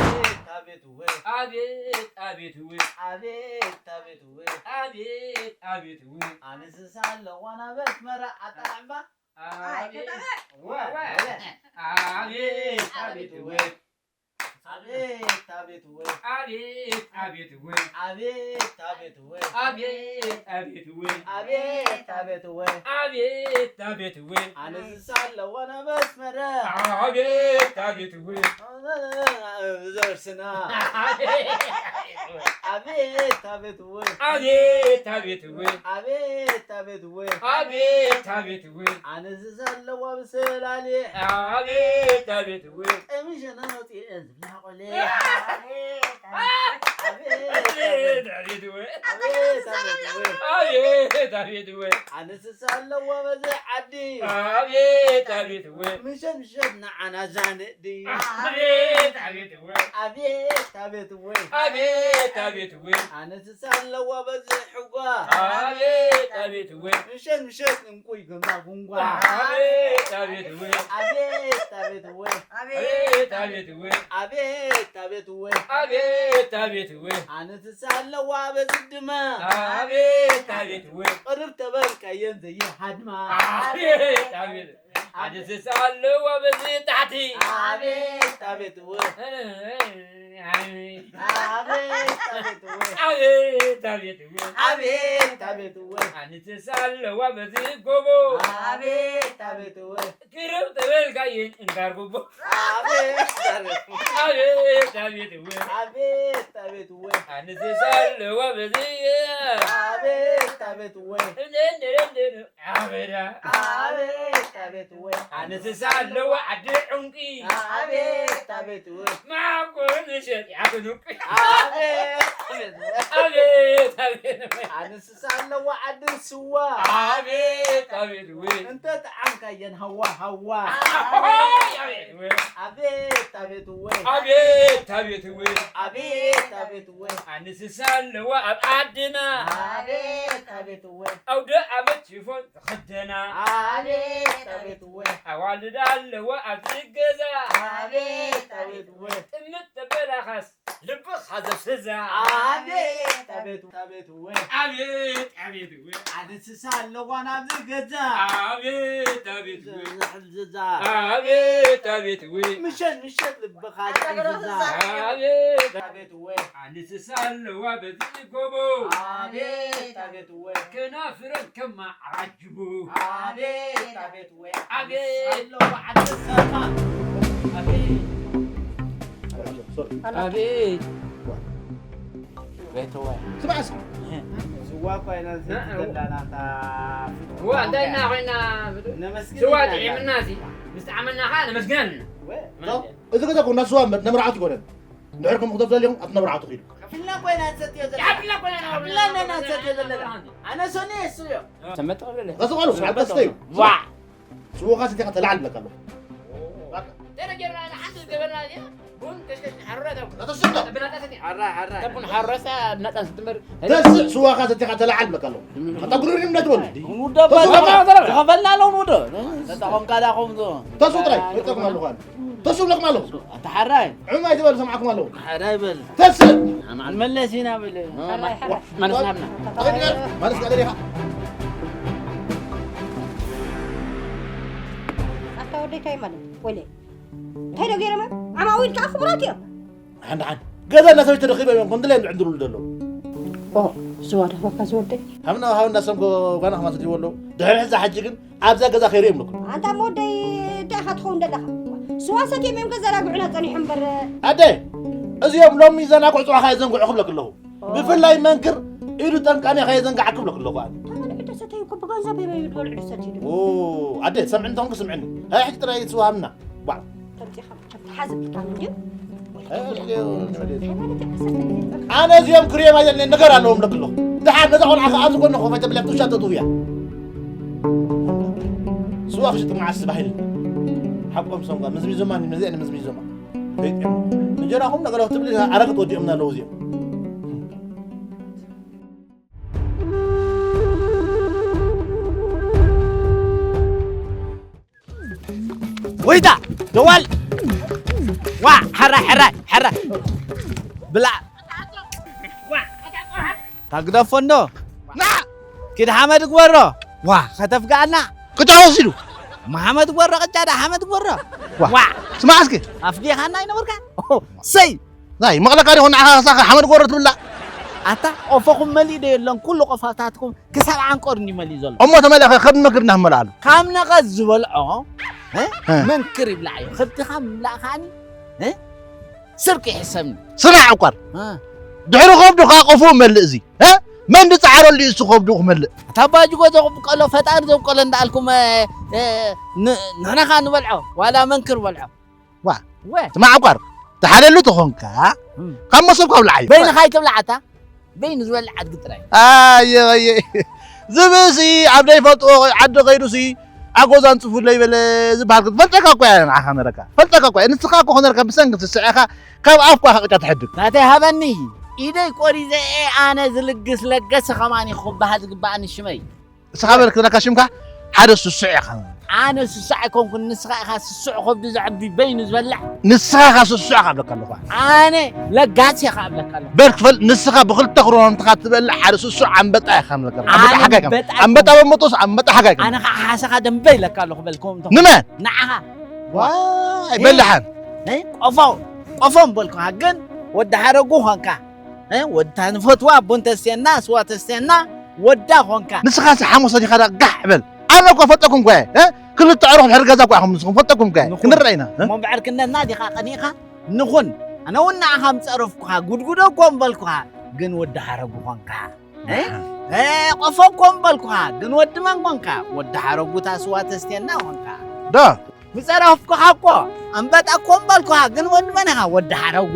ኣቤት ኣቤት እወ ኣቤት ኣቤት እወ ኣቤት ኣቤት እወ ኣቤት ኣቤት እወ ኣንስሳ ኣለዋ ናብ ኣስመራ ኣጣዕባ ኣይ ኣቤት ተጣበቅ እወ እወ ኣቤት ኣቤት እወ ኣቤት ኣቤት እወ ኣቤት ኣቤት እወ ኣቤት ኣቤት እወ ኣቤት ኣቤት እወ ኣቤት ኣቤት እወ ኣቤት ኣቤት እወ ኣንስሳ ኣለዋ ናብ ኣስመራ ኣቤት ኣቤት እወ ዘርስና ኣቤት ኣቤት እወ ኣቤት ኣቤት እወ ኣቤት ኣቤት እወ ኣቤት ኣቤት እወ ኣንስሳ ኣለዋ ብሰላሌ ኣቤት ኣቤት እወ ቀሚሸና ወፂኤን ዝብላ ቆሌ ኣቤት ኣቤት እወ ኣቤት ኣቤት እወ ኣቤት ኣቤት እወ ኣንስሳ ኣለዋ በዚ ዓዲ ኣቤት ኣቤት እወ ምሸት ምሸት ንዓና ዛንዲ ኣቤት ኣቤት እወ ኣቤት ኣቤት እወ ኣቤት ኣቤት እወ ኣንስሳ ኣለዋ በዚ ሕጓ ኣቤት ኣቤት እወ ምሸት ምሸት እንቁይ ገምዛ ጉንጓ ኣቤት ኣቤት እወ ኣቤት ኣቤት እወ ኣቤት ኣቤት እወ ኣቤት ኣቤት እወ ኣቤት ኣቤት እወ ኣንስሳ ኣለዋ በዚ ድማ ኣቤት ኣቤት እወ ቅርብ ተበልካየን ዘይሃድማ ኣቤት ኣቤት ኣንስሳ ኣለዋ በዚ ታሕቲ ኣቤት ኣቤት እወ ኣቤት ኣቤት እወ ኣቤት ኣቤት እወ ኣቤት ኣቤት እወ ኣንስሳ ኣለዋ በዚ ጎቦ ኣቤት ኣቤት እወ ቅርብ ተበልካየን እንካር ጎቦ ኣቤት ኣቤት ኣቤት ኣቤት እወ ኣቤት ኣቤት እወ ኣንስሳ ኣለዋ በዚ ኣቤት ኣቤት እወ እንደ እንደ እንደ ኣበዳ ኣቤት ኣቤት እወ ኣንስሳ ኣለዋ ዓዲ ዕንቂ ኣቤት ኣቤት እወ ማዕቆ ንሸጥ ያትኑቂ ኣቤት ኣቤት እወ ኣቤት ኣቤት እወ ኣንስሳ ኣለዋ ዓዲ ስዋ ኣቤት ኣቤት እወ እንተ ጠዓምካየን ሃዋ ሃዋ ኣቤት ኣቤት እወ ኣቤት ኣቤት እወ ኣቤት ኣቤት እወ ኣቤት ኣቤት እወ ኣንስሳ ኣለዋ ኣብ ዓድና ኣቤት ኣቤት እወ ኣውደ ኣመት ሽፎን ዝኽደና ኣቤት ኣቤት እወ ኣዋልድ ኣለዋ ኣብዚ ገዛ ኣቤት ኣቤት እወ ጥምት ተበላኻስ ልብኻ ዘስዛ ኣቤት ኣቤት ኣቤት እወ ኣቤት ኣቤት እወ ኣንስሳ ኣለዋ ናብዚ ገዛ ኣቤት ኣቤት እወ ዝሕዝዛ ኣቤት ኣቤት እወ ምሸት ምሸት ልብኻ ዝሕዝዛ ኣቤት ኣቤት እወ ኣንስሳ ኣለዋ በዚ ጎቦ ኣቤት ኣቤት እወ ከናፍረን ከማዕራጅቦ ኣቤት ኣቤት እወ ኣቤት ኣለዋ ዓዲ ሰማ ኣቤት ኣቤት ቤተወ ስማዕ እስኪ ስዋ እኮ ኢና ንሰቲ ዘለና እታ ዋ እንታይ እና ኮይና ነመስግን ስዋ ኢና ጥዒምና ሲ ምስ ጠዓመና ኸዓ ነመስግነን እወ። እዚ ገዛ እኮ እናስዋ መርዓት ይኮነን እንድሕር ከም ክትደልዮም ኣብቲ ነብርዓቱ ኺዱ ከፊልና ኮይና ንሰትዮ ዘለና ከፊልና ኮይና ከፊልና ኢና ንሰትዮ ዘለና ኣነ ሶኒ እሱ እዮ ተመጠቕለለ ከስቐሉ ስማዕ ተስተዩ ዋ ስወኻ ሰቲኻ ተላዓል ብለካ ኣለኹ። ተነገርና ሓንቲ ዝገበርና እዚኣ ቡን ከሽከሽ ንሓርረታ ተስእ ብናጣ ሰቲኻ ሓራይ ሓራይ ተቡን ሓረሳ ብናጣ ስትምር ተስእ ስዋኻ ሰቲኻ ተላዓል ብለካ ኣለኹ። ኣታ ጉርር እንዳትበሉ። ንውዶ ተስእ በላ ጥራይ። ዝኸፈልና ኣለዉ ንውዶ። ተጣኾምካ ዳኹም ዞ። ተስእ ጥራይ ይጠቅም ኣለኹ ኣነ። ተስእ ብለኩም ኣለኹ። ኣታ ሓራይ። ዕማይ ትበሉ ሰምዓኩም ኣለኹ። ሓራይ በል። ተስእ። ኣማን መለስ ኢና በል። ማነስ ናብና። ማለት ጋር ኢኻ። ኣታ ወደይ እንታይ ማለት ወለ እንታይ ዶ ገይሮም ዓማዊል ከዓ ክቡራት እዮም ሓንድ ሓን ገዛ እና ሰበይቲ ተረኺበ እዮም ከም ድላይ ዕንድሩሉ ዘሎ ኦ ዝዋ ደኽመካ ዝወደይ ሃብና ሃብና ሰምኮ ጓና ከማሰት ይወሎ ድሕሪ ሕዛ ሓጂ ግን ኣብዛ ገዛ ከይሩ እዮም ንኩ ኣንታ መወደይ እንታይ ኢኻ ትኸውን ደለኻ ስዋ ሰትዮም እዮም ገዛ ላግዑና ጸኒሑ እምበር ኣደ እዚኦም ሎሚ ዘናግዑ ጽባሕ ከየዘንግዑ ክብለክ ኣለኹ። ብፍላይ መንክር ኢዱ ጠንቃኒ ከየዘንግዓክ ክብለክ ኣለኹ ኣነ። ተበልዑ ተሰተዩ እኮ ብገንዘብ እዮም ይበልዑ ዝሰትዩ። ኦ፣ ኣደ፣ ሰምዕኒ እንተኾንኪ ስምዕኒ። ሃይ፣ ሕጂ ጥራይ ስዋ ሃብና። ዋ። ከምዚኻ ተሓዝብካ ግን ኣነ እዚኦም ክሪኦም ኣይደልን፣ ነገር ኣለዎም ለክሎ። ደሓር ነዛ ቆልዓ ከኣ ኣብዚ ጎኒ ኮፍ ኣይተብላ፣ ትውሻ ተጥውያ። ስዋ ክሽጥ መዓስ ባሂል። ሓቆም ሰምጋ፣ ምዝሚዞማ፣ ነዚኣ ንምዝሚዞማ። እንጀራኹም ነገራት ትብሊ፣ ኣረግጥ ወዲኦምና ኣለዉ እዚኦም። ወይታ ደዋል ዋ፣ ሕራይ፣ ሕራይ፣ ሕራይ። ብላ ታግደፎ እንዶ። ና! ኪድ ሓመድ ግበሮ። ዋ፣ ከተፍጋኣና። ቅጫ ወሲዱ። ማሓመድ ግበሮ፣ ቅጫ ዳ ሓመድ ግበሮ። ዋ። ዋ። ስማዕ እስኪ። ኣፍዲኻና ይነበርካ? ኦ፣ ሰይ። ናይ መቕለካ ዲኹ ንዓኻ ክሳኻ ሓመድ ግበሮ ትብላ? ኣታ፣ ቆፎኹም መሊእ ዶ የለን? ኩሉ ቆፋታትኩም ክሳብ ዓንቆር እንዲ መሊእ ዘሎ። እሞ ተመሊእኻ ከብዲ መክር እናመልኣሉ። ካብ ነቐዝ ዝበልዖ፣ እ? እ። መንክር ይብላዕ እዩ። ከብድኻ ምምላእ ከኣኒ፣ እ? ስርቂ ይሕሰብኒ። ስማዕ ዕቋር። እ። ድሕሪ ከብዱ ከዓ ቆፎ መልእ እዚ። እ? መን ዝፀዓረሉ እዩ እሱ ከብዱ ክመልእ? እታ ባጅጎ ዘብቀሎ፣ ፈጣሪ ዘብቀሎ እንዳኣልኩም፣ እ፣ እ፣ ን-፣ ንሕና ከዓ ንበልዖ፣ ዋላ መንክር በልዖ። ዋ፣ ወ። ስማዕ ዕቋር። ትሓለሉ ተኾንካ፣ እም። ካብ መሶብካ ኣብልዓዮ። በይንኻ ኣይትብልዓታ። በይኑ ዝበልዕ ኣድጊ ጥራይ። ኣየ፣ ኣየ። ዝብእሲ ኣብ ዘይፈልጥዎ ዓዲ ከይዱሲ፣ ኣጎዛ ኣንጽፉለይ በለ ዝበሃል ግን ፈልጠካ እኮ እያ ንዓኻ ነረካ። ፈልጠካ እኮ እያ። ንስኻ እኮ ክነረካ ብሰንኪ ትስዕኻ ካብ ኣፍኳ ከቕጫ ትሕድግ። ናተይ ሃበኒ። ኢደይ ቆሪዘ እየ ኣነ ዝልግስ ለገሰ ከማን እዩ ክበሃል ዝግበኣኒ ሽመይ። እስኻ በልክ ነካ ሽምካ ሓደ ስሱዕ ኢኻ። ኣነ ስሱዕ ኣይኮንኩን፣ ንስኻ ኢኻ ስሱዕ ከብዱ ዘዕቢ በይኑ ዝበልዕ። ንስኻ ኢኻ ስሱዕ ኢኻ ብለካ ኣለኹ። ኣነ ለጋስ ኢኻ እብለካ ኣለኹ። በል ክፈል፣ ንስኻ ብክልተ ክሮኖምትኻ ትበልዕ ሓደ ስሱዕ ኣንበጣ ኢኻ ንብለካ ኣለኹ። ኣንበጣ ኣነ ሓጋይ ከም-፣ ኣንበጣ ኣንበጣ ኣይኮንኩን። በመጦስ ኣንበጣ ሓጋይ ከም-። ኣነ ኸዓ ሓሰኻ ደንበ ኢለካ ኣለኹ በልኩም እንተኾነ። ንመን? ንዓኻ። ዋይ፣ በላሓን። እ? ቆፎ፣ ቆፎ ምበልኩኻ ግን ወዲ ሓረጉ ኾንካ። እ፣ ወድታ ንፈትዋ ኣቦ እንተስቴና፣ ስዋ ተስቴና፣ ወዳ ኾንካ። ንስኻስ ሓሙስ ወዲኻ ዳ ጋሕ በል። ኣነ እኮ ፈጠኩም እኮ እየ፣ እ? ክልተ ኣዕሩኽ ድሕሪ ገዛ እኮ ኢኹም ንስኹም፣ ፈጠኩም እኮ እየ። ንኹን። ክንረአ ኢና፣ እ? እሞ ብዕርክነትና ዲኻ ቀኒእኻ? ንኹን። ኣነ እውን ንዓኻ ምጸረፍኩኻ፣ ጉድጉዶ እኮ ምበልኩኻ፣ ግን ወዲ ሓረጉ ኾንካ። እ? ኣሓ። እ፣ ቆፎ እኮ ምበልኩኻ፣ ግን ወዲ መን ኾንካ? ወዲ ሓረጉ እታ ስዋ ተስቴና ኾንካ። ዶ? ምጸረፍኩኻ እኮ፣ ኣንበጣ እኮ ምበልኩኻ፣ ግን ወዲ መን ኢኻ? ወዲ ሓረጉ።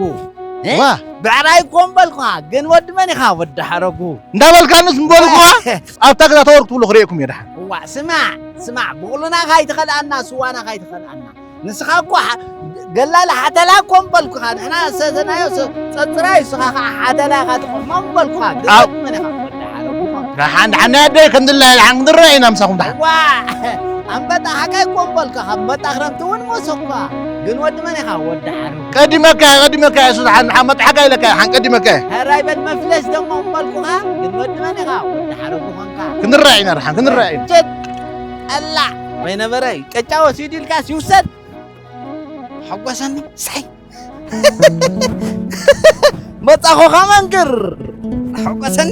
እ? ዋ። ብዕራይ እኮ ምበልኩኻ፣ ግን ወዲ መን ኢኻ? ወዲ ሓረጉ። እንዳበልካንስ ምበልኩኻ፣ ኣብታ ገዛ ተወርክ ትብሉ ክርእየኩም እየ ደሓን። እዋ፣ ስማዕ፣ ስማዕ፣ ቡቕልና ካይትኸልኣና፣ ስዋና ካይትኸልኣና። ንስኻ እኮ ሓ-፣ ገላሊ ሓተላ እኮ ምበልኩኻ፣ ንሕና ዝሰተናዮ ሰ-፣ ጸጽራይ፣ ንስኻ ኸዓ ሓተላ ኢኻ ትኾን፣ እሞ ምበልኩኻ፣ ግን ኣብ ወዲ መን ኢኻ? ወዲ ሓረጉ። ደሓን፣ ደሓን፣ ናይ ኣደይ ከም ድላያ ደሓን ክንረአ ኢና ምሳኹም ደሓን። ዋ፣ ኣንበጣ ሓቃይ እኮ ምበልካ፣ ካብ ኣንበጣ ክረምቲ እውን መሰኳ። ግን ወዲ መን ኢኻ? ወዲ ሓረጉ። ቀዲመካ፣ ቀዲመካ፣ እሱ ደሓን፣ ደሓን፣ ኣንበጣ ሓቃይ ኢለካ፣ ደሓን ቀዲመካ። ሕራይ በል መፍለስ ደሞ ምበልኩኻ፣ ግን ወዲ መን ኢኻ? ወዲ ሓረጉ ኾንካ። ክንረኣ ኢና፣ ደሓን፣ ክንረኣ ኢና። ጀት፣ ኣላ፣ በይነበረይ፣ ቅጫ ወሲዱ ኢልካስ ይውሰድ። ሓጎሰኒ፣ ሳይ። መጻኹ ካብ መንክር። ሓጎሰኒ።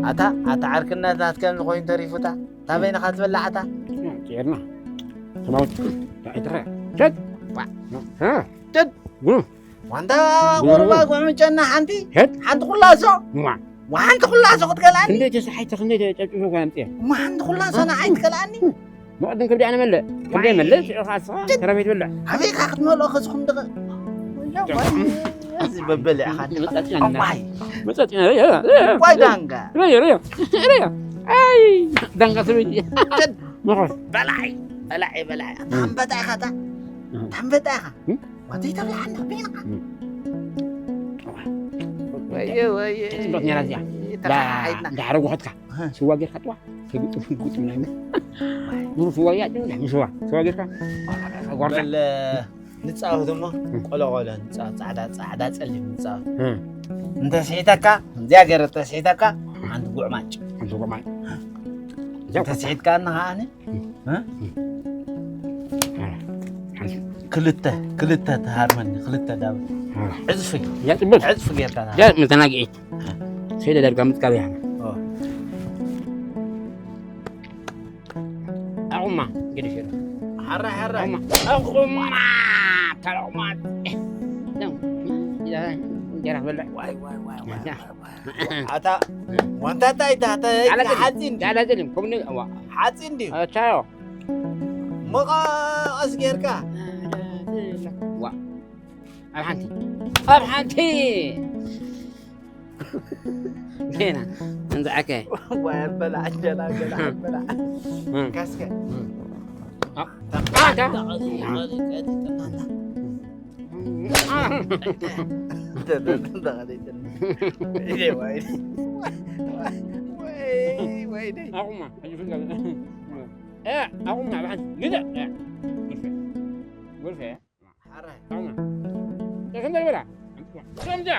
ኣታ፣ ኣታ ዓርክነት ናትከም ዝኾይኑ ተሪፉታ። ታበይንኻ ትበላዕ ኣታ? ጌርና። ተማውት። ኣይትኸ። ሸት። ዋ። ሸት። ጉ። ዋንታ ጉ። ቁርባ ጉዕምጨና ሓንቲ? ሸት። ሓንቲ ኩላሶ? ዋ። ሓንቲ ኩላሶ ክትገላኒ? ክንደይ ተሰሓይተ፣ ክንደይ ተጨብጭበ እኳ ኣምፅአ። እሞ ሓንቲ ኩላሶ ንዓይ ትከልኣኒ? መቐድም ከብዲ ኣነ መልእ። ክንደይ መልእ? ሽዑ ኸዓ ንስኻ ተረፈ ትበልዕ። ኣበይ ኢኻ ክትመልኦ ከዝኹም ድኸ? እዚ በበል ኢኻ። መጻጽና እና። ኣዋይ። መጻጽና፣ ያ፣ ያ፣ ያ። ዋይ ዳንጋ። ረዮ፣ ረዮ። ረዮ። ኣይ፣ ዳንጋ ሰበይቲ። ጀድ። መኾስ። በላይ፣ በላይ፣ በላይ። እም። ታንበጣ ኢኻ ታ? እም። ታንበጣ ኢኻ? እም? ወደይ ተብልዓና፣ በይንኻ። እም። ወየ፣ ወየ። ጽብቕቲ ነይራ እዚኣ። ተኻሓይድና። እንዳ ሓረጉ ኸድካ። እህ። ስዋ ጌርካ ጥዋ። ግጥም፣ ግጥም ናይ ምን? ኑሩ ስዋ እያ፣ ግን ስዋ። ስዋ ጌርካ። ጓርዳ። በል፣ ንጻወት እሞ፣ እም። ቆሎ ቆሎ ንጻወት፣ ጻዕዳ፣ ጻዕዳ ጸሊም ንጻወት። እም። እንተ ስሒተካ፣ እዚኣ ገይረ እንተ ስሒተካ፣ ሓንቲ ጉዕማጭ። ሓንቲ ጉዕማጭ። እንተ ስሒትካኒ ከኣኒ፣ እም። እ? እም። ሓንቲ። ክልተ፣ ክልተ ትሃርመኒ፣ ክልተ ዳብል። እ። ዕጽፊ። እዚኣ ጽብቅ። ዕጽፊ ጌርካ ትሃርመኒ። እዚኣ መዘናግዒት። ሰይደ ዳርጋ ምጥቃብ እያ። ኦ። ሕራይ፣ ሕራይ። ኣቑማ፣ ኣቑማ፣ ተለቑማት። ደም፣ እንጀራ ክበልዕ። ዋይ፣ ዋይ፣ ዋይ፣ ዋይ፣ ዋይ፣ ዋይ። ኣታ፣ ዋንታታ ኣይታ፣ ኣታ፣ ዳዕላ ጸሊም፣ ሓጺን ድዩ? ዳዕላ ጸሊም፣ ከምኡ፣ እዋ። ሓጺን ድዩ? ኣቻዮ። መቐስ ጌርካ። ዋ። ኣብ ሓንቲ፣ ኣብ ሓንቲ። ጌና፣ እንዝዓከ። ዋይ፣ ኣበላ፣ እንጀራ፣ ገላ፣ ኣበላ። እም። ካስከ። እም። ኣታ። ኣቑማ፣ ሕጂ ፍንጃል። እ፣ ኣቑማ፣ ብሓንቲ፣ ግደ። እ፣ ጉልፌ። ጉልፌ። ሓራይ። ኣቑማ። ተሰንደል በላ። ከምዚኣ።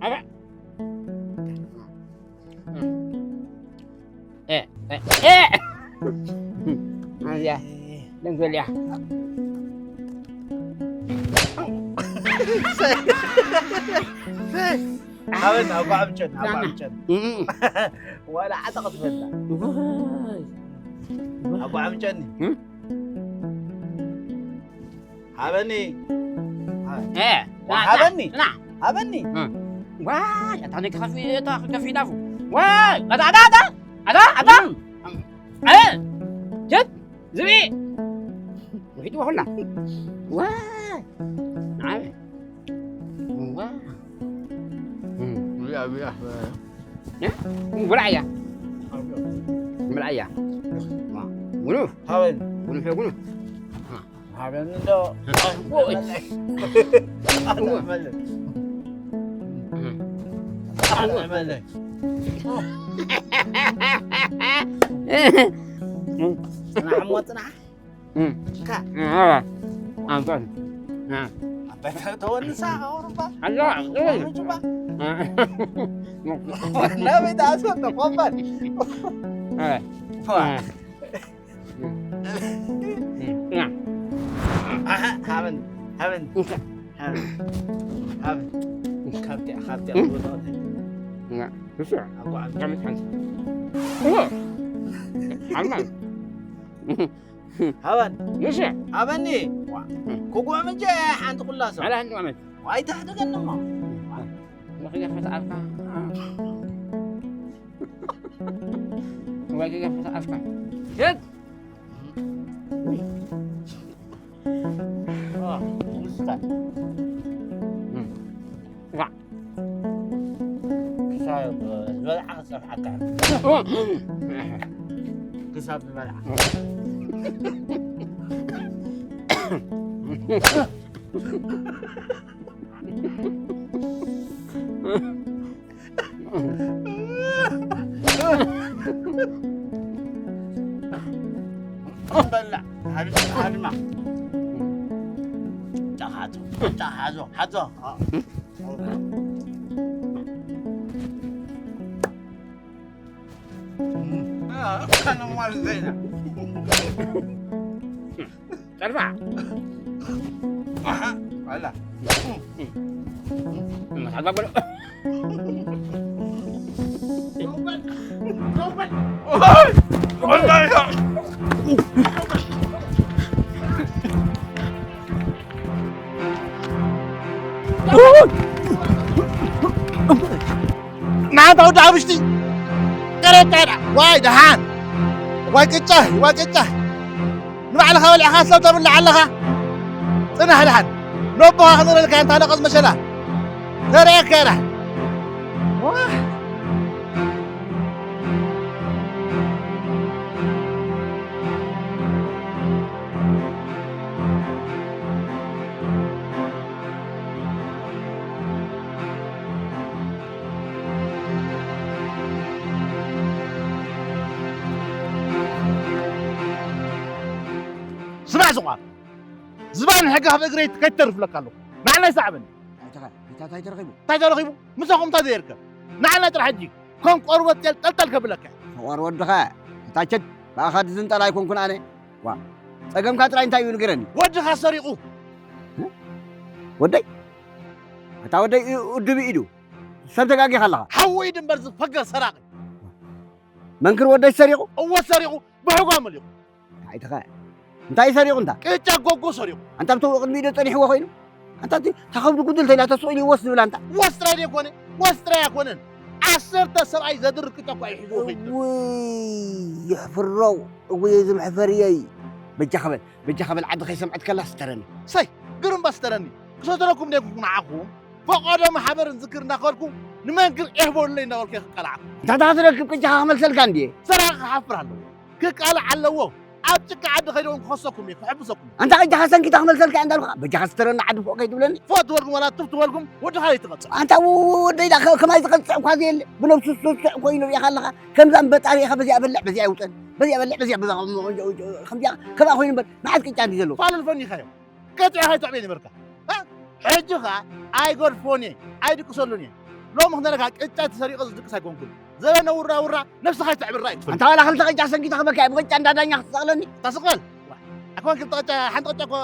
ኣባ። እ፣ እ፣ እ። ኣያ። ደንጎልያ። ሓበን፣ ኣጓዕምጨን፣ ኣጓዕምጨን። እም። ዋላ ዓጠቕ ትበላ። ዋይ። ኣጓዕምጨኒ። እም? ሃበኒ። እ፣ ዋ፣ ሃበኒ። ና። ሃበኒ። እ። ዋይ፣ ኣታ ነይ ከፊ-፣ ኣታ ከፊ ዳፉ። ዋይ፣ ኣታ፣ ኣታ፣ ኣታ፣ ኣታ፣ ኣታ። እ። እ፣ ጀት፣ ዝብኢ። ወሒድዎ ሁላ። ዋይ። ንዓበ። ዋይ። እም። ብያ፣ ብያ። እ? ብላዕያ። ብላዕያ። ዋ፣ ጉኑፍ። ሃበኒ። ጉኑፍ፣ ጉኑፍ። ሃበኒ ዶ። ኦይ። ኣጥዕመለይ። ኣጥዕመለይ። ጽናሕ እሞ ጽናሕ። እም። ካ። እም፣ ኣባ። ኣንተን። እ። ኣባ ተወንሳ ኣውሮፓ። ኣላ፣ ኣውሮፓ። ናበይ ተኣስወ ተቆባል። እ። ዋ። እ። እ። ኣሃ፣ ሃበን፣ ሃበን። እንካ። ሃበን፣ ሃበን። ካብቲ፣ ካብቲ፣ እ። ኣቦታው። እ። ብስራ። ኣጓዕም። ጋመት ሓንቲ። ኦ። ሓልማል። ሃበን። ንሽ። ሃበኒ። ዋ። ክጉዕም እንጂ ሓንቲ ኩላሶ። ኣላ ሓንቲ ዓመት። ዋይ ተሕደገኒ እሞ። ንኽገፈት ኣፍካ። ወይ ክገፈት ኣፍካ። ሸት። ዋ፣ ውስታ። ዋ። ክሳብ ዝበልዓ ክጸፍዓካ። ክሳብ ዝበልዓ። በላ፣ ሓድማ፣ ሓድማ። ጫኻ፣ ጫኻ፣ ሓዞ፣ ሓዞ። ጸርፋ። ኣላ። ንዓንታ ወዲ ሓሙሽቲ። ቀረብ ጣዳ። ዋይ ደሓን። ዋይ ቅጫ፣ ዋይ ቅጫ። ንባዕልኻ በሊዕኻ ሰብ ተብልዕ ኣለኻ። ጽናሕ ደሓን። ነቦኻ ክነረልካ እንታ ነቐዝ መሸላ። ነርእየካ ኢና። ዋይ። ስማዕ ዝቋም፣ ዝባን ሕጊ ካብ እግረይ ከይትተርፍ እብለካ ኣለኹ። ንዓናይ ሰዓበኒ። እንታይ ተኸ-፣ እንታይ፣ እንታይ ተረኺቡ? እንታይ ተረኺቡ? ምሳኹም እንታይ ዘይርከብ? ንዓና ጥራሕ ሕጂ ከም ቆርበት ጤል ጠልጠል ከብለካ። ፈዋር ወድኻ፣ እታ ቸድ፣ ብኣኻ ዝዝንጠል ኣይኮንኩን ኣነ። ዋ፣ ጸገምካ ጥራይ እንታይ እዩ ንገረኒ? ወድኻ ሰሪቑ። ወደይ? እታ ወደይ እ-፣ እዱብ ኢዱ። ሰብ ተጋጊኻ ኣለኻ። ሓወይ ድንበር ዝፈገር ሰራቒ። መንክር ወደይ ሰሪቑ? እወ ሰሪቑ፣ ብሕጓ መሊቑ። እንታይ ተኸ-፣ እንታይ ሰሪቑ እንታ? ቅጫ ጎጎ ሰሪቑ። ኣንታ ብተው ቅድሚኡ ዶ ጸኒሕዎ ኮይኑ? ኣንታ እቲ፣ እታ ከብዱ ጉድል ተይላ ተስኢሉ ይወስ ዝብል ኣንታ። ወስ ጥራይ ደይኮነ፣ ወስ ጥራይ ኣይኮነን። ዓሰርተ ሰብኣይ ዘድርቅ ቅጫ እኳ እዩ ሒዝዎ ኮይኑ። እውይ፣ ይሕፍረው። እውይ፣ እዚ መሕፈርየይ። በጃኻ በል፣ በጃኻ በል፣ ዓዲ ከይሰምዐት ከላ ስተረኒ። ሰይ፣ ግርምባ ስተረኒ። ክሰተረኩም ደይኩንኩ ንዓኹም። ፈቐዶ ማሕበር ንዝክር እናኸልኩ፣ ንመንክር ኤህ በሉለይ እናበልኩ እየ ክቃላዓኩም። እንታይ ትረክብ ቅጫኻ ክመልሰልካ እንድየ። ሰራቂ ክሓፍር ኣለዎ። ክቃላዕ ኣለዎ። ኣብ ጭቃ ዓዲ ከይደ እውን ክኸሰኩም እየ፣ ክሕብሰኩም እየ። ኣንታ ቅጫኻ ሰንኪታ ክመልሰልካ እየ እንዳልኩኻ፣ በጃኻ ስተረኒ ዓዲ ፎቕ ከይትብለኒ። ፎእ ትበልኩም ዋላ ቱብ ትበልኩም፣ ወዲ ኻሊእ ትቐጽዕ። ኣንታ ወደይ፣ ከ-፣ ከማይ ዝቐጽዕ እኳ ዘየለ፣ ብነብሱ ዝስስዕ ኮይኑ ርኢኻ ኣለኻ። ከምዛ እምበጣሪ ኢኻ፣ በዚኣ በልዕ፣ በዚኣ ይውጠን፣ በዚኣ በልዕ፣ በዚኣ፣ በዛ፣ ከምዚኣ፣ ከምኣ ኮይኑ እምበር፣ መዓት ቅጫ እንዲ ዘለዎ። ፋለል ፈኒኻዮ። ቀጥዒኻ ኣይትዕበይ ነበርካ። እ? ሕጂ ኸኣ ኣይገድፎን እየ፣ ኣይድቅሰሉን እየ። ሎሚ ክነረካ ቅጫ ተሰሪቐ ዝድቅስ ኣይኮንኩን። ዘበነ ውራ ውራ ነብስኻ ኣይተዕብራ ኣይትፈልጥ። ኣንታ ዋላ ክልተ ቅጫ ሰንኪተ ክበካ እየ፣ ብቅጫ እንዳ ዳኛ ክትሰቕለኒ? እታ ስቕ በል። ዋ፣ ኣኮን ክልተ ቅጫ፣ ሓንቲ ቅጫ እኮ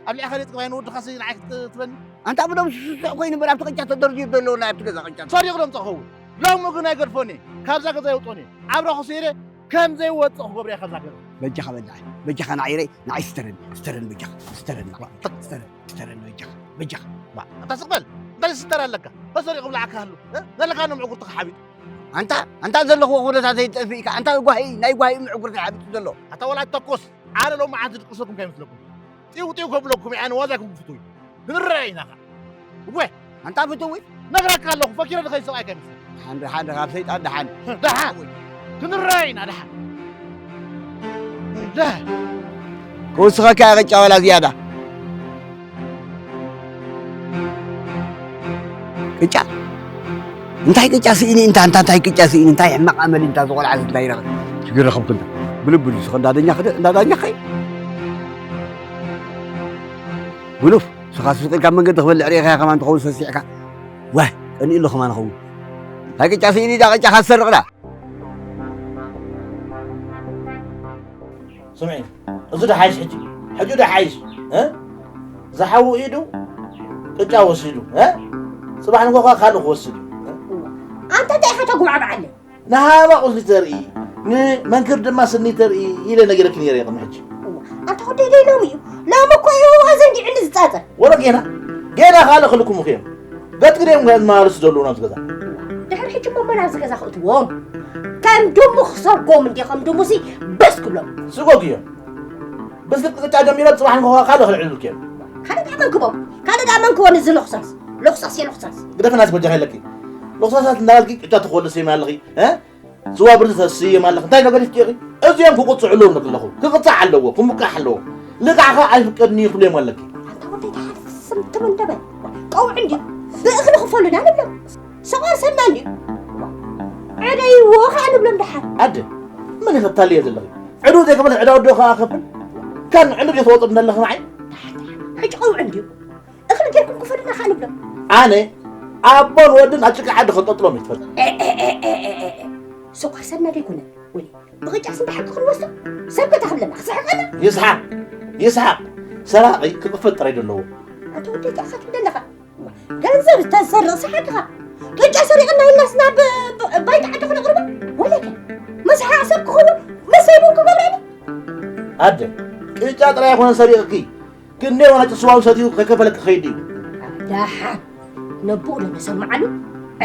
ኣብሊዕኻ ደይ ጽግባይ ንወድኻሲ ንዓይ ክትበኒ? ኣንታ ብሎም ስሱዕ ኮይኑ እምበር ኣብቲ ቅጫ ተደርድዩ ዘሎ ናይ ኣብቲ ገዛ ቅጫ። ሰሪቑ ዶ ምጻእ ክኸውን? ሎሚ ግን ኣይገድፎን እየ። ካብዛ ገዛ የውጽኦን እየ። ኣብራኹ ስኢረ ከም ዘይወጽእ ክገብሮ እየ ካብዛ ገዛ። በጃኻ በላዕ፣ በጃኻ ንዓይረይ፣ ንዓይ ስተረኒ፣ ስተረኒ በጃኻ፣ ስተረኒ፣ ስተረኒ፣ ስተረኒ በጃኻ፣ በጃኻ። ዋ፣ ኣታ ስቕ በል። እንታይ ዝስተር ኣለካ? ተሰሪቑ ብላዕካ ሃሉ። እ? ዘለካ ኖም ዕጉርትኻ ሓቢጡ። ኣንታ፣ ኣንታ ዘለኽዎ ኩነታት ዘይጠፍእካ፣ ኣንታ ጓሂ፣ ናይ ጓሂ ምዕጉርቲ ሓቢጡ ዘሎ። ኣታ ወላ ተኩስ። ኣነ ሎም መዓት ዝድቅሰኩም ከይመስለኩም። ጢው ጢው ከብለኩም እየ፣ ኣነ ዋዛ ኣይኮንኩ ፍቱው። ክንረኣይ ኢና ኸዓ። እወ። ኣንታ ፍቱው። ነግረካ ኣለኹ፣ ፈኪረ ንኸይድ ሰብኣይ ከይመስለካ። ደሓን፣ ደሓን፣ ካብ ሰይጣን ደሓን። ደሓን። ክንረኣይ ኢና፣ ደሓን። ደሓን። ክውስኸካ እየ ቅጫ ዋላ ዝያዳ። ቅጫ? እንታይ ቅጫ ስኢኒ እንታ፣ እንታ እንታይ ቅጫ ስኢኒ፣ እንታይ ሕማቕ ኣመል እንታ፣ ዝቖልዓስ እንታይ ይረኽብ? ሽግር ረኸብኩ እንታ። ብልቡ ድዩ ስኸ እንዳደኛ ክደ-፣ እንዳዳኛ ኸይ? ብሉፍ፣ ስኻ ስቕ ኢልካ መንገዲ ክበልዕ ርኢኻያ ከማን ትኸውን ሰሲዕካ። ዋይ፣ ቀኒኡ ኣሎ ከማን ኸውን። እንታይ ቅጫ ስኢኒ ዳ ቅጫ ካሰርቕ ዳ? ስምዒ፣ እዚ ዶ ሓይሽ ሕጂ? ሕጂ ዶ ሓይሽ? እ? ዝሓዉ ኢዱ ቅጫ ወሲዱ፣ እ? ጽባሕ ንጎኻ ካልእ ክወስድ እዩ፣ እ? ኣንታ እንታይ ኢኻ ተጉባዕባዓለይ? ንሃባ ቁስሊ ተርኢ፣ ንመንክር ድማ ስኒ ተርኢ ኢለ ነጊረኪ ነይረ ቅድሚ ሕጂ። ኣንታ ወደይ ደይ ሎሚ እዩ። ሎሚ እኮ እዩ ኣዘንጊዕኒ ዝጻጸ። ወረ ጌና፣ ጌና ካልእ ክልኩም እኽዮም። ገትግደም ጋር ማለስ ዘሎ ናብዚ ገዛ። ድሕሪ ሕጂ እሞ መን ኣብዚ ገዛ ክእትዎም? ከም ድሙ ክሰጎም እንዲ፣ ከም ድሙሲ በስ ክብሎም። ስጎግ እዮም። ብስልቂ ቅጫ ጀሚሮም ጽባሕ ንግሆ ካልእ ክልዕልልኪ እዮም። ካልእ ደኣ መንክቦም፣ ካልእ ደኣ መንክቦም እዚ ሎኽሳስ፣ ሎኽሳስ እየ ሎኽሳስ። ግደፍና ዝበጃ ከለኪ። ሎኽሳሳት እንዳበልኪ ቅጫ ትኾልሲ ኣለኺ፣ እ? ዝዋብር ተስይም ኣለኽ። እንታይ ነገር ይፍትየኺ? እዚኦም ክቁጽዑ ኣለዎም ንክለኹ። ክቅጻዕ ኣለዎ፣ ክምቃሕ ኣለዎ። ልቃዕኻ ኣይፍቀድኒ ክብልዮም ኣለኪ። ኣንታ ወደይ ተሓስም ትመን ደበል። ቀውዒ እንድዩ። ብእኽሊ ክፈሉና ንብሎም። ሰቋር ሰና እንድዩ። ዕደይዎ ኸዓ ንብሎም ደሓር። ኣደ፣ መን ይኸታልዮ ዘለኺ? ዕዱ ዘይከፈለት ዕዳ ወዶ ኸዓ ከፍል? ካን ዕዱ ዘይትወጡ እንደለኺ ንዓይ? ሕጂ ቀውዒ እንድዩ። እኽሊ ጌርኩም ክፈሉና ኸዓ ንብሎም። ኣነ ኣቦን ወድን ኣብ ጭቃ ዓዲ ከንጠልጥሎም ይትፈል። ኤ፣ ኤ፣ ኤ፣ ኤ፣ ኤ፣ ኤ፣ ኤ። ሰቋር ሰና ደይኮነ። ወይኔ፣ ብቕጫስ እንዳ ሓቂ ክንወስዶ? ሰብ ከታ ክብለና፣ ክስሕቐና? ይስሓቕ፣ ይስሓቕ። ሰራቒ ክቕፈጥ ጥራይ ደለዎ። ኣንታ ወደይ፣ እንታይ ኢኻ ትብል ዘለኻ? ገንዘብ ዝተሰርቕ ሰሓቅኻ። ቅጫ ሰሪቕና ኢልናስ ናብ ብ-፣ ብ-፣ ባይታ ዓዲ ክነቕርቦ? ወለከ፣ መስሓቕ ሰብ ክኸውን፣ መሰይ ቡን ክገብረኒ? ኣደ፣ ቅጫ ጥራይ ኣይኮነን ሰሪቕኪ። ክንደይ ዋናጭ ስዋው ሰትዩ ከይከፈለኪ ክኸይድ እዩ። ደሓን ነቦኡ ዶ ነሰምዓሉ?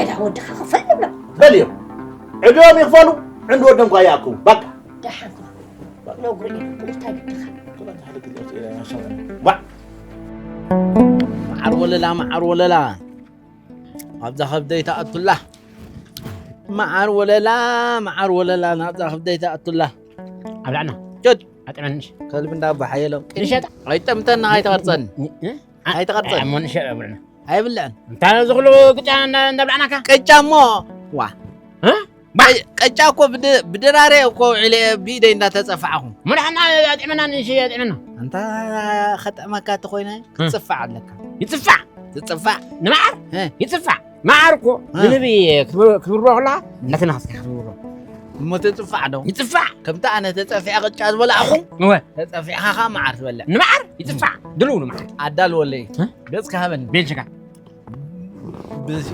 ዕዳ ወድኻ ክፈል ንብሎ። በልዮም። ዕድኦም ይኽፈሉ፣ ዕንዲ ወዶም ኳ ይኣክቡ። በቃ። ደሓን ነግሮ እየ። እንታይ ግድኻ? ዋዕ። መዓር ወለላ፣ መዓር ወለላ። ኣብዛ ከብደይ ተኣቱላ። መዓር ወለላ፣ መዓር ወለላ፣ ናብዛ ከብደይ ተኣቱላ። ኣብላዕና። ጆድ። ኣጥዕመንሽ። ከልቢ እንዳ ኣባ ሓየሎም። ንሸጣ። ኣይጠምተና፣ ኣይተቐርጸኒ። እ? ኣይተቐርጸኒ። እሞ ንሸጣ ኣብላዕና። ኣይብልዕን። እንታይ ዝኽሉ ቅጫ እንዳ-፣ እንዳብላዕናካ? ቅጫ እሞ። ዋ። እ? ባ-፣ ቅጫ እኮ ብድ-፣ ብድራሬ እኮ ውዒለ ብኢደይ እንዳተጸፋዕኹ። መድሓና ኣጥዕመና፣ ንሽ ኣጥዕመና። ኣንታ ኸጠመካ ተኾይነ እ። ክትጽፋዕ ኣለካ። ይጽፋዕ? ትጽፋዕ? ንመዓር? እ። ይጽፋዕ? መዓር እኮ እ። ንንቢ ክትብሮ-፣ ክትብርቦ ከለኻ እናተናኸስካ ክትብርቦ። እሞ ትጽፋዕ ዶ? ይጽፋዕ። ከምቲ ኣነ ተጸፊዐ ቅጫ ዝበላዕኹ፣ እወ። ተጸፊዕኻ ኸዓ መዓር ትበልዕ። ንመዓር ይጽፋዕ። ድልው ንመዓር። ኣዳልወለይ። እ? ገጽካ ሃበኒ። ቤንሽካ። በዚ።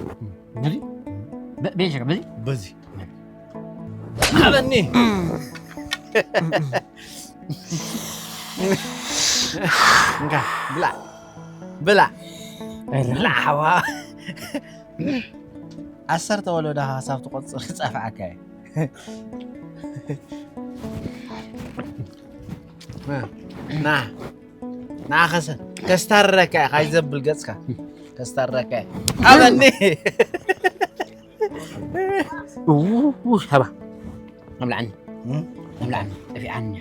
በዚ? በ-፣ ቤንሽካ፣ በዚ? በዚ። ሃበኒ። እንካ ብላዕ ብላዕ ብላዕ ሓዋ። ዓሰርተ ወለዶ ሓሳብ ትቆፅር ጸፍዓካ እየ። ና ና ከሰ ከስታረካ እየ፣ ካይ ዘብል ገጽካ ከስታረካ እየ። ኣበኒ ውሽ ሃባ ኣብላዕኒ ኣብላዕኒ ጠፊዓኒ።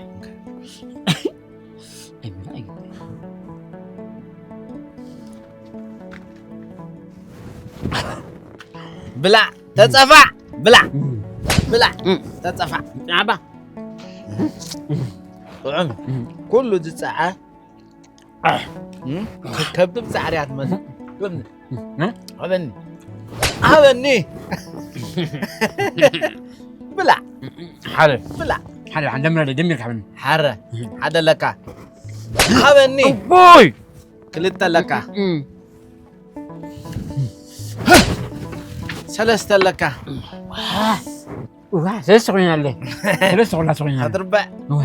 ብላዕ ተጸፋዕ ብላዕ ብላዕ ተጸፋዕ። ዓባ ጥዑም ኩሉ ዝጸዓ ከብዲ ብጻዕሪ እያ ትመጽእ። ሃበኒ ሃበኒ ብላዕ ሓደ ብላዕ ሓደ ሓደ ደምረ ደሚርካ ሃበኒ። ሓረ ሓደ ለካ ሃበኒ ቦይ ክልተ ለካ ሰለስተ ለካ ዋ ሰለስተ ኮይና ኣለ ሰለስተ ኮይና ኮይና ኣለ ከትርበዕ ዋ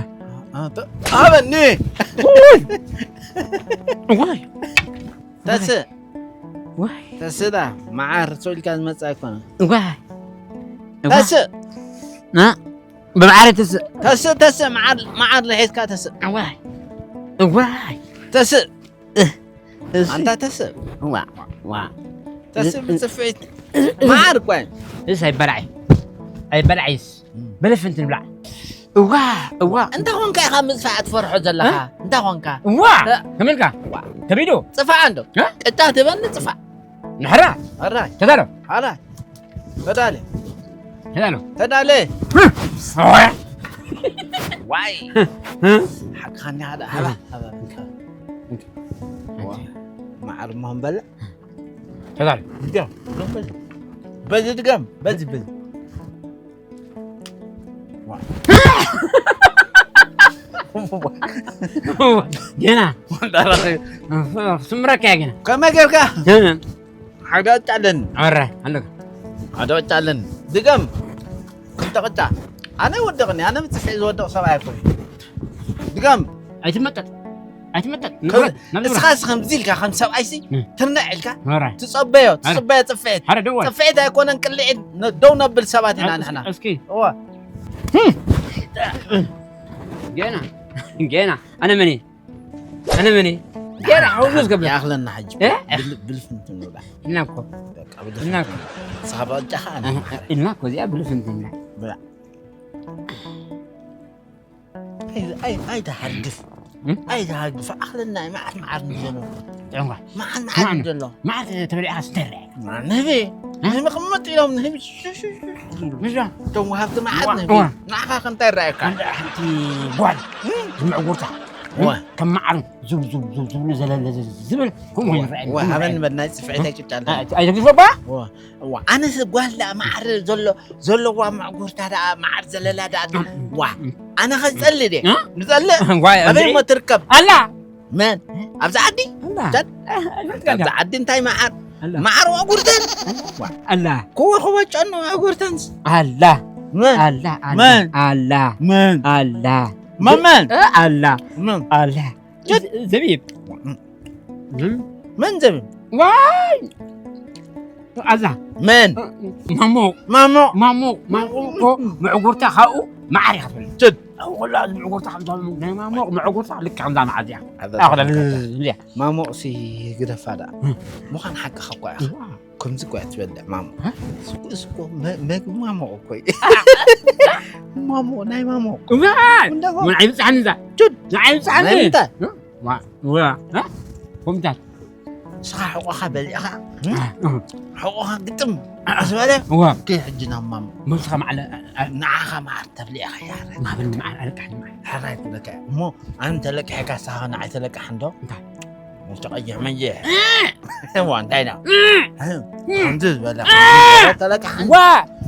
ሃበኒ ዋይ ተስእ ዋይ ተስእዳ መዓር ሰው ኢልካ ዝመጽእ ኣይኮነ ዋይ ተስእ ና ብመዓር ተስእ ተስእ ተስእ መዓር መዓር ለሒዝካ ተስእ ዋይ ዋይ ተስእ እሺ ኣንታ ተስእ ዋ ዋ ተስእ ብጽፍዒት መዓር እኮ እዩ እስ ኣይበላዕ ኣይበላዕስ በለፍንቲ ንብላዕ እዋ እዋ እንታይ ኾንካ ኢኻ ምጽፋዕ ትፈርሖ ዘለኻ እንታይ ኾንካ እዋ ከመልካ ከቢዱ ጽፋዕ እንዶ እ? ቅጫ ትበኒ ጽፋዕ ንሕራ ኣራይ ተዛሎ ኣራይ ተዳለ ተዛሎ ተዳለ ዋይ ሓቅኻኒ ሓደ ሃባ ሃባ እንካ ዋ፣ መዓር ማንበላ ተዛሎ ድገም በዚ ድገም በዚ በዚ ዋ። ገና ስምረካ እያ ገና ከመይ ጌርካ ሓደ ቅጫ ኣለኒ ኣረ ኣለካ ሓደ ቅጫ ኣለኒ ድገም ክልተ ቅጫ ኣነ ይወድቕኒ ኣነ ብፅፍዒ ዝወድቕ ሰብኣይ ኣይኮነ ድገም ኣይትመጠጥ ኣይትመጠጥ ንብረት ናብ ንብረት እስኻስ ከምዚ ኢልካ ከም ሰብኣይሲ እ። ትርንዕ ኢልካ ኣረ ትፀበዮ ኣረ። ትፅበዮ ፅፍዒት ሓደ ደወል ፅፍዒት ኣይኮነን ቅልዒት ን- ደው ነብል ሰባት ኢና ንሕና እስኪ እወ ገና ገና ኣነ መን እየ? ኣነ መን እየ? ገና ሕውስ ገብረ ይኣኽለና ሕጂ እ? ብል- ብልፍንቲ ንብላ እና እኮ በቃ እና ብልፍንቲ እኮ ንስኻ ብቅጫኻ ኣነ ኢልና እኮ እዚኣ ብልፍንቲ እና ብላ ኣይ- ኣይ- ኣይትሃርግፍ እም? ኣይትሃርግፍ ኣኽለና እዩ መዓት መዓር ንዘሎ ጥዑምኳ መዓት መዓር ንዘሎ መዓር ተበሊዕካ ስተርዐ ንህቢ ንህቢ ቅምጥ ኢሎም ንህቢ ሹሹ ምዛ እቶም ወሃብቲ መዓት ዋ- ንህቢ ዋ- ንዓኻ ከምታይ ይረኣየካ ሓንቲ ሓንቲ ጓል ዝምዕጉርታ ዋ ከም መዓር ዝብ ዝብ ዝብ ዝብ ዘለለ ዝብ ዝብል ከምኡ ይረኣየኒ ዋ ሃበኒ በናይ ፅፍዒት ኣይጭጫለ ኣይተግዝፈባ ዋ ኣነስ ጓል ደኣ መዓር ዘሎ ዘለዋ መዕጉርታ ደኣ መዓር ዘለላ ደኣ ዋ ኣነ ኸዝጸልእ ድየ ንጸልእ ዋይ ኣበይ እሞ ትርከብ ኣላ መን ኣብዚ ዓዲ ኣላ ጨድ ኣብዚ ዓዲ እንታይ መዓር ኣላ መዓር መዕጉርተን ኣላ ክወ ክወ ጨኖ መዕጉርተንስ ኣላ መን ኣላ መን? ኣላ መን ኣላ መመን ኣላ መን ኣላ ዘቢብ መን ዘቢብ ዋይ ኣላ መን ማሞ ማሞ ማሞ ማሞ እኮ መዕጉርታ ካብኡ መዓር እያ ክትብል ጭድ ኣብላ እዚ መዕጉርታ ከምዛ ናይ ማሞ መዕጉርታ ልክ ከምዛ መዓር እያ ኣኽላ እዚኣ ማሞቕ ሲ ግደፋ ደኣ ምዃን ሓቅኻ እኳ ኢኻ ከምዚ እኳ እያ ትበልዕ ማሞ እሱ እኮ መግቢ ማሞቕ እኮ እዩ ማሞ ናይ ማሞ ምን ኣይብፅሓኒ እዛ ምን ኣይብፅሓኒ ናይ ምንታይ ኮምታት ንስኻ ሕቆኻ በሊዕኻ ሕቆኻ ግጥም ዝበለ እዋ ከይ ሕጂ ናብ ማሞ መብስኻ ማዕለ ንዓኻ መዓር ተብሊዕኻ ያረ ማብል መዓር ኣለቃሕኒ መዓር ሕራይ ትብለካ እሞ ኣነ ተለቅሐካ ንስኻ ንዓይ ተለቅሓ እንዶ እንታይ ተቐይሕ መየ ዋ እንታይ ዳ ከምዚ ዝበለ ተለቅሓ ዋ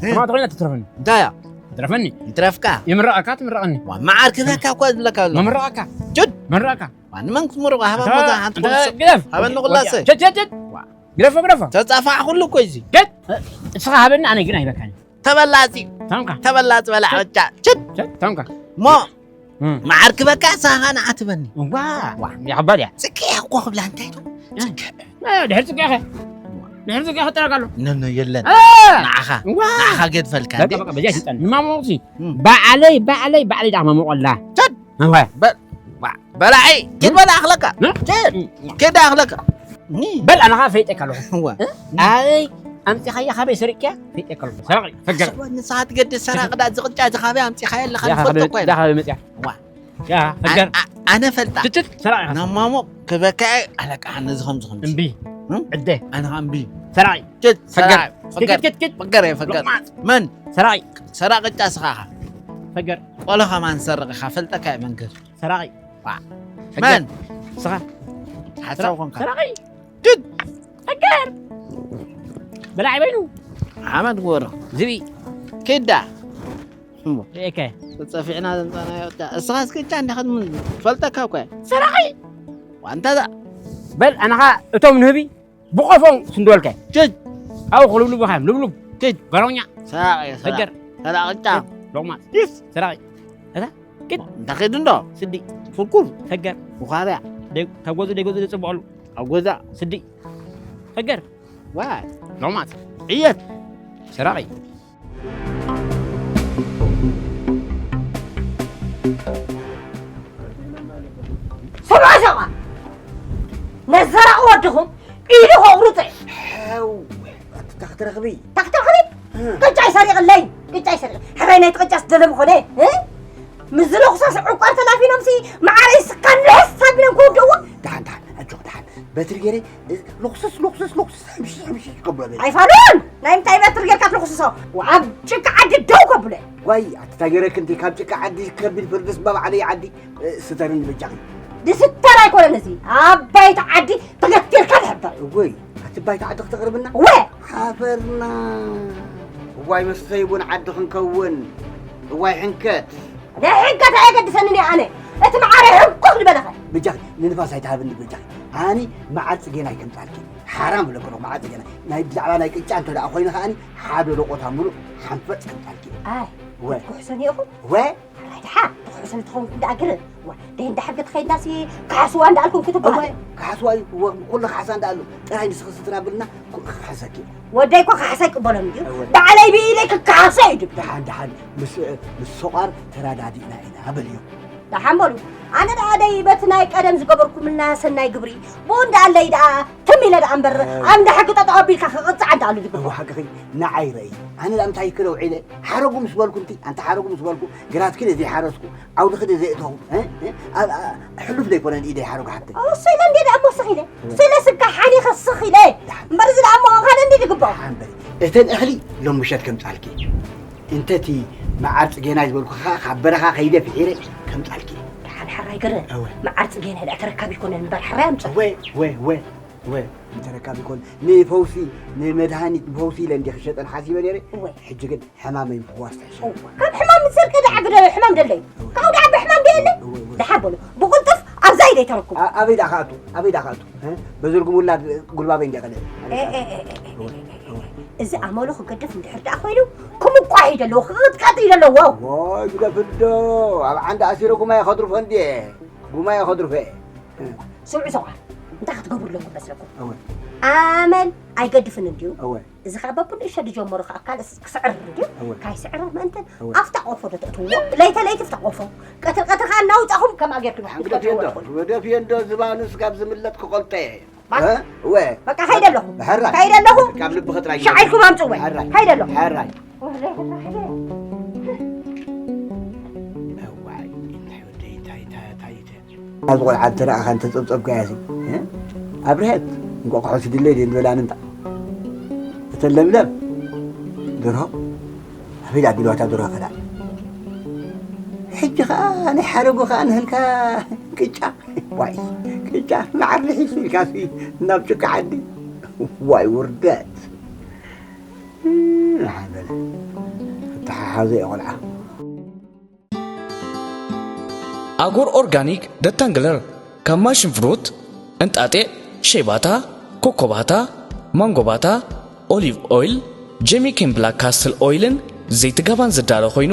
ከማት ኮይና ትትረፈኒ እንታይ እያ ትረፈኒ ይትረፍካ ይምረቐካ ትምረቐኒ ዋ መዓር ክበካ እኳ ዝብለካ ኣሎ መምረቐካ ጭድ መምረቐካ ዋ ንመን ክትምርቆ ሃባ ሞታ ሓንቲ ግደፍ ሃበኒ ቁላሰ ጀጀጀ ግደፎ ግደፎ ተጻፋዕ ኩሉ እኮ እዚ ገድ እስኻ ሃበኒ ኣነ ግን ኣይበካኒ ተበላጺ ታምካ ተበላጺ በላዕ ብቻ ችድ ታምካ ሞ እም። መዓር ክበካ ንስኻ ንዓ ትበኒ። እዋ። ዋ። ይሕባል እያ። ጽግዒ እኮ ክብላ እንታይ ዶ? እም። ጽግዒ። እ፣ ድሕሪ ጽግዒ ኸ? ድሕሪ ጽግዒ ክጥረካ ኣሎ። ኖ፣ ኖ፣ የለን። እ! ንዓኻ። እዋ። ንዓኻ ገድፈልካ በቃ፣ እንዴ? በቃ፣ በዚኣ ትጠን። ንማሞቕሲ። እም። ባዕለይ፣ ባዕለይ፣ ባዕለይ ዳኣ ማሞቐላ። ቸድ! እዋ። በ-፣ ዋ፣ በላዒ፣ ኪድ በላ ኣኽለካ። እ? ኪድ፣ ኪድ ኣኽለካ። ኒ። በል፣ ኣነ ኸዓ ፈይጠካ ኣለኹ። እዋ። እ? ኣበይ ኣምጺኻያ፣ ካበይ ሰሪቅካያ? ፈይጠካ ኣለኹ። ሰራቒ፣ ፈገር። ንስኻ ትገድስ ሰራቒ፣ ዳ ዝቕጫ እዚ ካበይ ኣምጺኻያ ኣለኻ፣ ያ፣ ንፈልጦ ካበይ፣ እኮ ኢና። ዳ ካበይ መጽያ? ዋ። ያ፣ ፈገር። ኣ-፣ ኣ-፣ ኣነ ፈልጣ። ትትት፣ ሰራቒ ኢኻ። ናማሞ ክበካ ኣለካ፣ ኣነ እዚ ከምዚ ከምዚ። እምቢ። እም? ዕደ። ኣነ ኸዓ እምቢ። ሰራቒ። ትት፣ ፈገር። ሰራቒ፣ ፈገር። ትት፣ ትት፣ ትት። ፈገር እየ፣ ፈገር። ሎቕማጽ። መን? ሰራቒ። ሰራቒ ጫ ስኻ ኢኻ። ፈገር። ቆሎ ከማን ሰርቕ ኢኻ፣ ፈልጠካ እየ መንገር። ሰራቒ። ዋ። ፈገር። መን? ስኻ። ሓሳብ ኮንካ። ሰራቒ። ድድ። ፈገር። በላዒ በይኑ። ሓመድ ጎሮ። ዝብኢ። ኪዳ። እሞ። ርእየካ። ጸፊዕና ዘምጻናዮ ጫ። እስኻ እስኪ ጫ እንዲኻ ምን ፈልጠካ እኮ እየ። ሰራቒ። ዋንታ ዛ። በል፣ ኣነ ኸዓ እቶም ንህቢ ብቆፎም ስንድወልካ። ችች። ኣብኡ ክልብልቡ ኻዮም፣ ልብልብ። ችች። በረውኛ። ሰራቒ፣ ሰራቒ። ፈገር። ሰራቒ ጫ። ችች። ሎቕማጽ። ይስ። ሰራቒ። እታ? ክድ። እንታይ ኺድ እንዶ? ስዲ። ፍርኩር። ፈገር። ቡኻርያ። ደይ-፣ ካብ ገዝኡ ደይ ገዝኡ ደይ ጽብቐሉ። ኣብ ገዛ። ስዲ። ፈገር። ዋይ። ሎቕማጽ። ዕየት። ሰራቒ። ስምዑ ሰብኣ፣ ነዚ ሰራቒ ወድኹም ኢዱ ከቑርጾ እየ። ሓው፣ ኣቲ እንታይ ክትረኽቢ? እንታይ ክትረኽቢ? እ። ቅጫ ይሰሪቕለይ፣ ቅጫ ይሰሪቕ። ሕራይ ናይቲ ቅጫስ ደለቡ ኾነ፣ እ? ምስ ዝለኹሳስ ዕቋር ተላፊኖምሲ፣ መዓረይ ስካን ልሕስ ኣቢሎም ክወድእዎ። ደሓን፣ ደሓን፣ ኣጆኺ፣ ደሓን። በትሪ ገይረ፣ እ፣ ልኹስስ፣ ልኹስስ፣ ልኹስስ፣ ሕምሽሽ፣ ሕምሽሽ ከብሎ በለ። ኣይፋሉን! ናይ ምንታይ በትሪ ጌርካ ትልኹስሶ? ኣብ ጭቃ ዓዲ ደው ከብሎ። ዋይ፣ ኣቲ እንታይ ገይረኪ እንዲ ካብ ጭቃ ዓዲ ከቢድ ፍርድስ ባብ ዓለይ ዓዲ፣ እ፣ ስተርኒ በጃኺ። ዝስተር ኣይኮነን እዚ። ኣብ ባይታ ዓዲ ተገቲርካ ትሕበር። እወይ፣ ኣቲ ባይታ ዓዲ ክተቕርብና? እወ። ሓፈርና። እዋይ፣ መስተይ ቡን ዓዲ ክንከውን። እዋይ፣ ሕንከት። ናይ ሕንከት ኣየገድሰንን እየ ኣነ። እቲ መዓረ ሕንኩ ክድበለኸ። በጃኺ፣ ንንፋስ ኣይትሃብኒ በጃኺ። ኣነ መዓር ጽጌናይ ከምጻልኪ። ሓራም ብለኩ ኣለኹ መዓር ጽጌናይ። ናይ ብዛዕባ ናይ ቅጫ እንተ ደኣ ኮይኑ ከኣኒ ሓደ ሎቆታ ምሉእ ሓንፈጽ ከምጻልኪ። ኣይ፣ ወ። ክትኩሕሱኒ ኢኹም? ወ። ኣራይ ደሓ፣ ትኩሕሱኒ ትኸውን ደኣ ግርም። ዋ፣ ደይ እንዳ ሕርገት ኸይድናሲ ክሓስዋ እንዳኣልኩም ክትበሃል። እወ፣ ክሓስዋ እዩ። እወ፣ ኩሉ ክሓሳ እንዳኣሉ። ጥራይ ንስኺ ስትራብልና ኩ-፣ ክሓሰኪ። ወደይ እኮ ክሓሳ ይቅበሎም እንድዩ። እወ። ባዕለይ ብኢደይ ክከሓሶ እዩ ድብል። ደሓን፣ ደሓን፣ ምስ፣ ምስ ሰቋር ተረዳዲእና ኢና በልዮ። ደሓን በሉ። ኣነ ደኣ ደይ በቲ ናይ ቀደም ዝገበርኩምልና ሰናይ ግብሪ፣ ብኡ እንዳኣለይ ደኣ ትም ኢለ ደኣ እምበር፣ እወ። ኣብ እንዳ ሕጊ ጠጠው ኣቢልካ ክቕጻዕ እንዳኣሉ ዝግባእ። እወ፣ ሓቅኺ፣ ንዓይ ረእይ። ኣነ ደኣ እንታይ ክለው ዒለ፣ ሓረጉ ምስ በልኩ፣ ኣንቲ ሓረጉ ምስ በልኩ፣ ግራትኪ ዘይሓረስኩ፣ ዓውዲ ክደ ዘእተኹ፣ እ? እ? ኣብ፣ ኣ-፣ ሕሉፍ ዘይኮነን ኢደይ ሓረጉ ሓፍተይ። እሱ ኢለ እንዴ ደኣ እሞ ስኽ ኢለ። እሱ ኢለ ስጋ ሓኒኸ ስኽ ኢለ። ደሓን። እምበር እዚ ደኣ እሞ ኻደ እንዴ ዝግባኦ? ደሓን በሊ። እተን እኽሊ ሎም ምሸት ከምጻልኪ። እንተ እቲ መዓር ጽጌናይ ዝበልኩ ኸኣ ካብ በረኻ ከይደ ፍሒረ ከምጻልኪ። ደሓን ሕራይ ገረ። እወ። መዓር ጽጌናይ ደኣ ተረካቢ ይኮነን እምበር ሕራይ ኣምጽእ። እወ፣ እወ፣ እወ፣ እወ። ተረካቢ ይኮን። ንፈውሲ፣ ንመድሃኒት፣ ንፈውሲ ኢለ እንዴ ክሸጠን ሓሲበ ነይረ። እወ። ሕጂ ግን ሕማመይ ምፍዋስ ተሕሸ። እወ። ካብ ሕማም ዝሰርቀ ደኣ ግደ ሕማም ደለይ። እወ። ካብኡ ደኣ ብሕማም ደየለ? እወ፣ እወ። ደሓን በሉ። ብቕልጡፍ ኣብዛ ኢደይ ተረክቡ። ኣ-፣ ኣበይ ደኣ ክኣቱ? ኣበይ ደኣ ክኣቱ? እ? በዝርግሙላ ጉልባበይ እንዲያ ቀለ። እ፣ እ፣ እ፣ እ፣ እ፣ እ፣ እ። እወ፣ እወ። እዚ ኣመሉ ክገድፍ እንድሕር ደኣ ኮይኑ፣ ክምቋሕ እዩ ደለዎ፣ ክቕጥቀጥ እዩ ደለዎ። ወይ ግደፍዶ፣ ኣብ ዓንዲ ኣሲረ ጉማየ ከድርፎ እንድየ። ጉማየ ከድርፎ እየ። እ። ስምዑ ሰብኣይ፣ እንታይ ክትገብሩ ኣለኩም መስለኩም? እወ። ኣመል ኣይገድፍን እንድዩ። እወ። እዚ ኸዓ በብንእሽቶ ዝጀመሮ ኸዓ ካልእ ክስዕር ድዩ? እወ። ካይስዕር ምእንትን እወ። ኣፍታ ቆፎ ዶ ተእትዎ? ለይተ ለይቲ ፍታ ቆፎ፣ ቀትር ቀትር ኸዓ እናውጻኹም ከምኣ ጌርኩም ግደፍዮ እንዶ፣ ተእትዎ። ግደፍዮ እንዶ፣ ዝባኑ ስጋብ ዝምለጥ ክቆልጠ እየ። ባ-፣ እ? እወ። በቃ፣ ከይደ ኣለኹ። ሕራይ። ከይደ ኣለኹ። ካብ ልቢ ኸጥራይ ሻዕ ኢልኩም ኣምጽእወ። ሕራይ። ከይደ ኣለኹ። ሕራይ። ወረ፣ ወረ፣ ወረ። እዋይ፣ እንታይ ወደይ፣ እንታይ፣ እንታይ፣ እንታይ፣ እንታይ። ኣብዚ ቆልዓ እንተ ደኣ ኸንተ ጸብጸብካያ ሲ፣ እ? ኣብርሀት፣ እንቋቑሖ ስድለይ ድየ ዝበላኒ እንታ። እተን ለምለም፣ ደርሆ፣ ኣበይ ደኣ ኣቢልዋ እታ ደርሆ ከ ደኣ? ሕጂ ኸኣ ናይ ሓረጉ ኸኣ ንህልካ ቅጫ። ዋይ፣ ቅጫ መዓር ርሒሱ ኢልካ ሲ፣ ናብ ጭቃ ዓዲ። ዋይ ውርደት። ደሓን በለ። ክተሓሓዞ እየ ቆልዓ። ኣጎር ኦርጋኒክ ደታንግለር ካብ ማሽን ፍሩት፣ እንጣጢዕ፣ ሸይባታ፣ ኮኮባታ፣ ማንጎባታ፣ ኦሊቭ ኦይል፣ ጀሚካን ብላክ ካስትል ኦይልን ዘይቲ ጋባን ዝዳሎ ኮይኑ፣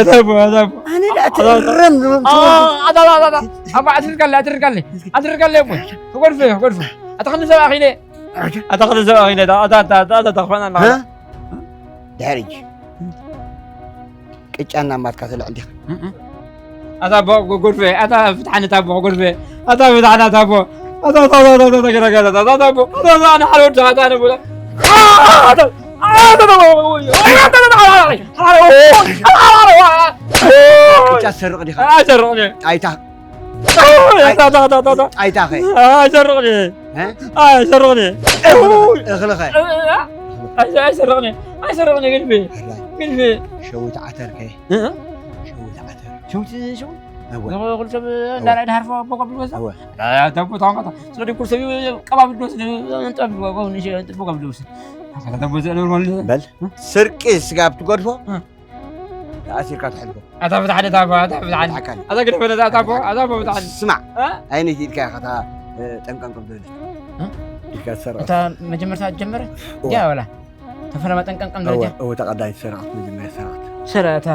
ኣታ ኣቦ ኣታ ኣቦ ኣነ ደኣ ትእረም ዝብል ኣታ ኣታ ኣታ ኣታ ኣባ ኣትርካለ ኣትርካለ ኣትርካለ እሞ ክጎድፈ ክጎድፈ ኣታ ክንዲ ሰብ ኣኺለ ኣታ ክንዲ ሰብ ኣኺለ ኣታ ኣታ ኣታ ኣታ ተኽፈና ኣላ ድሕሪ ቅጫና ማትካ ትልዕል ዲኻ ኣታ ኣቦ ጎድፈ ኣታ ፍትሓኒ ኣታ ኣቦ ጎድፈ ኣታ ፍትሓኒ ኣታ ኣቦ ኣታ ኣታ ኣታ ኣታ ገዳ ገዳ ኣታ ኣታ ኣቦ ኣታ ኣታ ኣነ ሓደ ወዲ ኣታ ኣነ ቦላ ኣታ ቅጫ ትሰርቕ ዲኻ ኣይሰርቕኒ ጣይታ ጣይታ ጣይታ ጣይታ ጣይታ ኸ ኣይሰርቕኒ እ? ኣይሰርቕኒ እኽሊ ኸ ኣይሰርቕኒ ኣይሰርቕኒ ግድፊ ግድፊ ሸዊት ዓተር ከ እ? ሸዊት ዓተር ሸውቲ ሸው እወ ኩሉ ሰብ እንዳላይ ድሃርፎ ኣቦ ከብሉ ወሰ እወ ተቦ ታንካታ ስለዲ ኩሉ ሰብ ቀባብ ድወስድ እንጠብ ወገው ንሽ እንጠብ ወገብ ድወስድ ተቦ ዘለ ወለ በል ስርቂ ስጋብ ትገድፎ እ። ተኣሲርካ ትሕልፎ ኣታ ብታሕደ ታቦ ኣታ ብታሕደ ብታሕካል ኣታ ግደ በለ ኣታ ቦ ኣታ ቦ ብታሕደ ስማዕ እ? ኣይነት ኢልካ ኢኻ እታ እ፣ ጠንቀንቀም ትብል። እ? ኢልካ ትሰርዖ። እታ መጀመርታ ጀመረ እወ። ያ ወላ ተፈለማ ጠንቀንቀም እወ፣ ደረጃ እወ፣ ተቐዳሚት ሰራቕት መጀመርያ ሰራቕት። ሰራእታ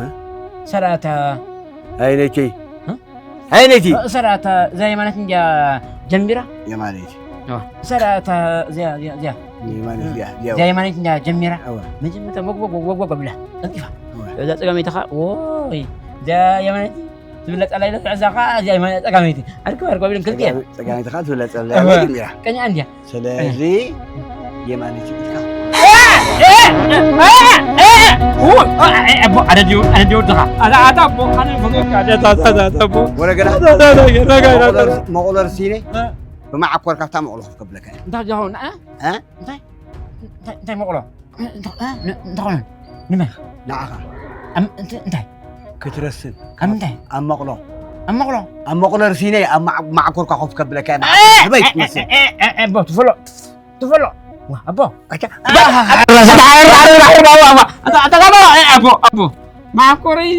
እ? ሰራእታ ኣይነይቲ እ? ኣይነይቲ ሰራእታ እዚኣ የማነት እንዲያ ጀሚራ የማነይቲ ሰራእታ እዚኣ እዚኣ እዚኣ የማነይቲ እያ እዚኣ የማነት እንዲያ ጀሚራ እወ መጀመርታ ወግወግ ወግወግ ብላ ቀልጢፋ እወ እዛ ፀጋመይቲ ከዓ ኦይ እዚኣ የማነት ትብለጥ ኣላ ኢለ እዛ ከዓ እዚኣ የማነት ፀጋመይቲ ኣርክብ ኣርክብ ኢለን ክልቲኤን ጸጋሚትኻ ትብለጥ እወ። ጸላ ቀኛ እንዲያ ስለዚ የማነይቲ ኢልካ ኣደ ድዩ ኣደ ድዩ ድኻ ኣታ ኣታ ኣቦ ኣነ ፈገግ ኣደ ኣታ ኣታ ኣታ ኣቦ ወረገዳ ኣታ ኣታ ኣታ ኣታ መቑሎ ርሲነ ብመዓኮር ካብታ መቑሎ ከፍ ከብለካ እየ። እንታይ ጃሆ ንዓ እ? እንታይ እንታይ እንታይ መቑሎ እንታይ እ? ን- እንታይ ኮይኑ ንመን ንዓኻ ኣም- እንታይ እንታይ ክትረስን ኣብ ምንታይ ኣብ መቑሎ ኣብ መቑሎ ኣብ መቑሎ ርሲነ ኣብ መዓ- መዓኮርካ ከፍ ከብለካ እየ። ንዓኻ ህበይ ትመስል ኣቦ ትፈሎ ትፈሎ ዋ ኣቦ ኣታ ኣቦ ማዕኮረይ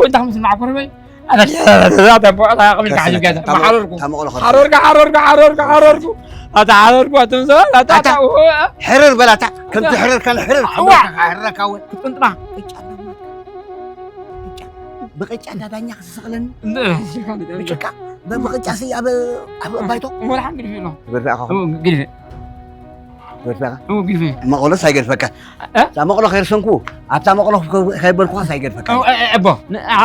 እንታይ ምስ ማዕኮረ በይ ኣቦ ኣታ ቅብል ካሕዚ ገዛ ሓረርኩ ታመቕሎ ሓረርኩ ሓረርኩ ሓረርኩ ሓረርኩ ኣታ ሓረርኩ ኣቶም ሰባት ኣታ ኣታ ሕርር በላታ ከምቲ ሕረርካ ሕረር እዋ። ሕረካ እውን ክትቅንጥማ ብቅጫ እንዳዳኛ ክስስቕለኒ ብጭቃ ብቅጫ ሲ ኣብ ኣብ ባይቶ ወላ ሓንቲ ግድፊ ኣሎ ገድፈካ ግድፊ ገድፈካ ግድፊ መቐሎስ ኣይገድፈካ እ? እዛ መቐሎ ከይርሰንኩ ኣብታ መቐሎ ከይበልኩኻስ ኣይገድፈካ ኣቦ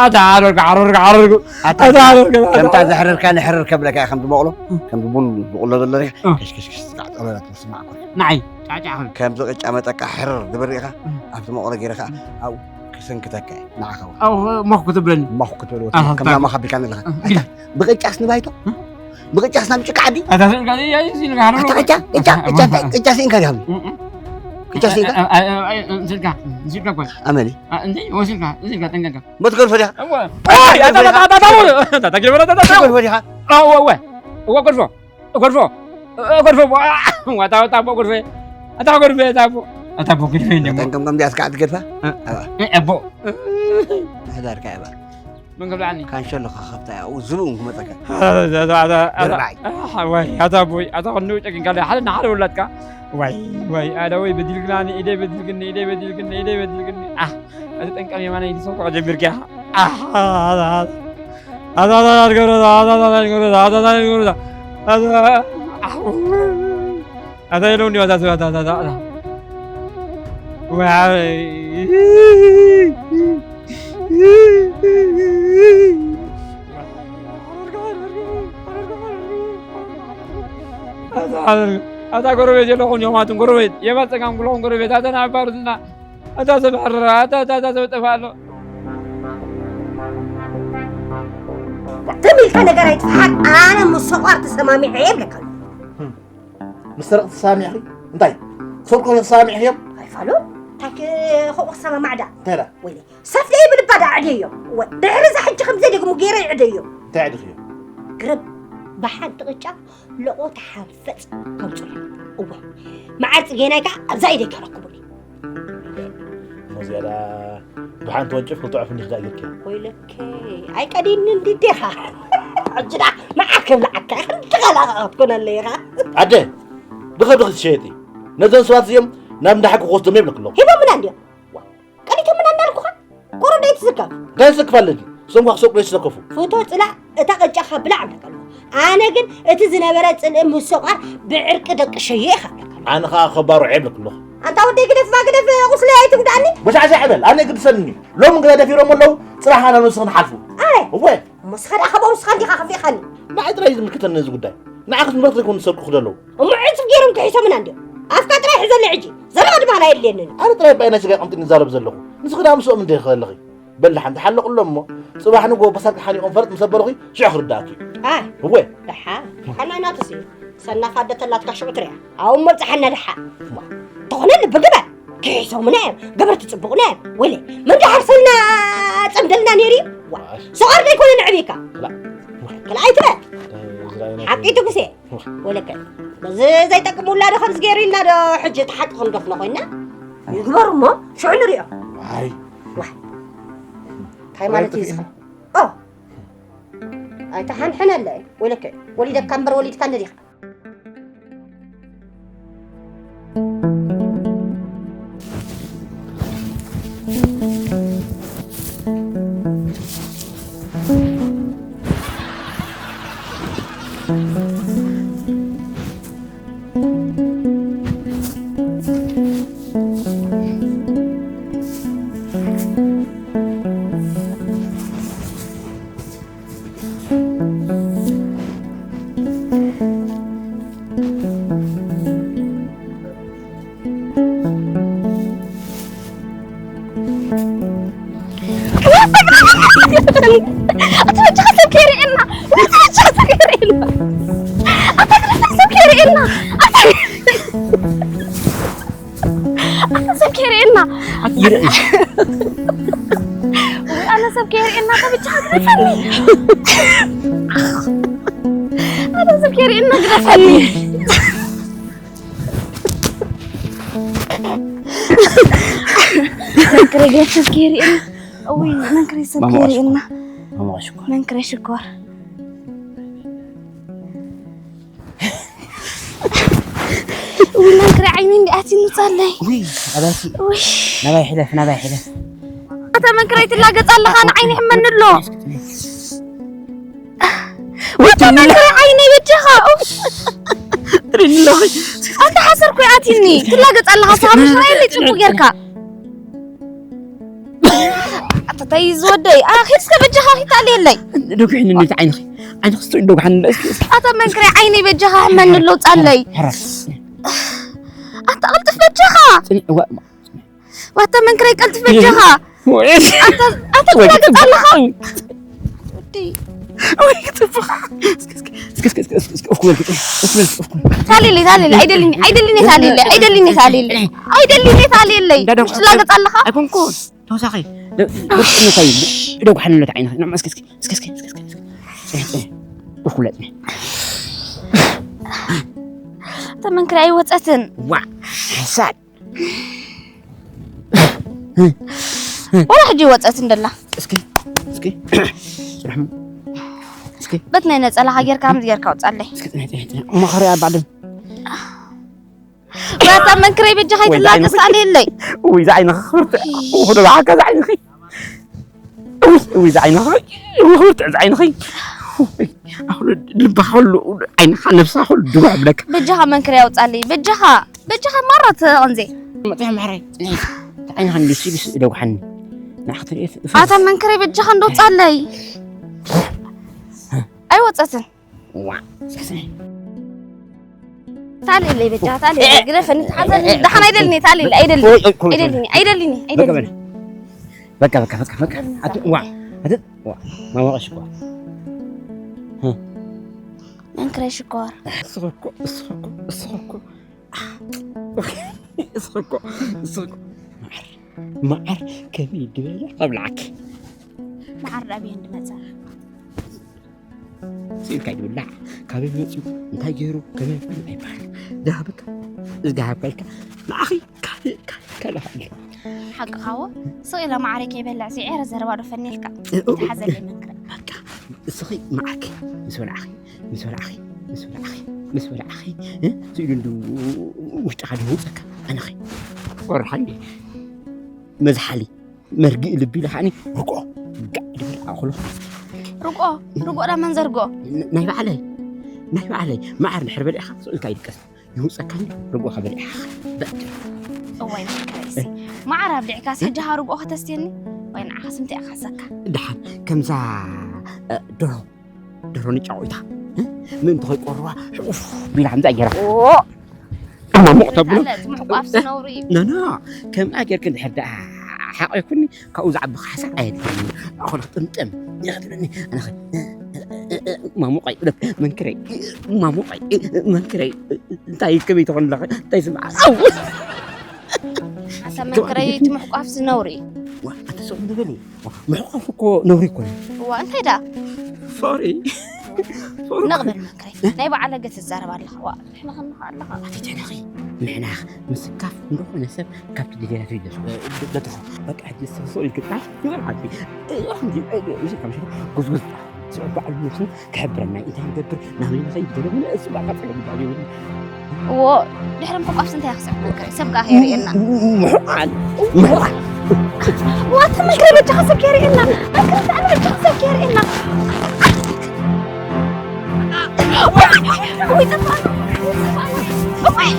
ኣታ ዓረርኩ ዓረርኩ ዓረርኩ ኣታ ኣታ ዓረርኩ ከምታ ዘሕረርካ ንሕረር ከብለካ ከምቲ መቐሎ ከምቲ ቡን ዝቕሎ ዘሎ ሪኻ እ። ከሽከሽከሽ ጸሎላት መስማዕ ኮ ንዓይ ጫጫ ኹን ከምዚ ቅጫ መጠቃ ሕርር ዝብል ሪኻ እ። ኣብቲ መቐሎ ገይርካ ኣብኡ ክስንክተካ እየ ንዓኻ እውን ኣው ሞኽ ክትብለኒ ሞኽ ክትበልዎ ኣሃ፣ ከምዛ ታንኪ። ሞኻ ቢልካ ዘለኻ እ፣ ግዳ። ብቅጫስ ንባይቶ ብቅጫስ ናብ ጭቃ ዓዲ ኣታ ስእልካ እያ፣ እያ፣ እያ፣ እያ፣ ኣታ ቅጫ ቅጫ ቅጫ ቅጫ ስኢንካ ዲኻ ቅጫ ስኢንካ ስልካ ስልካ ኮይ ኣመሊ እንተ ወሲልካ ስልካ ጠንቀቀ መትገርፎ ዲኻ እዋ ኣታ ኣታ ኣታ ኣታ መትገርፎ ዲኻ እዋ እዋ እዋ ገርፎ ገርፎ ገርፎ እዋ እታ እታ እቦ ገርፎ እታ ገርፎ እታ እቦ እታ እቦ ገርፎ እንደ ጠንቀምቀም ዲያ ስካዕ ትገድፋ እቦ ሕዳርካ እያ ምን ክብላኒ ካንሸሎ ከኸፍታ እያ ዝብኡ ክመፀካ ድርባይ ወይ ኣታ ቦይ ኣታ ክንዱ ጨኪንካ ሓደ ንሓደ ውላድካ ወይ ወይ ኣደ ወይ በዲልግናኒ ኢደይ በዲልግኒ ኢደይ በዲልግኒ ኢደይ በዲልግኒ ኣህ እቲ ጠንቀም የማናይ ዝሰብኮ ጀሚርካ ኣታ ኢሎም እንዲዋ ኣታ ጎረቤት የለኹም ዮማትን ጎረቤት የማት ፀጋም ኩለኹም ጎረቤት ኣታ ንዓባር ዝና ኣታ ሰብ ሕርራ ኣታ ኣታ ኣታ ሰብ ጠፋ ኣሎ ትም ኢልካ ነገር ኣይትፍሓር። ኣነ ምስ ሰቋር ተሰማሚዐ እየ ይብለካ ኣለኹ። ምስ ሰረቕቲ ተሰማሚዕኺ? እንታይ? ክሰርቁ እዮም ተሰማሚዕኽዮም? ኣይፋሉን። እንታይ ክኸቑ ክሰማማዕ ደኣ? እንታይ ደኣ? ወይለይ። ሰፍ ደይብል እባ ደኣ ዕደዮም። ወ-፣ ድሕሪ እዛ ሕጂ ከም ዘደግሙ ገይረ ይዕደዮም። እንታይ ዕድኽዮ? ግርም ብሓንቲ ቅጫ ለቖ ተሓንፈፅ ከምፅሉ። እወ። መዓር ፅጌናይ ከዓ ኣብዛ ኢደይ ከረክቡኒ። እሞ ዝያዳ ብሓንቲ ወንጭፍ ክልተ ዕፍ እንዲኽ ደኣ ጌርክዮ። ወይለከ ኣይቀዲኒ እንዲ ዲኻ? ሕጂ ደኣ መዓር ክብልዓካ ኢኻ። ድኻ ደኣ ክትኮነለይ ኢኻ። ኣደ፣ ድኸ ድኺ ትሸየጢ። ነዞም ሰባት እዚኦም ናብ እንዳ ሓቂ ክወስዶም እየ ይብለክ ኣለኹ። ሂቦምና እንድዮም። ቀኒቶምና እንዳልኩኻ ኮረዶ ኣይትስከፍ። እንታይ ዝስክፍ ኣለኒ? እሶም ኳ ክሰርቁ ዘይተሰከፉ። ፍቶ ጽላእ እታ ቅጫኻ ብላዕ እብለካ ኣለኹ። ኣነ ግን እቲ ዝነበረ ጽልኢ ምስ ሰቋር ብዕርቂ ደቅሸዮ ኢኻ እብለካ ኣለኹ። ኣነ ኸኣ ከባርዖ እየ እብለክ ኣለኹ። ኣንታ ወደይ ግደፍባ ግደፍ ቁስለይ ኣይትጉድኣኒ። በሻዕ ሻዕ በል ኣነ የግድሰኒ እዩ። ሎሚ ግዳ ደፊሮም ኣለዉ ጽባሕ ኣነ ንስኺ ንሓልፉ። ኣይ እወ እሞ ንስኻ ደኣ ካብኦም ንስኻ እንዲኻ ከፊእኻኒ። ንዓይ ጥራይ እዩ ዝምልከተኒ እዚ ጉዳይ። ንዓኽስ ንብረት ዘይኮኑ ዝሰርቁ ክደለዉ። እሞ ዕንጽፍ ገይሮም ክሒሶምና እንድዮም። ኣፍካ ጥራይ ሕዘለይ ሕጂ። ዘረባ ድማ ኣየድልየንን እዩ። ኣነ ጥራይ ባይ ናይ ስጋይ ቀምጢኒ እዛረብ ዘለኹ። ንስኺ ደኣ ምስኦም እንዲኺ ዘለኺ። በል ደሓን ተሓለቑሎም እሞ ጽባሕ ንግሆ በሳልኪ ሓኒቖም ፈረጥ ምስ ኣበሉኺ ሽዑ ክርድኣኪ እዩ። ኣይ እወ። ደሓን። ከመይ ናትስ እዩ። ሰናፍ ኣደ ተላትካ ሽዑ ትሪኣ። ኣብኡ መብጽሓና ደሓን። ተኾነ ልቢ ግበር። ክሒሶምና እዮም። ገበርቲ ጽቡቕና እዮም። ወይለይ። መን ደሓር ሰልና ጸምደልና ነይሩ እዩ? ዋ። ሰቋር ዶ ኣይኮነ ነዕብየካ? ክላ። ክላ ኣይትበል። እንታይ ዝረኣየ ነገር ሓቂ ትጉሴ። ወለከ። በዚ ዘይጠቅም ውላዶ ከምዚ ገይሩ ኢልና ዶ ሕጂ እቲ ሓቂ ክንደፍኖ ኮይንና? ይግበሩ እሞ ሽዑ ንሪኦ። ዋይ። ዋይ። እንታይ ማለት እዩ እዚ? ኦ። ኣይተሓንሕነለይ ወለከ ወሊደካ እምበር ወሊድካ እንደ ዲኻ። ኣታ በጃኻ ሰብ ከይርእየና፣ ኣታ በጃኻ ሰብ ከይርእየና፣ ኣታ በጃኻ ሰብ ከይርእየና፣ ኣታ ኣታ ሰብ ከይርእየና። ይርኢ። ወይ ኣነ ሰብ ከይርእየና፣ ኣታ በጃኻ ግደፈኒ። ኣታ ሰብ ከይርእየና ግደፈኒ። መንክረይ ሰብ ከይርእየና። እውይ፣ መንክረይ ሰብ ማማ ከይርእየና። ሽኮር። ማማ ሽኮር። መንክረይ ሽኮር። ውይ፣ መንክረይ ዓይኒ እንዲ ኣትዩ ምጻለይ። ውይ፣ ኣባቲ። ውይ። ናባይ ሕለፍ፣ ናባይ ሕለፍ። ኣታ መንክረይ ትላገጽ ኣለኻ፣ ንዓይኒ ይሕመኒ ኣሎ። ወታ መንክረይ ዓይነይ በጃኻ። ኡፍ። ትሪኒ ኣለኺ። ኣታ ሓሰር ኮይ ኣትዩኒ። ትላገጽ ኣለኻ፣ ሳብ ምሽራይ ጽቡቕ ጌርካ። ኣታ ታይ ዝወደይ፣ ኣኺድ እስከ በጃኻ ኺታልየለይ። ደጉሕኒ ነቲ ዓይንኺ። ዓይንኺ ስቶ ደጉሓኒ እንዳ እስኪ። ኣታ መንክረይ ዓይነይ በጃኻ ሕመኒ ኣሎ ጻለይ። ሕራስ። ኣታ ቀልጥፍ በጃኻ። ጽኒ-፣ ዋ-፣ ዋታ መንክረይ ቀልጥፍ በጃኻ። ወይ። ኣታ፣ ኣታ ወይ ትላገጽ ኣለኻ። ወዲ። ወይ ክትብኻ። እስኪ፣ እስኪ፣ እስኪ፣ እስኪ፣ እስኪ፣ እስኪ፣ እስኪ፣ እስኪ፣ እስኪ፣ እስኪ፣ እስኪ፣ እስኪ። ታሊለይ፣ ታሊለይ፣ ኣይደልኒ፣ ኣይደልኒ፣ ታሊለይ፣ ኣይደልኒ፣ ታሊለይ። ኣይደልኒ፣ ታሊለይ። እንዳደም ትላገጽ ኣለኻ። ኣይኮንኩን። ተወሳኺ። ደ-፣ ደጉሓኒ እንታይ እዩ? ደጉሓኒ ነቲ ዓይንኺ። ንዕማ እስኪ፣ እስኪ፣ እስኪ፣ እስኪ፣ እስኪ፣ እስኪ፣ እስኪ። ጽንሕ፣ ጽንሕ። እኩለ ጽንሕ። ኣታ መንክረይ ኣይወጸትን። ዋ፣ ሓሳድ። ወላ ሕጂ ወጸት እንደላ። እስኪ፣ እስኪ፣ ጽንሕ። እስኪ። በት ናይ ነጸላኻ ጌርካ፣ ከምዚ ጌርካ ውጻለይ። እስኪ፣ ጽንሕ፣ ጽንሕ፣ ጽንሕ። እሞ ኸሪያ ባዕድም። ዋታ መንክረይ በጃኻ ወይ ዝዓይንኺ። ኣይትላገጽ ኣልየለይ። ወይ ዝዓይንኺ ክብርቲ። ውኹዶ ብሓካ ዝዓይንኺ። ወይ፣ ወይ ዝዓይንኺ። ወይ ክብርቲ ዝዓይንኺ። ኣኹሉ ልብኻ ኩሉ ዓይንኻ ነብስኻ ኩሉ ድዋ ብለካ። በጃኻ መንክረይ ኣውጻለይ። በጃኻ፣ በጃኻ ማራ ተቐንዜ። መጥያ ማሕረይ። ዓይንኻ ንድሲ ድስ ደጉሓኒ። ንዓኻ ትርእየ ፍ-፣ ኣታ መንክረይ በጃኻ እንዶ ውጻለይ። ኣይወጸትን። ዋ፣ እስኪ ስኒ። ታሊለይ በጃ፣ ታሊለይ፣ ግደፈኒ፣ ተሓዘኒ፣ ደሓን ኣይደልኒ፣ ታሊለይ፣ ኣይደልኒ፣ ወይ፣ ወይ፣ ኣይደልኒ፣ ኣይደልኒ፣ በቃ ኣይደልኒ። በል። በቃ፣ በቃ፣ በቃ፣ በቃ። ኣት-፣ ዋ፣ ኣት-፣ ዋ፣ ማማ ሽኮር። መንክረይ ሽኮር። እስኺ እኮ፣ እስኺ እኮ፣ እስኺ እኮ። እስኺ እኮ፣ እስኺ እኮ። መዓር፣ መዓር ከመይ ድበለ ከብልዓኪ። መዓር ዳብየ እንድመጸ። ስኢልካ ይብላዕ። ካበይ መፂኡ፣ እንታይ ገይሩ፣ ከመይ ገይሩ ኣይበሃል። ዝሃበካ፣ ዝሃበካ ንዓኺ ካልእ፣ ካልእ፣ ካልእ ሃለ። ሓቅኻዎ፣ ስቕ ኢለ መዓረይ ከይበልዕ፣ ስዒረ ዘረባ ዶ ፈኒልካ? እ፣ እ፣ ተሓዘለይ መንክረ። በቃ፣ እስኺ መዓርኪ ምስ በላዕኺ፣ ምስ በላዕኺ፣ ምስ በላዕኺ፣ ምስ በላዕኺ፣ እ፣ ስኢሉ እንዱ ውሽጥኻ ድውፀካ፣ ኣነኺ። ወርሓይ መዝሓሊ። መርጊእ ልቢ ኢለ ከዓኒ ርግኦ ጋዕ ድብል ኣኽሎ። ርግኦ? ርግኦ ዳ መን ዘርግኦ? ን-፣ ናይ ባዕለይ። ናይ ባዕለይ። መዓር ድሕር በሊዕኻ ስቕ ኢልካ ይድቀስ። ይውጸካኒ ርግኦኻ በሊዕኻ። በቃ። እዋይ መከረይሲ። እ? መዓር ኣብሊዕካስ ሕጂ ሃ ርግኦ ከተስትየኒ? ወይ ንዓኻስ እንታይ ኢኻ ሰካ? ደሓን ከምዛ፣ እ፣ ደርሆ ደሮ ንጫቑታ፣ እ? ምእንቲ ከይቆርዋ፣ ኡፍ፣ ቢላ ከምዛ ገይራ። ኦ! እማ ሙቕ ተብሎ። ኣለ፣ እዚ ምሕቋፍ ዝነውሩ እዩ። ኖ፣ ኖ፣ ከምኣ ጌርክ እንድሕር ደኣ ሓቒርኩኒ፣ ካብኡ ዝዓቢ ካሕሳ ኣየድልየኒ። ኣኹል ጥምጥም፣ ይኽትብለኒ፣ ኣነ ኸ፣ እ፣ እ፣ እ፣ እ፣ ማሙቐይ፣ መንክረይ፣ ማሙቐይ፣ መንክረይ፣ እንታይ ከመይ ትኾን ኣለኸ? እንታይ ስምዓ? ኣው! ኣታ መንክረይ፣ እቲ ምሕቋፍ ዝነውሩ እዩ። ዋ፣ ኣታ ስቕ እንድበል እዩ። ምሕቋፍ እኮ ነውሪ እኮ እዩ። እዋ፣ እንታይ ደኣ? ሶሪ። ሶሪ። ነቕበል መንክረይ። እ? ናይ በዓል ገ ትዛረብ ኣለኻ። ዋ፣ ንሕና ከንኻ ኣለኻ። ኣቲ ተነኺ። ንሕና ምስካፍ እንደኾነ ሰብ ካብቲ ድሌታቱ ይደርሱ። እ፣ ደ-፣ ደጥፎ። በቃ፣ ሕጂ ሰብ ሶሪ ይግባል። ይበል ዓዲ። እ፣ ሕጂ፣ እ፣ እ፣ ምሽ ካብ ምሽ ጉዝጉዝ። ስዑ በዓል ሞቱ ክሕብረና እዩ። እንታይ ይገብር? ናበይ መኸይ ይደለ? ምን እሱ በቃ ጸገም ይባል ይሁን። እዎ፣ ድሕሪ ምሕቋፍስ እንታይ ክስዕብ ነገር? ሰብ ከኣ ከየርእየና። ምሕቋን፣ ምሕቋን። ዋታ መግረ በጃኻ ሰብ ከየርእየና። መግረ በጃኻ ሰብ ከየርእየና። ወይ ጠፋና። ወይ።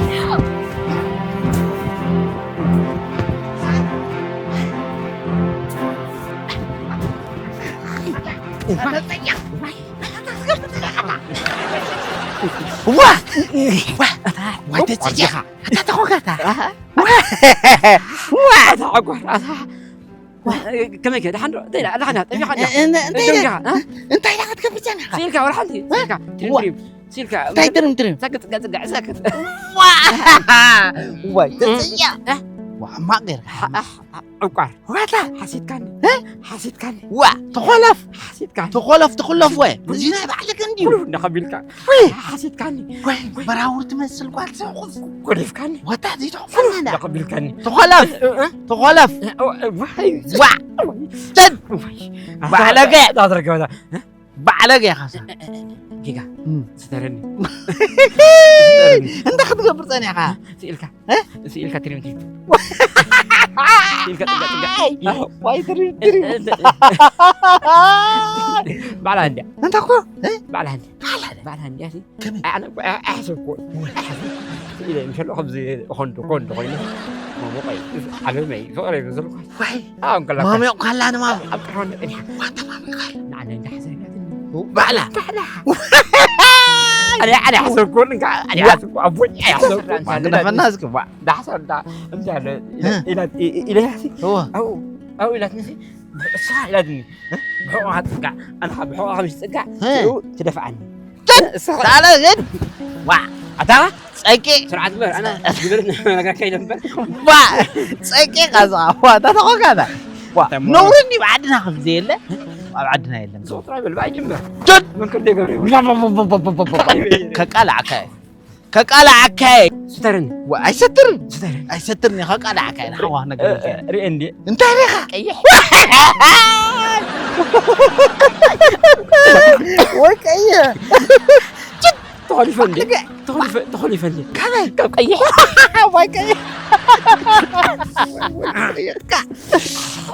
ዋ! ዋ! ዋ! ተጸያ! ኣታ ተኾንካ ኣታ! ኣሃ። ዋ! ዋ! ኣታ ዓጓር፣ ኣታ! ዋ! ከመይ ከ? ደሓን ዶ? እንታይ ኢላ? ኣላኻ እንዲኻ፣ ጠፊኻ እንዲኻ? እ-፣ እ-፣ እንታይ ደው ኢላ? ኢኻ? እ? እንታይ ኢላ ክትከፍት ጸኒሕካ? ስኢልካ፣ ወላ ሓንቲ፣ እ? ስኢልካ፣ ትሪም፣ ዋ! ትሪም። ስኢልካ፣ እንታይ ትርም ትርም? ሰክት፣ ገጽ፣ ገጽ፣ ሰክት። ዋ! ዋይ፣ ተጸያ! እ? ዋ፣ ሕማቕ ጌርካ። ሓ-፣ ሓ-፣ ዕቋር። ዋታ? ሓሲትካኒ። እ? ሓሲትካኒ። ዋ፣ ተኾለፍ። ሓሲትካኒ። ተኾለፍ፣ ተኾለፍ ወይ። እዚ ናይ ባዕልክ እንድዩ። ኩሉ እንዳኸቢልካ። ወይ። ሓሲትካኒ። ወይ፣ በራውር ትመስል ጓል ሰው። ኮሊፍካኒ። ዋታ፣ እዚ ተኾለፍ። እንዳኸቢልካኒ። ተኾለፍ። እ፣ እ። ተኾለፍ። እ፣ እ፣ ወይ። ዋ። ወይ። ተን። ወይ። ባዕለገ። ዳትረገበታ። እ? ባዕለገ ኢኻ። እ፣ እ፣ እ፣ እ። ጌጋ። እም። ስተረኒ። ስተረኒ። እንታይ ክትገብር ጸኒሕካ? ስኢልካ። እ? ስኢልካ ትሪም ትሪም። ስኢልካ ጥጋ ጥጋ። ዋይ፣ ትሪም ትሪም። እ፣ እ፣ እ፣ እ። ባዕላ እንድያ። እንታይ እኮ? እ? ባዕላ እንድያ። ባዕላ እንድያ። ባዕላ እንድያ፣ ሲ። ከመይ? ኣነ እኮ ኣይ-፣ ኣይሓሰብኩ። ኣይሓሰብኩ። ስኢለ ምሸሎ ከምዚ ኾንዶ፣ ኾንዶ ኮይነ። ማሞ ቆይ፣ ዓለመይ፣ ፍቕረይ ብዝልኳ። ዋይ። ኣዎ፣ እንከላ ማሚ እኳ ኣላ ንማሚ። ኣብ ቅርባና ጸኒሓ። ዋታ ማሚ እኳ ኣላ። ንዓና እንዳ ሓሰብናትኒ። ባዕላ። ባዕላ። ኣነ፣ ኣነ ሓሰብኩ፣ እንካ፣ ኣነ ዋ። ሓሰብኩ፣ ኣቦይ፣ ኣነ ሓሰብኩ። ዋንዳ ፈና እስኪ፣ ዋ። ዳሕሳ እንዳ፣ እንዳ ኣለ፣ ኢላ፣ እ። ኢላ፣ ኢ-፣ ኢ-፣ ኢላ፣ እዋ። ኣው፣ ኣው ኢላትኒ፣ እሳ ኢላትኒ። እ? ብሕቖኻ ትጽጋዕ፣ ኣነ ኸኣ ብሕቖኻ ምስ ትጽጋዕ፣ እ። ሽዑ ትደፍዓኒ። ጭድ! እሳ ኸኣ ታለ ግን፣ ዋ፣ ኣታ ጸቂ። ስርዓት ግበር፣ ኣነ ግበር ነግረካ ኢለ እምበር። ዋ፣ ጸቂ ኸኣ ዝኸ-፣ ዋ፣ ኣታ ተኾንካ ኣታ። ዋ፣ እንታይ እሞ? ነውሪ እንድዩ ኣብ ዓድና ከምዚ የለ? ኣብ ዓድና የለን። ሰው ጥራይ በል፣ ብኣይ ጅምበር። ጭድ! መንከር ደይ ገብረ። ከቃላዕካ እዩ። ከቃላዓካይ። ስተርን። ወ-፣ ኣይሰትርን። ስተርን። ኣይሰትርን፣ ከቃላዓካይ፣ ንሓዋ ነገር እ-፣ እ-፣ ሪኤ እንዴ? እንታይ ሪኻ? ቀይሕ። ወይ ቀይሕ። ተኾሊፈ እንዴ? ልገ-፣ ተኾሊፈ፣ ተኾሊፈ እንዴ? ካበይ? ካብ ቀይሕ። ወይ ቀይሕ።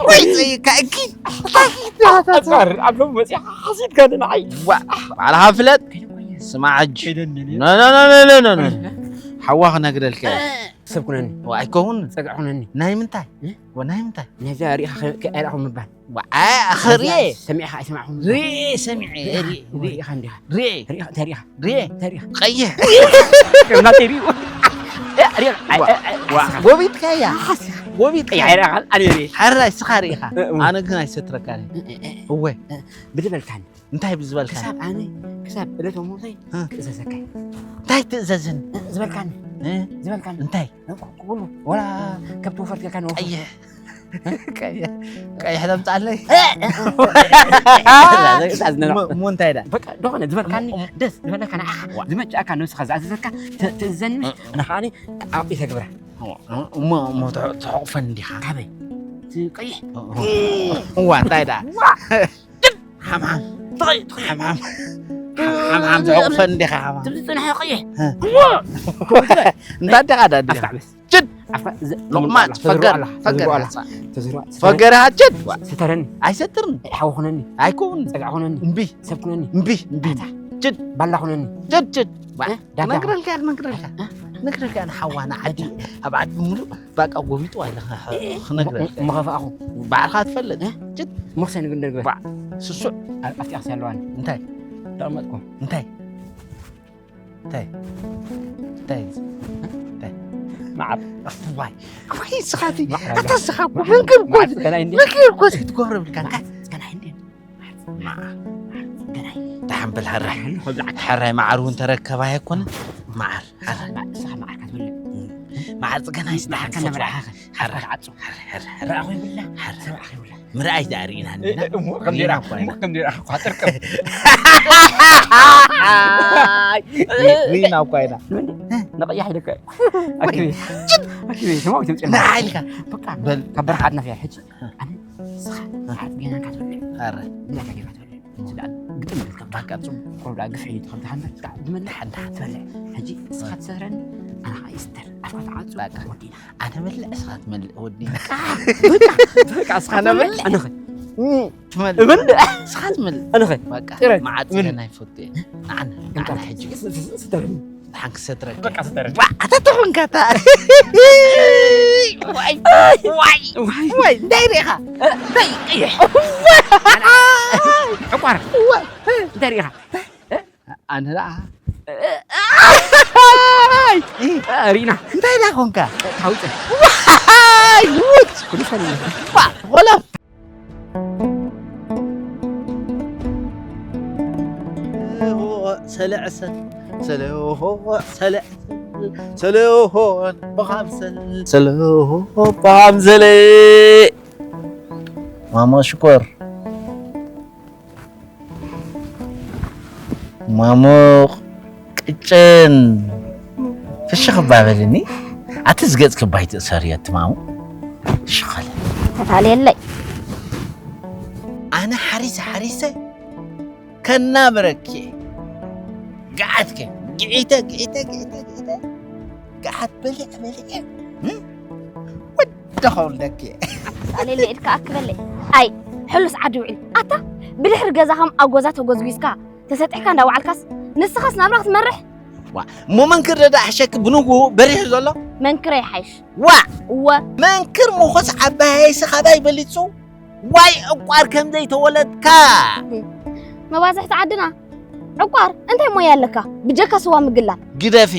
ወይ ቀይሕ፣ ከእኪ። ኣጽዋር፣ ኣብ ሎሚ መጺኻ ሓሲድካ ንዓይ። ዋ፣ ባዕልኻ ፍለጥ። ስማዕ ሕጂ። ከይደኒ። ኖ፣ ኖ፣ ኖ። ሓዋ ክነግረልካ እየ። ሰብ ኩነኒ። ዋ፣ ኣይከውን። ጸግዒ ኩነኒ። ናይ ምንታይ? እ? ዋ፣ ናይ ምንታይ? ነዛ ሪኢኻ ከ-፣ ከ-፣ ኣይረኣኹም ምባል። ዋ፣ ኣ-፣ ኣኸ ነዛ ሪኤ። ሰሚዕኻ ኣይሰማዕኹም ምባል። ሪኤ፣ ሰሚዐ፣ ሪኤ፣ ሪኤ፣ ሪኤ። ሪኢኻ እንዲኻ። ሪኤ። ሪኢኻ፣ እንታይ ሪኢኻ? ሪኤ። እንታይ ሪኢኻ? ቀይሕ። ከምና ተሪኡ። እ፣ ሪኤ፣ ኣይ፣ ዋ፣ ኣይ፣ ኣይ፣ ዋ፣ ኣስኻ። ጎቢጥካያ። ኣስኻ። ጎቢጥካያ። ቀይሕ ኣይረኣኻን፣ ኣነ ሪኤ። ሓራይ፣ ስኻ ሪኢኻ። እ፣ እወ። ኣነ ግን ኣይሰትረካን። እ፣ እ፣ እ። እወ። እ፣ ብዝበልካኒ። እንታይ ብዝበልካ? ክሳብ ኣነ፣ ክሳብ ዕለተ ሞተይ እ። ክእዘዘካ። እንታይ ትእዘዝን? እ፣ ዝበልካኒ። እ? ዝበልካኒ። እንታይ? እ፣ ኩ-፣ ኩሉ፣ ወላ ከብቲ ወፈር ትልካኒ ወፈር። ቀይሕ። ቀይሕ። ቀይሕ ተምጻለይ? እ፣ እ፣ እ፣ እ፣ እ፣ ሞ-፣ ሞ እንታይ ዳ? በቃ፣ ደኾነ ዝበልካኒ፣ እሞ፣ እሞ ደስ ዝበለካ ንዓኻ ዋ። ዝመጫካ ነብስኻ ዝኣዘዘካ ተ-፣ ትእዘኒ ምሽ? እ፣ እ። ኣነ ኸኣ ኣብ ኢተግብራ። እሞ፣ እሞ፣ እሞ ትሕ-፣ ትሕቑፈን ዲኻ? ካበይ? እቲ ቀይሕ? እ፣ እ። እዋ፣ እንታይ ዳ? ዋ! ሓምሓም። ተቐይ-፣ ተቐይ-፣ ሓምሓም። ሓምሓም ትሕቑፈን ዲኻ፣ ሓምሓም? ትብዚ ጽንሐ ቀይሕ። እ። እዋ! እንታይ ዲኻ ዳዲ? ኣፍካ ዕበስ። ችድ! ኣፍካ ዘ-፣ ሎቕማጽ፣ ተዘርኦ ፈገር፣ ኣላ፣ ፈገር፣ ተዘርኦ ኣላ። ተዘርኦ፣ ፈገር፣ ችድ! ስተረኒ። ኣይሰትርን። ሓው ኹነኒ። ኣይኮን። ጸግዒ ኹነኒ። እምቢ። ሰብ ኩነኒ። እምቢ፣ እምቢ። ኣታ። ችድ! ባላ ኩነኒ። ችድ፣ ችድ! ዋ፣ እ? ዳጋ። ክነግረልካ፣ ክነግረልካ። እ? ክነግረልካ፣ ንሓዋ፣ ንዓዲ፣ ኣብ ዓዲ ምሉእ ባቃ ጎቢጡ ኣለ፣ እ፣ እ፣ ክነግረልካ። ሞ-፣ ሞ-፣ ሞ-፣ ኸፋእኹ። ባዕልኻ ትፈልጥ። እ? ችድ! ሞኽሰን ግን ደግበር። ዋ፣ ስሱዕ። ኣብ-፣ ኣብቲ ኣኽሲ ኣለዋኒ። እንታይ? ተቐመጥኩ። እንታይ? እንታይ? እንታይ? እንታይ? መዓር። ዋይ፣ ዋይ፣ ስኻ እቲ፣ መዓር ኣታ ኣላ። ስኻ እኮ መዓር፣ መንክር እኮ መዓር እዚ፣ ገና እንዴ? መንክር እኮ እዚ ክትገብሮ ብልካ፣ እንታይ? ገና እንዴ? መዓር፣ ገና። ደሓን በል፣ ሕራይ። ከምዚ ዓካ። ሕራይ፣ መዓር እውን ተረከባ ኣይኮነ? መዓር፣ ሕራይ። ንስኻ መዓር ካትበልዕ። መዓር ጽገና እዩ፣ ንዓካ ደሓን ነበረ ፈትዋ። ሓኸ። ሕራይ። ዓጾ። ሕራይ፣ ሕራይ፣ ሕራይ። ሰብኣኽ ይብላ። ሕራይ። ሰብኣኽ ይብላ። ምርኣይ ደኣ ርኢና እ፣ እንዲና። እ፣ እሞ ከም ርኢና ዜራ፣ እኮ ኢና። እሞ ከም ዜራ፣ ኳጥር ከም። ሪ-፣ ሪኢና እኮ ኢና። ንቐያሕ ኢለካ። ኣኪበይ። ኣኪበይ፣ ተማዊ ትምጽእ። ንዓ ኢልካ። በቃ፣ በል። ካብ በረኻ ኣድናፊያ፣ ሕጂ። ኣነ፣ ንስኻ፣ ሓርጥ ጌና ካትበልዕ። ኣረ። ብላታ ጌና ትበልዕ። ስጋ ግጥም ኢልካ በቃ ጽቡቅ። ቆልዓ ግፍዒ እዩ ትኸብድ ሓንታ። በቃ ዝመልሕ ሓንታ ትበልዕ። ሕጂ እስኻ ትሰትረኒ፣ ኣነ ኸዓ ይስተር። ኣፍካ ተዓጹ፣ በቃ። ወዲና። ኣነ በልዕ፣ እስኻ ትመልእ፣ ወዲና። በቃ፣ በቃ፣ እስኻ ኣነ ትመልእ፣ በልዕ። ኣነ ኸ? እም፣ ትመልእ። እበልዕ። እስኻ ትመልእ። ኣነ ኸ? በቃ፣ ጥረ፣ መዓት እበልዕ። ገና ይፈቱ እየ። ንዓና፣ ንዓና ሕጂ። ስ-፣ ስ-፣ ስ-፣ ስተርኒ። ሓንክ ሰትረክ። በቃ ሰትረክ። ዋ፣ ኣታ ተኾንካ ኣታ። ዋይ፣ ዋይ፣ ዋይ። ዋይ፣ እንታይ ርኢኻ? እንታይ ቀይሕ? ዕቋር። ዋ። እንታይ ርኢኻ? ኣነ ደኣ። ሪኢና። እንታይ ደኣ ኾንካ? ታውፀ። ዋይ፣ ውት። ኩሉ ሰሊም። ዋ፣ ኾለፍ። ሰለዕሰል፣ ሰለሆ፣ ሰለዕሰል፣ ሰለሆ፣ በኻምሰል፣ ሰለሆ፣ በኻምሰል። ማማ ሽኮር። ማሙቕ ቅጭን። ፍሽኽ እባ በልኒ። ኣቲ ዝገጽኪ ባይ ትእሰሪ ኣቲ ማሙ። ፍሽኽ በለ። ተታልየለይ። ኣነ ሓሪሰ ሓሪሰ ከናብረኪ። ገዓትከ። ግዒተ፣ ግዒተ፣ ግዒተ፣ ግዒተ። ገዓት በሊዐ፣ በሊዐ። እም? ወዲ ከውልደኪ። ኣቲ ተታልየለይ ኢድካ ኣክበለይ። ኣይ፣ ሕሉስ ዓዲ ውዒል። ኣታ፣ ብድሕሪ ገዛኹም ኣብ ጎዛ ተጎዝጒዝካ ተሰጢሕካ እንዳወዓልካስ፣ ንስኻስ ናብራ ክትመርሕ? ዋ፣ እሞ መንክር ደዳ ሕሸኪ ብንግሁ በሪሑ ዘሎ? መንክረ ይሓይሽ። ዋ! እወ። መንክር ምኹስ ዓባይ ሃይሲ ካባይ በሊጹ? ዋይ ዕቋር ከም ዘይተወለድካ! መባዝሕቲ ዓድና፣ ዕቋር እንታይ ሞያ ኣለካ? ብጀካ ስዋ ምግላብ። ግደፊ፣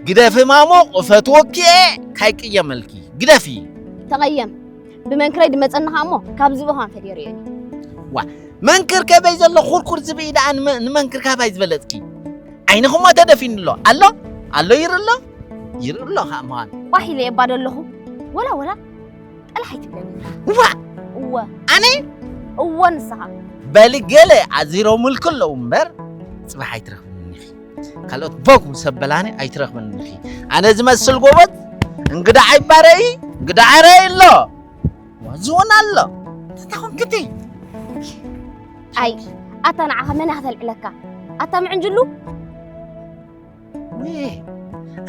ግደፊ ማሞ፣ እፈትወኪ እየ፣ ካይቅየመልኪ። ግደፊ። ተቐየም። ብመንክረይ ድመጸኒ ኸኣ እሞ፣ ካብዚ እዃን ፈዲየርዮ እየ። ዋ፣ መንክር ከበይ ዘሎ ኩርኩር ዝብኢ ደኣ ንመ-፣ ንመንክር ካባይ ዝበለጽኪ? ዓይንኹሞ ተደፊኑ ኣሎ። ኣሎ? ኣሎ ይርኢ ኣሎ? ይርኢ ኣሎ ኸኣ ምዃን። ቋሕ ኢለ እየ እባ ደለኹ። ወላ፣ ወላ፣ ጠላሕ ኣይትብለኒ። ዋ! እወ። ኣነ? እወ፣ ንስኻ። በሊ ገለ ኣዚሮምልኪ ኣለዉ እምበር፣ ጽባሕ ኣይትረኽብኒ ኢኺ። ካልኦት ቦግ ምስ ኣበላኒ ኣይትረኽብኒ ኢኺ። ኣነ ዝመስል ጎበዝ፣ እንግዳ ዓይባረይ፣ እንግዳ ዓረይ ኣሎ። ዋዚ እውን ኣሎ። ተታኹን ክቲ። ኣይ፣ ኣታ ንዓኻ መን እያ ከተልዕለካ? ኣታ ምዕንጅሉ? ወይ፣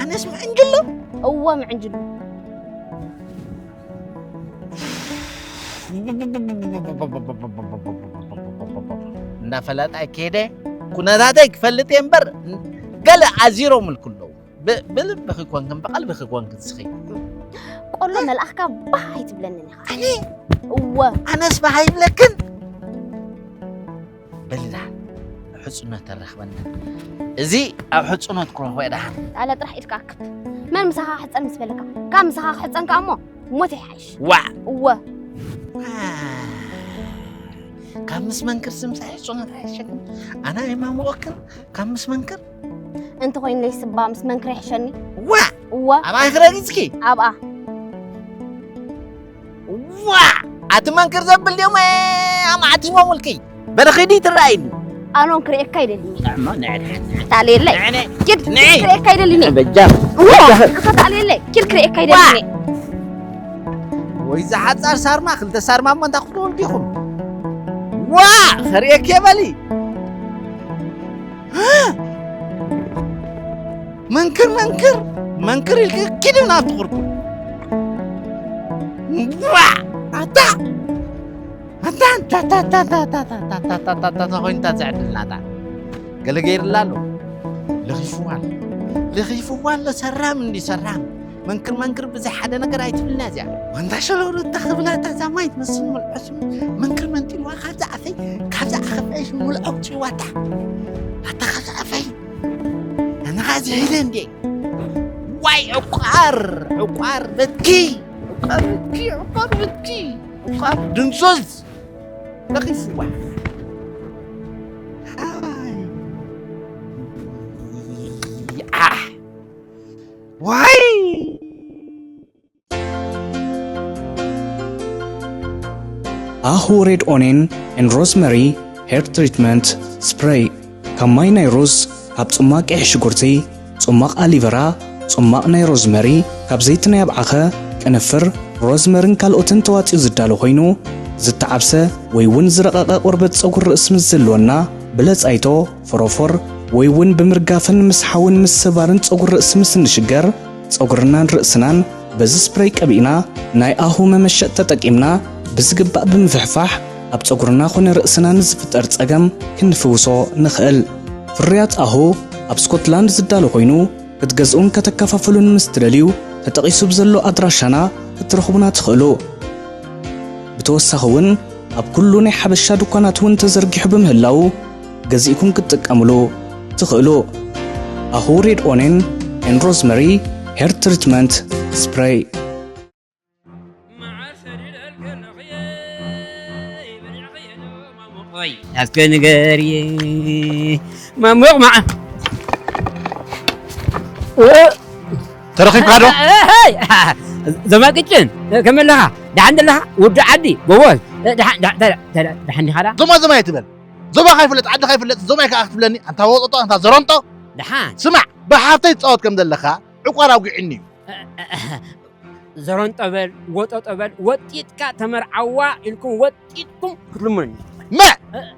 ኣነስ ምዕንጅሉ? እወ፣ ምዕንጅሉ። እንዳፈለጣ ከይደ፣ ኩነታተይ ክፈልጥ እየ እምበር፣ ገለ ኣዚሮምልኩ ኣለዉ። ብ-፣ ብልብኺ ኮንክን ብቐልብኺ ኮንክን ስኺ። ቆሎ መልኣኽካ ባህ ኣይትብለንን ኢኻ። ኣነ? እወ። ኣነስ ባህ ኣይብለክን? በሊ ደሓን፣ ሕጽኖት ተረኽበና። እዚ ኣብ ሕጽኖት ክረኽቦ እየ ደሓን። ኣለ ጥራሕ ኢድካ ኣክብ። መን ምሳኻ ክሕጸን ምስ በለካ? ካብ ምሳኻ ክሕጸን ከኣ እሞ ሞት ይሓይሽ። ዋዕ! እወ። ካብ ምስ መንክር ስምሳይ ሕጽኖት ኣይሸክም። ኣነ ኣይማሞቐክን ካብ ምስ መንክር። እንተኾይኑለይ ስባ ምስ መንክር ይሕሸኒ። ዋዕ! እወ። ኣብኣ ክረጊጽኪ? ኣብኣ። ዋዕ! ኣቲ መንክር ዘብል ድዮም ኣማዕቲሞምልኪ? በለ ኺዲ ትረኣይኒ። ኣኖን ክርእየካ ይደልኒ። እሞ ንዕድ ሓንቲ። ታልየለይ። ንዕድ። ኪድ ንዒ። ክርእየካ ይደልኒ። በጃ። እዎ፣ ኣታ ታልየለይ። ኪድ ክርእየካ ይደልኒ። ወይ ዝሓጻር ሳርማ፣ ክልተ ሳርማ እሞ እንታይ ክትወልዱ ኢኹም? ዋዕ! ኸርእየኪ በሊ። መንክር፣ መንክር፣ መንክር ኢልኪ ኪዲ ናብቲ ቁርቁር። ዋዕ! ኣታ! ኣታ፣ ኣታ፣ ኣታ፣ ኣታ፣ ኮይንታ ዘዕድልናታ። ገለ ገይርላ ኣሎ። ለኺፍዋ ኣሎ። ለኺፍዋ ኣሎ፣ ሰራም እንዲ ሰራም። መንክር፣ መንክር ብዘይ ሓደ ነገር ኣይትብልና እዚኣ። ዋንታ ሸለውርታ ክብላ እታ ዛማይ ትመስል መልዐሱ። መንክር መንጢልዋ ካብዛ ኣፈይ፣ ካብዛ ኣኸፈይሽ ሙልዖ ጭዋታ። ኣታ ካብዛ ኣፈይ። ኣነ ኸዓ ዝሒለ እንዴ። ዋይ ዕቋር፣ ዕቋር በትኪ፣ ዕቋር በትኪ፣ ዕቋር በትኪ፣ ዕቋር ድንዙዝ። ለኺፍዋ። ኣይ። ኣሕ። ዋይ። ኣሁ ሬድ ኦኔን ኤን ሮዝመሪ ሄር ትሪትመንት ስፕሬይ። ካብ ማይ ናይ ሩዝ፣ ካብ ጽማቕ ቀይሕ ሽጉርቲ፣ ጽማቕ ኣሊቨራ፣ ጽማቕ ናይ ሮዝመሪ፣ ካብ ዘይቲ ናይ ኣብዓኸ፣ ቅንፍር፣ ሮዝመርን ካልኦትን ተዋጺኡ ዝዳሎ ኮይኑ፣ ዝተዓብሰ ወይ እውን ዝረቐቐ ቆርበት ጸጉሪ ርእሲ ምስ ዘለወና፣ ብለጻይቶ፣ ፎሮፎር ወይ እውን ብምርጋፍን ምስሓውን ምስባርን ጸጉሪ ርእሲ ምስ እንሽገር፣ ጸጉርናን ርእስናን በዚ ስፕሬይ ቀቢእና፣ ናይ ኣሁ መመሸጥ ተጠቂምና ብዝግባእ ብምፍሕፋሕ፣ ኣብ ጸጉርና ኾነ ርእስና ንዝፍጠር ጸገም ክንፍውሶ ንኽእል። ፍርያት ኣሁ ኣብ ስኮትላንድ ዝዳሎ ኮይኑ፣ ክትገዝኡን ከተከፋፍሉን ምስ ትደልዩ፣ ተጠቒሱ ብዘሎ ኣድራሻና ክትረኽቡና ትኽእሉ። ብተወሳኺ እውን ኣብ ኩሉ ናይ ሓበሻ ድኳናት እውን ተዘርጊሑ ብምህላዉ፣ ገዚእኩም ክትጥቀምሉ ትኽእሉ። ኣሁ ሬድ ኦኔን ኤንድ ሮዝመሪ ሄር ትሪትመንት ስፕሬይ። እስከ ንገርየ ማሞቕ መዓ ተረኺብካ ዶ? ዘማቅጭን ከመለኻ ደሓን ዘለኻ ውዲ ዓዲ ጎቦዝ ደሓን ዲኻ ዳ ዞማ ዞማ ይትበል። ዞማ ካይፍለጥ ዓዲ ካይፍለጥ ዞማ ይከኣ ክትብለኒ ኣንታ ወጦጦ ኣንታ ዘረንጦ። ደሓን ስማዕ ብሓፍተይ ትፃወት ከም ዘለኻ ዕቋር ኣውጊዕኒ እዩ። ዘረንጦ በል ወጦጦ በል ወጢጥካ ተመርዓዋ ኢልኩም ወጢጥኩም ክትልሙኒ መ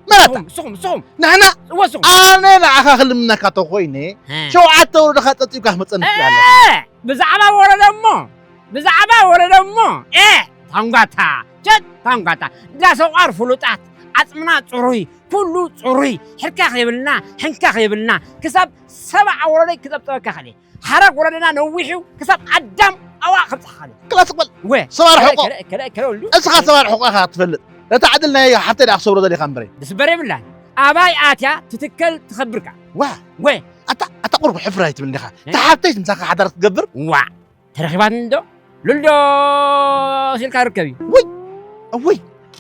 መረታ ስኹም ስኹም ንሕና ወስኹም ኣነ ንዓኻ ክልምነካ ተኮይነ ሸውዓተ ወረድኻ ፀፂብካ ክመፀኒ ትኽእል ኣለኻ። ብዛዕባ ወረደ እሞ ብዛዕባ ወረደ እሞ ኤ ታንጓታ ቸት ታንጓታ እንዳ ሰቋር ፍሉጣት ዓፅምና ፅሩይ ኩሉ ፅሩይ ሕርካ ከይብልና ሕንካ ከይብልና ክሳብ ሰብዓ ወረደይ ክጠብጠበካ ከለ ሓራግ ወረደና ነዊሑ ክሳብ ኣዳም ኣዋ ከብፅሓ ከለ ክላስ በል ወ ሰባር ሕቆ ከለ ከለ ወልዱ እስኻ ሰባር ሕቆ ኢኻ ክትፈልጥ ነታ ዕድል ናይ ሓፍተይ ደኣ ክሰብሮ ደሊኻ እምበረይ ድስበረ የብላን ኣባይ ኣትያ ትትከል ትኸብርካ ዋ ወ ኣታ ኣታ ቁርብ ሕፍር ኣይትብል ዲኻ ተሓፍተይ ምሳኻ ሓዳር ክትገብር ዋ ተረኺባትኒ ዶ ሉልዶ ሲልካ ርከብ እዩ ውይ እውይ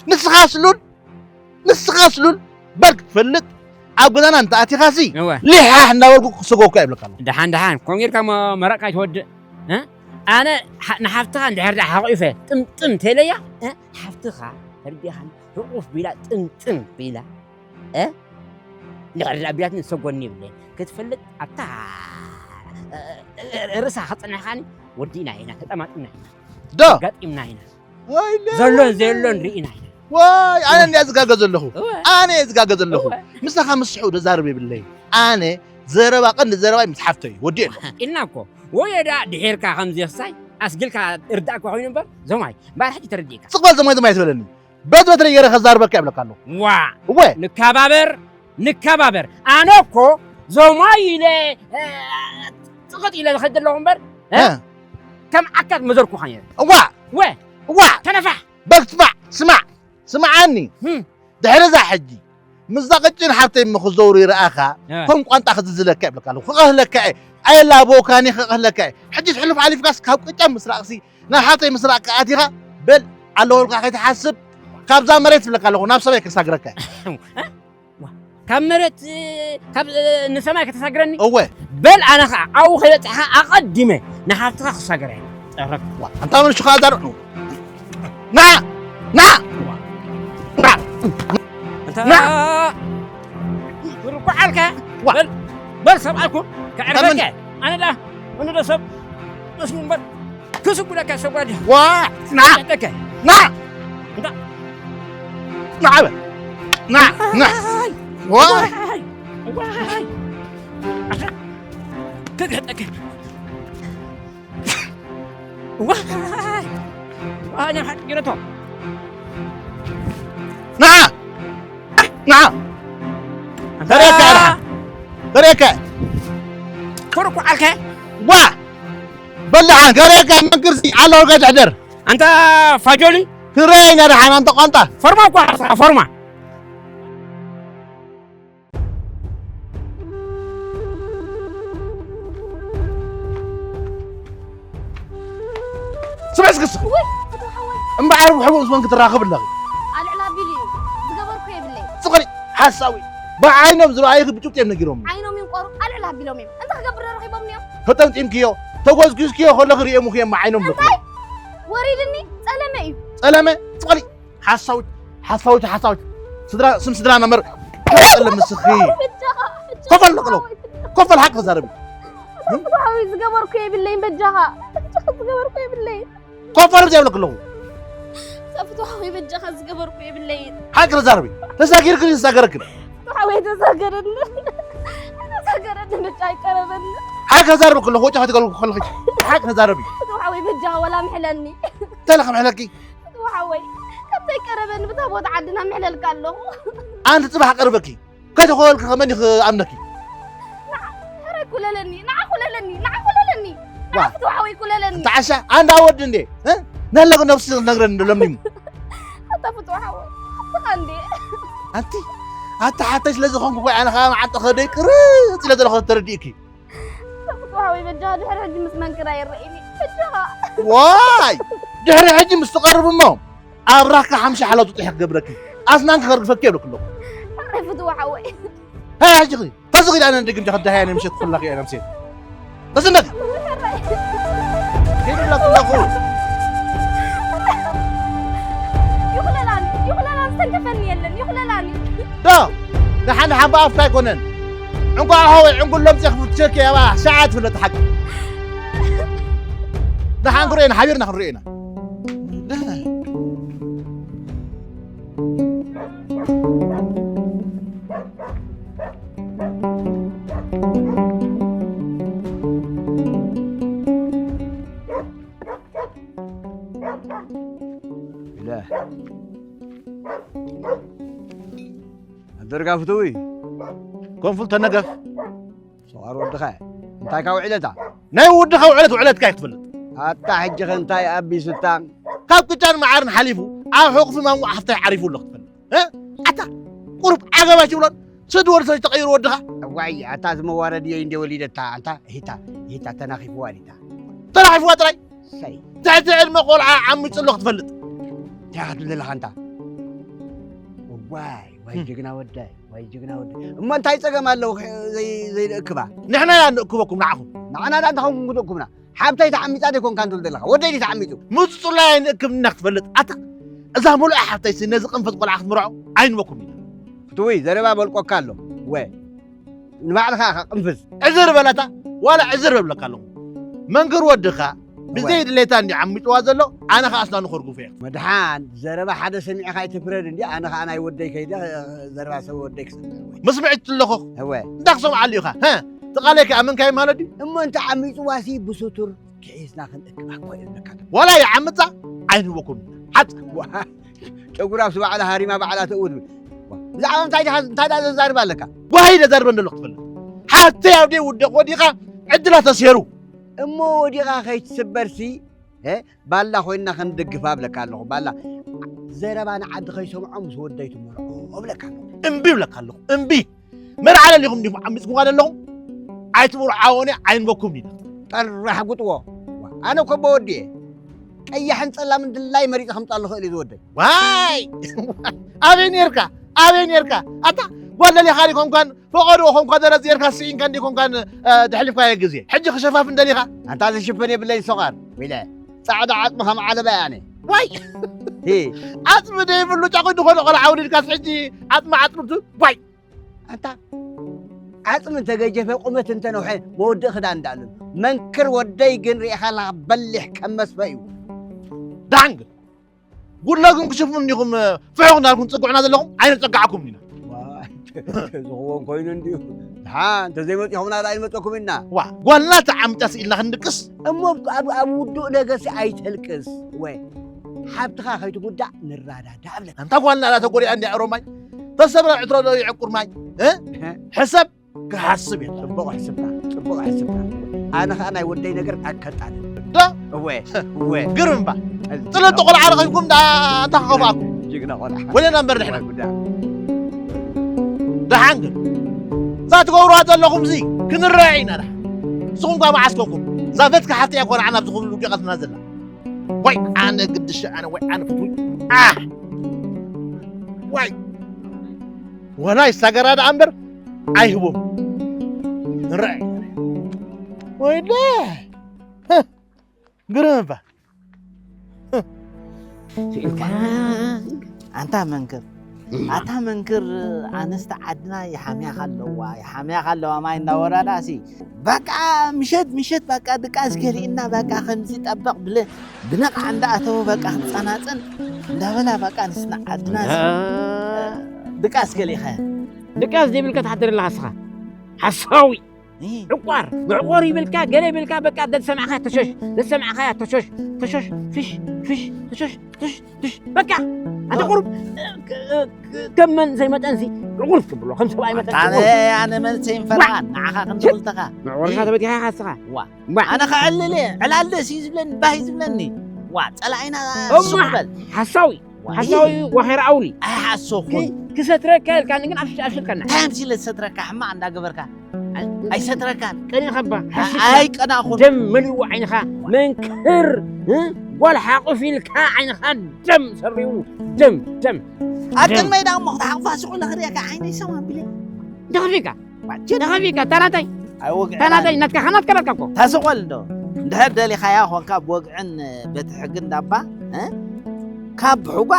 ንስኻስ ሉል ንስኻስ ሉል በል ክትፈልጥ ኣብ ገዛና እንተኣቲኻሲ እወ ሊሓሕ እናበልኩ ክሰጎካ ይብለካ ኣለኹ ደሓን ደሓን ከምኡ ጌርካ እሞ መረቕካ ይትወድእ እ? ኣነ ሓ- ንሓፍትኻ እንድሕር ዳ ሓቑፈ ጥምጥም ተለያ እ? ሓፍትኻ ተርዲኻን ህቑፍ ቢላ ጥምጥም ቢላ እ? እንድሕር ዳ ቢላትኒ ሰጎኒ ይብለ ክትፈልጥ ኣብታ እ- እ- ርእሳ ከፅንሕኻኒ ወዲእና ኢና ተጠማጢምና ኢና ዶ ጋጢምና ኢና ወይለ ዘሎን ዘየሎን ርኢና ኢና ዋይ ኣነ እንድያ ዝጋገ ዘለኹ እወ። ኣነ እየ ዝጋገ ዘለኹ እወ። ምሳኻ ምስሑ ደዛርብ የብለይ ኣነ ዘረባ ቀንዲ ዘረባይ ምስ ሓፍተይ ወዲእ ኣለኹ ኢልና እኮ ወይ ዳ ድሒርካ ከምዚ ክሳይ ኣስጊልካ እርዳእካ ኮይኑ እምበር ዞማይ እምበር ሕጂ ተረዲእካ ጽቕበል ዘማይ ዘማይ ትበለኒ በት በትሪ ገይረ ከዛርበካ ይብለካ ኣለኹ ዋ እወ ንከባበር ንከባበር ኣነ እኮ ዞማይ ኢለ እ፣ ጽቕጥ ኢለ ዝኸድ ዘለኹ እምበር እ? እ፣ ከም ዓካት መዘርኩኻ ነይረ እዋ ወ እዋ ተነፋሕ በል ስማዕ ስማዕ ስምዓኒ ህም። ድሕሪ እዛ ሕጂ ምስዛ ቅጭን ሓብተይ እሞ ክዘውሩ ይረኣኻ እ። ከም ቋንጣ ክዝዝለካ ይብለካ ኣለኹ ክቐህለካ እየ ኣየላበወካኒ ክቐህለካ እየ ሕጂ ሕሉፍ ሓሊፍካስ ካብ ቅጫ ምስራቕሲ ናብ ሓብተይ ምስራቕ ከኣቲኻ በል ኣለወልካ ከይትሓስብ ካብዛ መሬት ይብለካ ኣለኹ ናብ ሰማይ ክሳግረካ እየ ካብ መሬት ካብ ንሰማይ ከተሳግረኒ እወ በል ኣነ ከዓ ኣብኡ ከይበፅሕኻ ኣቐዲመ ንሓፍትኻ ክሳገረ ጠረፍ ዋ፣ ኣንታ መን ሽኻ ዛር ና ና ና ና ትርኩዓልካ ዋ። በል በል ሰብኣይኩም ከዕርፈከ ከምን? ኣነ ዳ ኣነ ዶ ሰብ መስሉ እምበር ክስጉደካ ሰብ ጓድ ዋ ና ጠቀ ና ና በል ና ና ዋ ዋይ ዋይ ክገጠከ ዋይ ዋይ ሓቂ ገረቶ ና ና ተረካ ተረካ ኮርኩ ዓልከ ዋ በላሓ ገረካ መንግርሲ ኣለወልካ ትሕደር ኣንታ ፋጆሊ ክረይ ኢና ደሓን ኣንተ ቋንጣ ፎርማ እኳ ሓስኻ ፎርማ ስምዕ እስክስ ወይ ኣቶ ሓወይ እምበዓር ብሕቡእ ዝኮን ክትራኸብ ኣለኺ ኣልዕል ኣቢሉ እዩ ዝገበርኩ የብለይ ፅቕሪ ሓሳዊ ብዓይኖም ዝረኣዩኺ ብጭብጢ እዮም ነጊሮም ዓይኖም ይንቆሩ ኣልዕል ኣቢሎም እዮም እንታይ ክገብር ረኺቦም እዮም ተጠምጢምክዮ ተጎዝጊዝክዮ ከለኺ ሪኦምኺ እዮም ዓይኖም ለኩ እንታይ ወሪድኒ ጸለመ እዩ ጸለመ ፅቕሪ ሓሳዊት ሓሳዊት ሓሳዊት ስድራ ስም ስድራ ነመር ጸለም ምስኺ ኮፈል ለቅለው ኮፈል ሓቂ ተዛረቢ ሓዊ ዝገበርኩ የብለይን በጃኻ በጃኻ ዝገበርኩ የብለይን ኮፈል ዘይብለክ ኣለኹ ፍትዋዊ በጃኻ ዝገበርኩ የብለይን። ሓቂ ተዛረቢ። ተሳጊርክን ይሳገረክን። ፍትዋዊ ተዛገረኒ። ተዛገረኒ በጃ ኣይቀረበኒ። ሓቂ ተዛረቢ፣ ክሎ ወጫ ክትገሉ ከለኺ። ሓቂ ተዛረቢ። ፍትዋዊ በጃኻ ወላ ምሕለኒ። እንታይ ኢለ ከምሕለኪ? ፍትዋዊ ከምተይ ቀረበኒ ብታ ቦታ ዓድና ምሕለልካ ኣለኹ። ኣንቲ ጽባሕ ቀርበኪ። ከይተኾለልኪ ከመን ይኽኣምነኪ? ሕራይ ኩለለኒ፣ ንዓ ኩለለኒ፣ ንዓ ኩለለኒ። ንዓ ዋ። ፍትዋዊ ኩለለኒ። እንተ ዓሻ፣ ኣንዳ ወዲ እንዴ? እ? ነለጉ ነብሲ ነግረን እንዶ ለምኒሙ። ኣታ ፍትዋዊ፣ ሓፍትኻ እንዴ? ኣንቲ፣ ኣታ ሓተይ ስለ ዝኾንኩ እኮ ኣነ ኸኣ መዓልቲ ኸደይ ቅርጽ ኢለ ዘለኹ ተረዲእኪ። ኣታ ፍትዋዊ በጃ ድሕሪ ሕጂ ምስ መንክራ ይረኢኒ። በጃኻ። ዋይ! ድሕሪ ሕጂ ምስ ትቐርብ እሞ፣ ኣብ ራካ ሓምሻ ሓላቱ ጥሕ ክገብረኪ። ኣስናን ክኸርግፈኪ የብለክ ኣለኹ። ሕራይ ፍትዋዊ። ሃይ፣ ሕጂ ኺዲ። ተዝኺድ ኣነ ንድግም ጃኸ ዳሃያ ነምሸት ኩላኺ እያ ነምሴት። ተስነግ። ሄዱ ላኩላኹ። ይኹለላኒ፣ ይኹለላኒ፣ ዝተንከፈኒ የለን፣ ይኹለላኒ። ዶ፣ ደሓን ደሓን ብኣፍካ ኣይኮነን። ዕንቋ ሃወይ፣ ዕንጉሎም ጼኽ ፍትሸኪ ያባ፣ ሸዓት ፍለጥ ሓቂ። ደሓን ክንሪኦ ኢና፣ ሓቢርና ክንሪኦ ኢና። ደሓን። ኢለ። ኣደርጋ ፍትዊ። ኮንፉል ተነገፍ። ሰዋር ወድኻ። እንታይ ካብ ውዕለታ? ናይ ወድኻ ውዕለት ውዕለትካ እዩ ክትፈልጥ። ኣታ ሕጂ ኸ እንታይ ኣቢሱታ? ካብ ቅጫን መዓርን ሓሊፉ ኣብ ሕቑፊ ማንጉ ሓፍታይ ዓሪፉ ኣሎ ክትፈልጥ። እ? ኣታ ቁሩብ ዓገብ ኣይትብሎን? ስዲ ወዲ ሰብ ተቐይሩ ወድኻ? እዋይ፣ ኣታ እዚ መዋረዲ እየ እንደ ወሊደታ፣ ኣንታ ሂታ፣ ሂታ ተናኺፍዋ ዲታ? ተናኺፍዋ ጥራይ? ሰይ። ትሕቲ ዕድመ ቆልዓ ዓሚጹ ኣሎ ክትፈልጥ። እንታይ ኢኻ ትብል ዘለኻ ኣንታ? እዋይ፣ ዋይ እም። ጅግና ወዳይ፣ ዋይ ጅግና ወዳይ። እሞ እንታይ ጸገም ኣለዎ ኽ-፣ ዘይ-፣ ዘይንእክባ? ንሕና ኢና ንእክበኩም ንዓኹም። ንዓና ደኣ እንታይ ኾንኩም ክትእክቡና? ሓብተይ ተዓሚጻ ዶ ይኮንካ ትብል ዘለኻ? ወደይ ድዩ ተዓሚጹ? ምጹ ጽላኢ ኣይንእክብን ኢና ክትፈልጥ። ኣታ እዛ ምሉእ ሓብተይሲ ነዚ ቅንፍዝ ቆልዓ ክትምርዖ ኣይንበኩም ኢና። ፍትውይ፣ ዘረባ መልቆካ ኣሎ። ወ-፣ ንባዕልኻ ኢኻ ቅንፍዝ። ዕዝር በላታ፣ ዋላ ዕዝር እብለካ ኣለኹ። መንክር ወድኻ ብዘይ ድሌታ እንዲ ዓሚጽዋ ዘሎ፣ ኣነ ኸኣ ኣስናኑ ከርግፎ እየ። መድሓን፣ ዘረባ ሓደ ሰሚዕኻ ኣይትፍረድ እንዲ፣ ኣነ ኸኣ ናይ ወደይ ከይደ፣ ዘረባ ሰብ ወደይ ክሰምዕ ወይ? መስምዒ ትለኾ። እወ። እንታይ ክሰምዓሉ ኢኻ? ሀ? ትቓለይ ከኣ መንካይ ማለት ድዩ? እሞ እንተ ዓሚጽዋሲ ብስቱር ክሒዝና ክንእክባ እኮ እየ ዝብለካ። ዋላ ይዓምጻ፣ ኣይንህበኩም። ሓጻ። ዋ፣ ጨጉራ ምስ ባዕላ ሃሪማ ባዕላ ተእውድ። ዋ፣ ብዛዕባ እንታይ ዲኻ፣ እንታይ ደኣ ዘዛርብ ኣለካ? ጓሂ ደዛርበ እንደሎ ክትፈልጥ። ሓተይ ኣብ ደይ ውደቕ ወዲኻ ዕድላ ተስሄሩ። እሞ ወዲቓ ከይትስበርሲ፣ እ፣ ባላ ኮይንና ክንድግፋ እብለካ ኣለኹ። ባላ ዘረባ ንዓዲ ከይሰምዖ ምስ ወደይ ትመርዖ እብለካ ኣለኹ። እምቢ እብለካ ኣለኹ። እምቢ። መርዓ ለሊኹም ዲኹም ዓሚጽኩምዋ ዘለኹም? ኣይትምርዓወኒ፣ ኣይንበኩም ዲና። ጠራሕ ጉጥዎ። ዋ፣ ኣነ እኮ በወዲ እየ። ቀያሕን ጸላምን ድላይ መሪጸ ከምጻሉ ክእል እዩ ዝወደይ። ዋይ! ኣበይ ኔርካ? ኣበይ ኔርካ? ኣታ ጓል ደሊኻ ዲኮንካን ፈቐዶ ኾንኳ ደረዝ ጌርካ ስኢንካ እንዲ ኾንካን፣ እ፣ ተሕሊፍካዮ ግዜ። ሕጂ ክሸፋፍን ደሊኻ? ኣንታ ዝሽፈን የብለይ ሰቋር። ወይለ፣ ጻዕዳ ዓጽሚ ከም ዓለባ እያ ኣነ። ዋይ! ሂ። ዓጽሚ ደይብሉ ጫቑ ዝኾነ ቆልዓ ውሊድካስ ሕጂ ዓጽሚ ዓጽሚ ትብል? ዋይ! ኣንታ ዓጽሚ እንተገጀፈ ቁመት እንተነውሐ መወድእ ክዳን እንዳኣሉን። መንክር ወደይ ግን ርኢኻ ኣለኻ በሊሕ ከም መስፈ እዩ። ዳንግ! ጉድለኩም ክሽፍኑ እንዲኹም፣ ፍሑኽ እንዳልኩም ትጽግዑና ዘለኹም፣ ኣይንጸግዓኩም ኢና። ዋይ፣ ተዝኸውን ኮይኑ እንድዩ። ደሓን፣ እንተዘይመጺኹምና ደኣ ኣይንመጸኩም ኢና። ዋ፣ ጓልና ተዓሚጻ ስኢልና ክንድቅስ? እሞ ኣብ፣ ኣብ፣ ኣብ ውዱእ ነገርሲ ኣይተልቅስ። ወ፣ ሓብትኻ ከይትጉዳእ ንረዳዳእ እብለካ። ኣንታ ጓልና ደኣ ተጎዲኣ እንድያ ኦሮማይ? ተሰብረ ዕትሮ ዶ ይዕቁር ማይ? እ? ሕሰብ። ክሓስብ የለን። ጽቡቕ ሕስብና፣ ጽቡቕ ሕስብና። ኣነ ኸኣ ናይ ወደይ ነገር ኣከጣልን። ዶ? እወ፣ እወ። ግርም እባ። ኣዚ ጥልቲ ጅግና ቆልዓ ቆልዓ። ረኺብኩም ደኣ እንታይ ክኸፍኣኩም? ጅግና ቆልዓ። ወለና እምበር ንሕና። ጉዳ። ደሓን ግን፣ እዛ ትገብሩዋ ዘለኹምሲ ክንረኣ ኢና ደሓን። ንስኹም እኳ መዓስ ኮንኩም? እዛ ፈትካ ሓፍተይ እያ እኮ ንዓና ኣብዚ ኩሉ ውዲቐትና ዘላ። ወይ ኣነ ግድሽ ኣነ፣ ወይ ኣነ ፍቱይ። ኣህ! ወይ! ወላ ይሳገራ ደኣ እምበር ኣይህቦም። ንረኣይ። ወይለ! ህህ! ግርም እባ። ህህ! ስኢንካ። ኣንታ መንክር። ኣታ መንክር ኣንስቲ ዓድና ይሓምያኻ ኣለዋ፣ ይሓምያኻ ኣለዋ ማይ እንዳወራዳ ሲ በቃ ምሸት ምሸት በቃ ድቃስ ገሊእና በቃ ከምዚ ጠበቕ ብለ ብነቕዓ እንዳኣተወ በቃ ክጸናጸን እንዳበላ በቃ ኣንስትና ዓድና ሲ ድቃስ ገሊእኻ ድቃስ ዘይብልካ ትሓድር ኣለኻ እስኻ ሓሳዊ። ዕቋር፣ መዕቆር ይብልካ፣ ገለ ይብልካ፣ በቃ ደሰማዕኻያ ተሸሽ፣ ደሰማዕኻያ ተሸሽ፣ ተሸሽ፣ ፍሽ፣ ፍሽ፣ ተሸሽ፣ ትሽ፣ ትሽ፣ በቃ ኣንተ ቁሩብ ከም መን ዘይመጠንሲ ዕቁር ትብሎ፣ ከም ሰብኣይ መጠን ኣነ ትብሎ። ኣነ መልሰ ይንፈራ ንዓኻ ክንዲ ክልተኻ መዕቆርካ ተበቲኻ ኢኻ እስኻ። ዋ ዋ። ኣነ ከዕልል እየ፣ ዕላል ደስ እዩ ዝብለኒ፣ ባህ እዩ ዝብለኒ። ዋ ጸላኢና እማ ሱቕ በል። ሓሳዊ ሓሳዊ ዋሄር ኣውሊ ኣይሓሰኹን። ክሰትረካ ኢልካኒ ግን ኣፍሽ ኣፍሽልካና። እንታይ ኣምሲለ ዝሰትረካ ሕማቕ እንዳገበርካ ኣይሰትረካን። ቀኒኻ እባ ኣይቀናኹን። ደም መሊኡ ዓይንኻ መንክር እ? ጓል ሓቑፍ ኢልካ ዓይንኻ ደም ሰሪው ደም ደም ኣብ ደም። ቅድመይ ዳ እሞ ክትሓቑፋ ስቑ ኢለ ክርእየካ ዓይነይ ሰማን ቢለ ደኽፊካ ደኽፊካ ታናታይ ኣይወግዕን ታናታይ ናትካ ከናትካ በልካ እኮ ታስቆል እንዶ እንድሕር ደሊኻያ ኾንካ ብወግዕን በቲ ሕግን ዳባ እ? ካብ ብሕጓ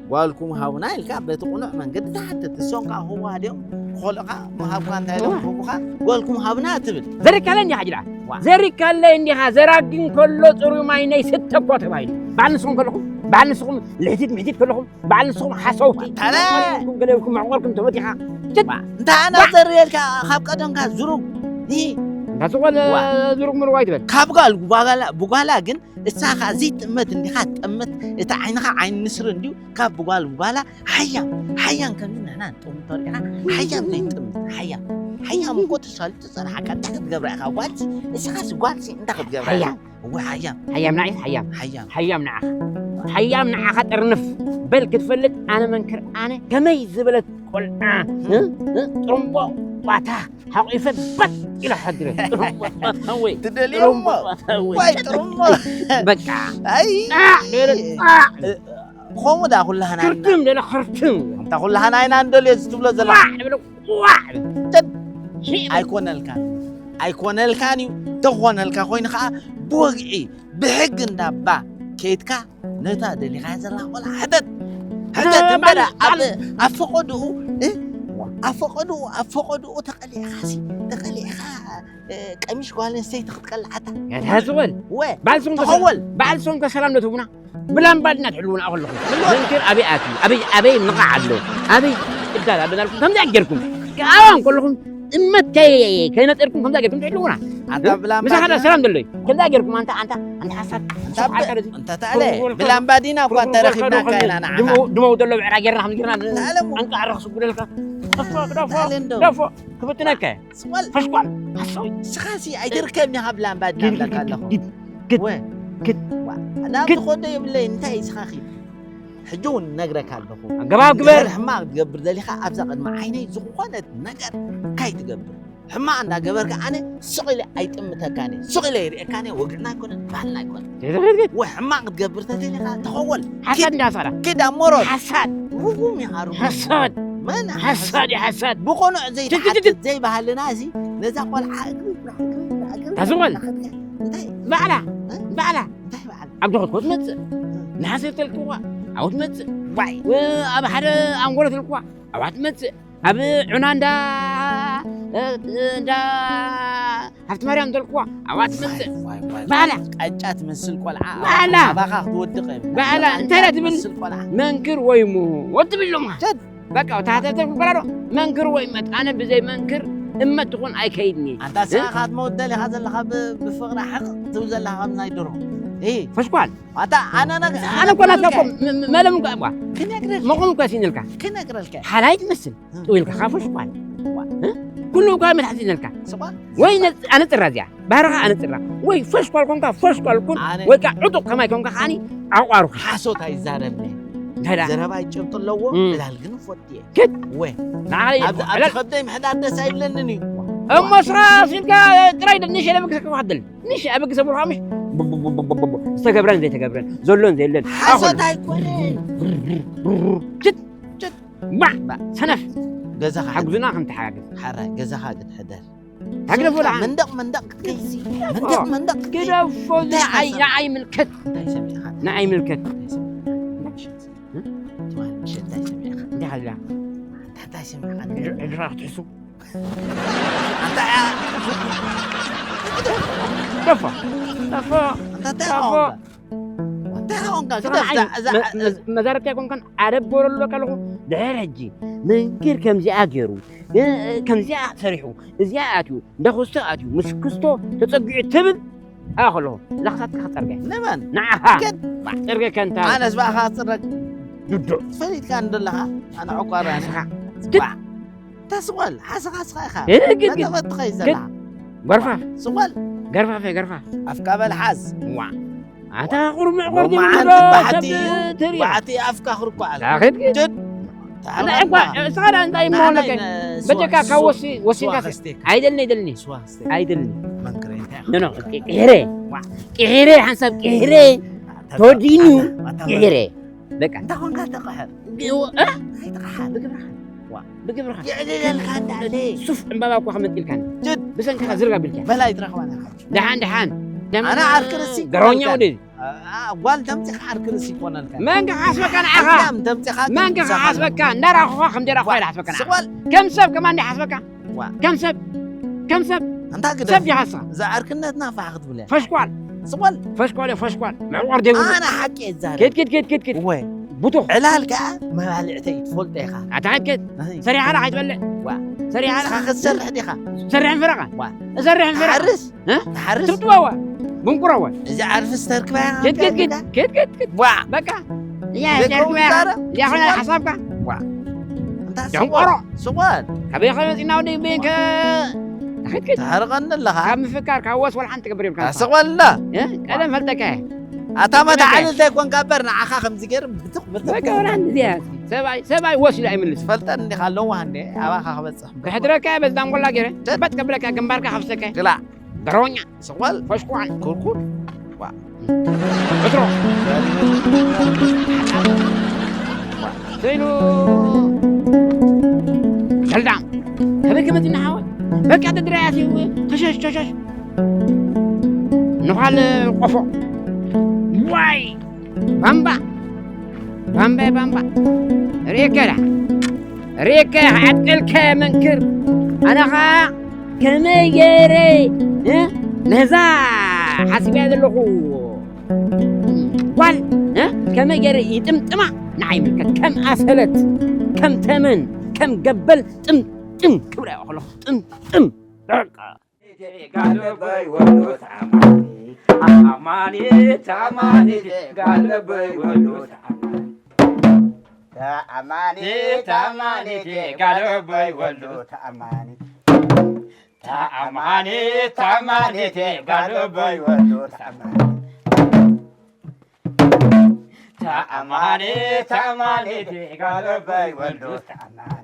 ጓልኩም ሃቡና ኢልካ በቲ ቁኑዕ መንገዲ ትሓትት። እሶም ከዓ ክህቡኻ ድዮም? ክኸልኡኻ ምሃብካ እንታይ ኢሎም ክህቡኻ? ጓልኩም ሃቡና ትብል። ዘሪካለ እንዲኻ ጅልዓ። ዋ። ዘሪካለ እንዲኻ ዘራጊ እንከሎ ፅሩይ ማይ ነይስተ እኮ ተባሂሉ። በዓል ንስኹም ከለኹም፣ በዓል ንስኹም ልሕቲት ምሕቲት ከለኹም፣ በዓል ንስኹም ሓሰውቲ ታዲያ? ገለ ኢልኩም መዕቆርኩም ተበቲኻ። ችድ። ዋ። እንታይ ኣና ዘርየልካ ካብ ቀደምካ ዝሩግ። ይ። እንዳ ስቆል ዋ። ዝሩግ ምርዋይ ትበል። ካብ ጓል ብጓላ፣ ብጓላ ግን እሳኻ ዘይጥመት እንዲኻ ትጠምት። እቲ ዓይንኻ ዓይኒ ንስሪ እንድዩ። ካብ ብጓል ብጓላ ሓያም ሓያም ከምዚ ንሕና ንጥምቶ ርኢኻ ሓያም ዘይጥምት ሓያም ሓያም እኮ ተሳልጡ ጸናሓካ እንታይ ክትገብራ ኢኻ ጓልሲ እስኻስ ጓልሲ እንታይ ክትገብራ ኢኻ ሓያም። እወ ሓያም ሓያም ንዓይ ሓያም ሓያም ሓያም ንዓኻ ሓያም ንዓኻ ጥርንፍ በል ክትፈልጥ ኣነ መንክር ኣነ ከመይ ዝበለት ቆልዓ እ? እ? ጥሩምቦ ባታ ሓቂፈ ባጥ ኢለ ሓድረ ጥሩምቦ ባታ ወይ ትደልዮ እሞ ጥሩምቦ ባታ ወይ ወይ ጥሩሞ በቃ ኣይ ጣዕ ገለ ጣዕ ከምኡ ዳ ኩላህና ኢና። ክርትም ደለ ክርትም እንታ ኩላህና ኢና እንደልዮ እዚ ትብሎ ዘለኻ ዋዕ ንብሎ ዋዕ ጀድ ሽዕ ኣይኮነልካን ኣይኮነልካን እዩ። ተኾነልካ ኮይኑ ኸዓ ብወግዒ ብሕጊ እንዳባ ከይድካ ነታ ደሊኻያ ዘላ ቆልዓ ሕተት ሕተት እምበዳ ኣብ ኣብ ፈቐድኡ እ? ኣብ ፈቐድኡ ኣብ ፈቐድኡ ተቐሊዕኻሲ ተቐሊዕኻ እ፣ ቀሚሽ ጓል ኣንስተይቲ ክትቀልዓታ ያድሃ ዝወል ወ በዓል ስኹም ተኸወል በዓል ስኹም ከሰላም ዶ ትህቡና ብላምባድና ትሕልውና ከለኹም መንክር ኣበይ ኣትዩ ኣበይ ኣበይ ንቓዕ ኣሎ ኣበይ እዳላ በናልኩም ከምዚ ኣጀርኩም ኣባን ከለኹም እመት ከይ- ከይነጠርኩም ከምዚ ኣጀርኩም ትሕልውና ኣንታ ብላምባድና ምሳኻ ሰላም ደሎይ ከምዚ ኣጀርኩም ኣንታ ኣንታ ኣንታ ሓሳብ እንታ ብ- እንተ ተኣለ ብላምባዲና እኳ እንተ ረኺብናካ ኢና ንዓኻ ድመው ደሎ ብዕራ ጌርና ከም ጌርና ተኣለ እሞ። ኣንቃዕ ረኽሱ ጉደልካ ደፎ ደፎ ተኣለ እንዶ። ደፎ ክብትነካ እየ። ስቆል ፈሽኳል ሓሳዊ ንስኻሲ ኣይትርከብኒ ካብ ላምባዲና እብለካ ኣለኹ ግድ ወ ግድ ናብ ግድ። ትኸዶ የብለይ እንታይ ስኻኺ ሕጂ እውን ነግረካ ኣለኹ ኣገባብ ግበር። እንድሕር ሕማቕ ክትገብር ደሊኻ ኣብዛ ቅድሚ ዓይነይ ዝኾነት ነገር ካይትገብር ሕማቕ እንዳገበርካ ኣነ ስቕ ኢለ ኣይጥምተካን እየ ስቕ ኢለ ይርእየካን እየ ወግዕና ኣይኮነን ባህልና ኣይኮነን ዘይተፈለጥከ ወይ ሕማቕ ክትገብር ተደሊኻ ተኸወል ሓሳድ እንዳሳዳ ኪድ ኣብ ሞሮት ሓሳድ ርጉም ኢኻ ርጉም ሓሳድ መን ሓሳድ እዩ ሓሳድ ብቆኑዕ ዘይትሓትት ዘይባህልና እዚ ነዛ ቆልዓ እግሪ እግሪ እግሪ እግሪ ታስቆል እንታይ ባዕላ እ? ባዕላ እንታይ በዓል ኣብ ዶኸት ኮ ትመጽእ ንሓሰብ ተልክዋ ኣብኡ ትመጽእ ዋይ ኣብ ሓደ ኣንጎሎ ተልክዋ ኣብኣ ትመጽእ ኣብ ዑና እንዳ እንዳ ሃብቲ ማርያም ተልክዋ ኣብኣ ትመጽእ ባዕላ ቀጫ ትመስል ቆልዓ ባዕላ ኣባኻ ክትወድቕ ባዕላ እንታይ ኢላ ትብል ትመስል ቆልዓ መንክር ወይ ሞት ትብል ሎማ ጀድ በቃ ተሓተተ ክበላ ዶ መንክር ወይ መት ኣነ ብዘይ መንክር እመት ትኾን ኣይከይድኒ ኣንታ ስኻ ክትመውት ደሊኻ ዘለኻ ብ- ብፍቕሪ ሓቕ ትብል ዘለኻ ካብ ናይ ድሮ እ ፈሽኳል ኣታ ኣነ ነግ- ኣነ እኮ ናትካ እኮ ም- ም- መለም እኮ እባ ክነግረልካ መቑም እኮ ሲንልካ ክነግረልካ ሓላይ ትመስል ጥው ኢልካ ካብ ፈሽኳል እ? ኩሉ እኮ መትሓዚ ነልካ ስቋል ወይ ነ- ኣነ ጥራ እዚኣ ባህርኻ ኣነ ጥራ ወይ ፈሽኳል ኮንካ ፈሽኳል ኩን ኣነ- ወይ ከዓ ዕጡቕ ከማይ ኮንካ ከዓኒ ዓቋሩ ሓሶት ኣይዛረብኒ እንታይ ደኣ ዘረባ ይጭብጢ ኣለዎ እም። ዕላል ግን ፈትየ ክድ ወ ንዓይ ኣብዚ ኣብዚ ዕላል ከብደይ ምሕዳር ደስ ኣይብለንን እዩ እሞ ስራ ሲልካ ጥራይ ደ- ንሽ ለብግሰ ክዋደል ንሽ ኣበግሰ ብልካ ምሽ ቡቡቡቡቡ ዝተገብረን ዘይተገብረን ዘሎን ዘየለን ሓሶት ኣይኮነን ክድ ክድ ማ ሰነፍ ገዛኻ ሓጉዝና ከም ተሓጋግዝ ሓራይ ገዛኻ ግን ሕደር ሃግደፎ ደኣ መንደቕ መንደቕ ክትከይሲ መንደቕ መንደቕ ክትከይሲ ግደፎ እንታይ ንዓይ ሓሳብ? ንዓይ ምልከት እንታይ ሰሚዕኻ ንዓይ ምልከት እንታይ ሰሚዕኻ? ትማሊ ምሸት እንታይ ሰሚዕኻ? ኣላ። እንታይ ስምዕካ እድራ ክትሕሱ ኣንታ ጠፋ ጠፋ እንታይ ጠፋ ኾንካ እንታይ ኾንካ ግደፍ እዛ እዛ መዛረብቲ ኣይኮንካን ኣደበረሉ ኣለኹ ድሕር ሕጂ መንክር ከምዚኣ ገይሩ ከምዚኣ ሰሪሑ እዚኣ ኣትዩ እንዳ ክስቶ ኣትዩ ምስ ክስቶ ተፀጊዑ ትብል ኣኸሎ ላኽሳትካ ክፀርገ ንመን ንዓኻ ግን ማዕፀርገ ከንታ ኣነስ ብኣኻ ክፅረግ ዱዶ ፈሊጥካ እንደለኻ ኣነ ዕቋር ኣነ ሓስኻ ተስቆል ሓስኻ ስኻ ኢኻ እህ፣ ግድ፣ ግድ። መተፈትኸ ይዘላ ገርፋፍ ስቆል ገርፋፍ እየ ገርፋፍ ኣፍካ በል ሓዝ ዋ ኣታ ቁርምዕ ቆርዲ ሎማዓንቲ ምዶ ባሕቲ ሰብ ትርኢ ባሕቲ ኣፍካ ክርኳ ኣለ ላኽድ ጅድ እንታይ እኳ ስኻዳ እንታይ ይመሆነከ በጀካ ካብ ወሲ ወሲንካ ከስቴካ ኣይደልኒ ኣይደልኒ ስዋ ከስቴካ ኣይደልኒ መንክሬ እንታይ ኖ ኖ ቅሒረ ቅሒረ ሓንሳብ ቅሒረ ተወዲእኒ ቅሒረ በቃ እንታይ ኾንካ ተቕሕር እ? ኣይትቕሓር ብግብርኻ ዋ ብግብርኻ ይዕልለልካ እንዳለ ሱፍ ዕምባባ እኳ ከመንጢልካኒ ጅድ ብሰንክኻ ዝርጋ ቢልካ በላይ ትረኽባና ኢኻ ደሓን ደሓን ኣነ ዓርኪ ርእሲ ገሮኛ ወደይ ጓል ተምፂኻ ዓርኪ ርእሲ ይኮነልካ መን ክሓስበካ ንዓኻ ሓዚኣም ተምፂኻ መን ክሓስበካ እንዳራኹኻ ከም ደራኹ ኢላ ሓስበካ ንዓኻ ስቆል ከም ሰብ ከማን ሓስበካ ዋ ከም ሰብ ከም ሰብ እንታ ግደ ሰብ ዲኻ ንስኻ እዛ ዓርክነትና ፋሕ ክትብል እያ ፈሽኳል ስቆል ፈሽኳል እየ ፈሽኳል መዕቆር ዘይብሉ ኣነ ሓቂ እዛረብ ኬድ ኬድ ኬድ ኬድ ኬድ ወይ ቡቱኽ ዕላል ከዓ መባልዕተይ ትፈልጦ ኢኻ ኣታ ኬድ ሰሪሓ ዳ ከይትበልዕ ዋ ሰሪሓ ዳ ንስኻ ክትሰርሕ ዲኻ ትሰርሕን ፍረቓ ዋ እሰርሕን ፍረቓ ትሓርስ እ? ትሓርስ ትጥበዋ ቡንቁረወ እዚ ዓርፊ ስተርክባ ኬድ ኬድ ኬድ ኬድ ኬድ ኬድ ዋ በቃ እያ ዘይከውን ሰርክባ ዛረብ። እያ ኾነ ሓሳብካ ዋ እንታ ደንቆሮ ስቆል ካበይ ኸመፂና ወደ ቤን ከ ኬድ ኬድ ተህርቐኒ ኣለኻ ካብ ምፍካር ካብ ወስ ወላ ሓንቲ ትገብር የብልካ ስቆል እ? ቀደም ፈልጠካ እየ ኣታ መታዓልል ዘይኮንካ እበር ንዓኻ ከምዚ ገይር ብትኽ ብትኽ በቃ ወላ ሓንቲ እዚኣ ሰብኣይ ሰብኣይ ወሲሉ ኣይምልስ ትፈልጠኒ እንዲኻ ኣለዋ እንዴ ኣባኻ ክበፅሕ ክሕድረካ እየ በዚ ዳንጎላ ገይረ በት ከብለካ ግንባርካ ከፍሰካ ግላ ገሮኛ ስቆል ፈሽኳን ኩርኩር ዕትሮ ስኢሉ ሸልዳም ከበይ ከመፅና ሓወ በቃ ተድራያት እዩ ተሸሽ ተሸሽ ንዃል ቆፎ ዋይ ባምባ ባምባ ባምባ ርእየካ ዳ ርእየካ ዓቀልካ መንክር ኣነ ኸዓ ከመይ ገይረ እ? ነዛ ሓሲበያ ዘለኹ ጓል እ? ከመይ ገይረ ይጥምጥማ ንዓይ ምልከት ከም ኣሰለት ከም ተመን ከም ገበል ጥምጥም ክብላ እየ ከለኹ ጥምጥም በቃ ጋለበይ ወሎ ተኣማኒ ተኣማኒ ተኣማኒ ጋለበይ ወሎ ተኣማኒ ተኣማኒ ተኣማኒ ጋለበይ ወሎ ተኣማኒ ተኣማኒ ተኣማኒ ጋለበይ ወሎ ተኣማኒ ተኣማኒ ተኣማኒ ጋለበይ ወሎ ተኣማኒ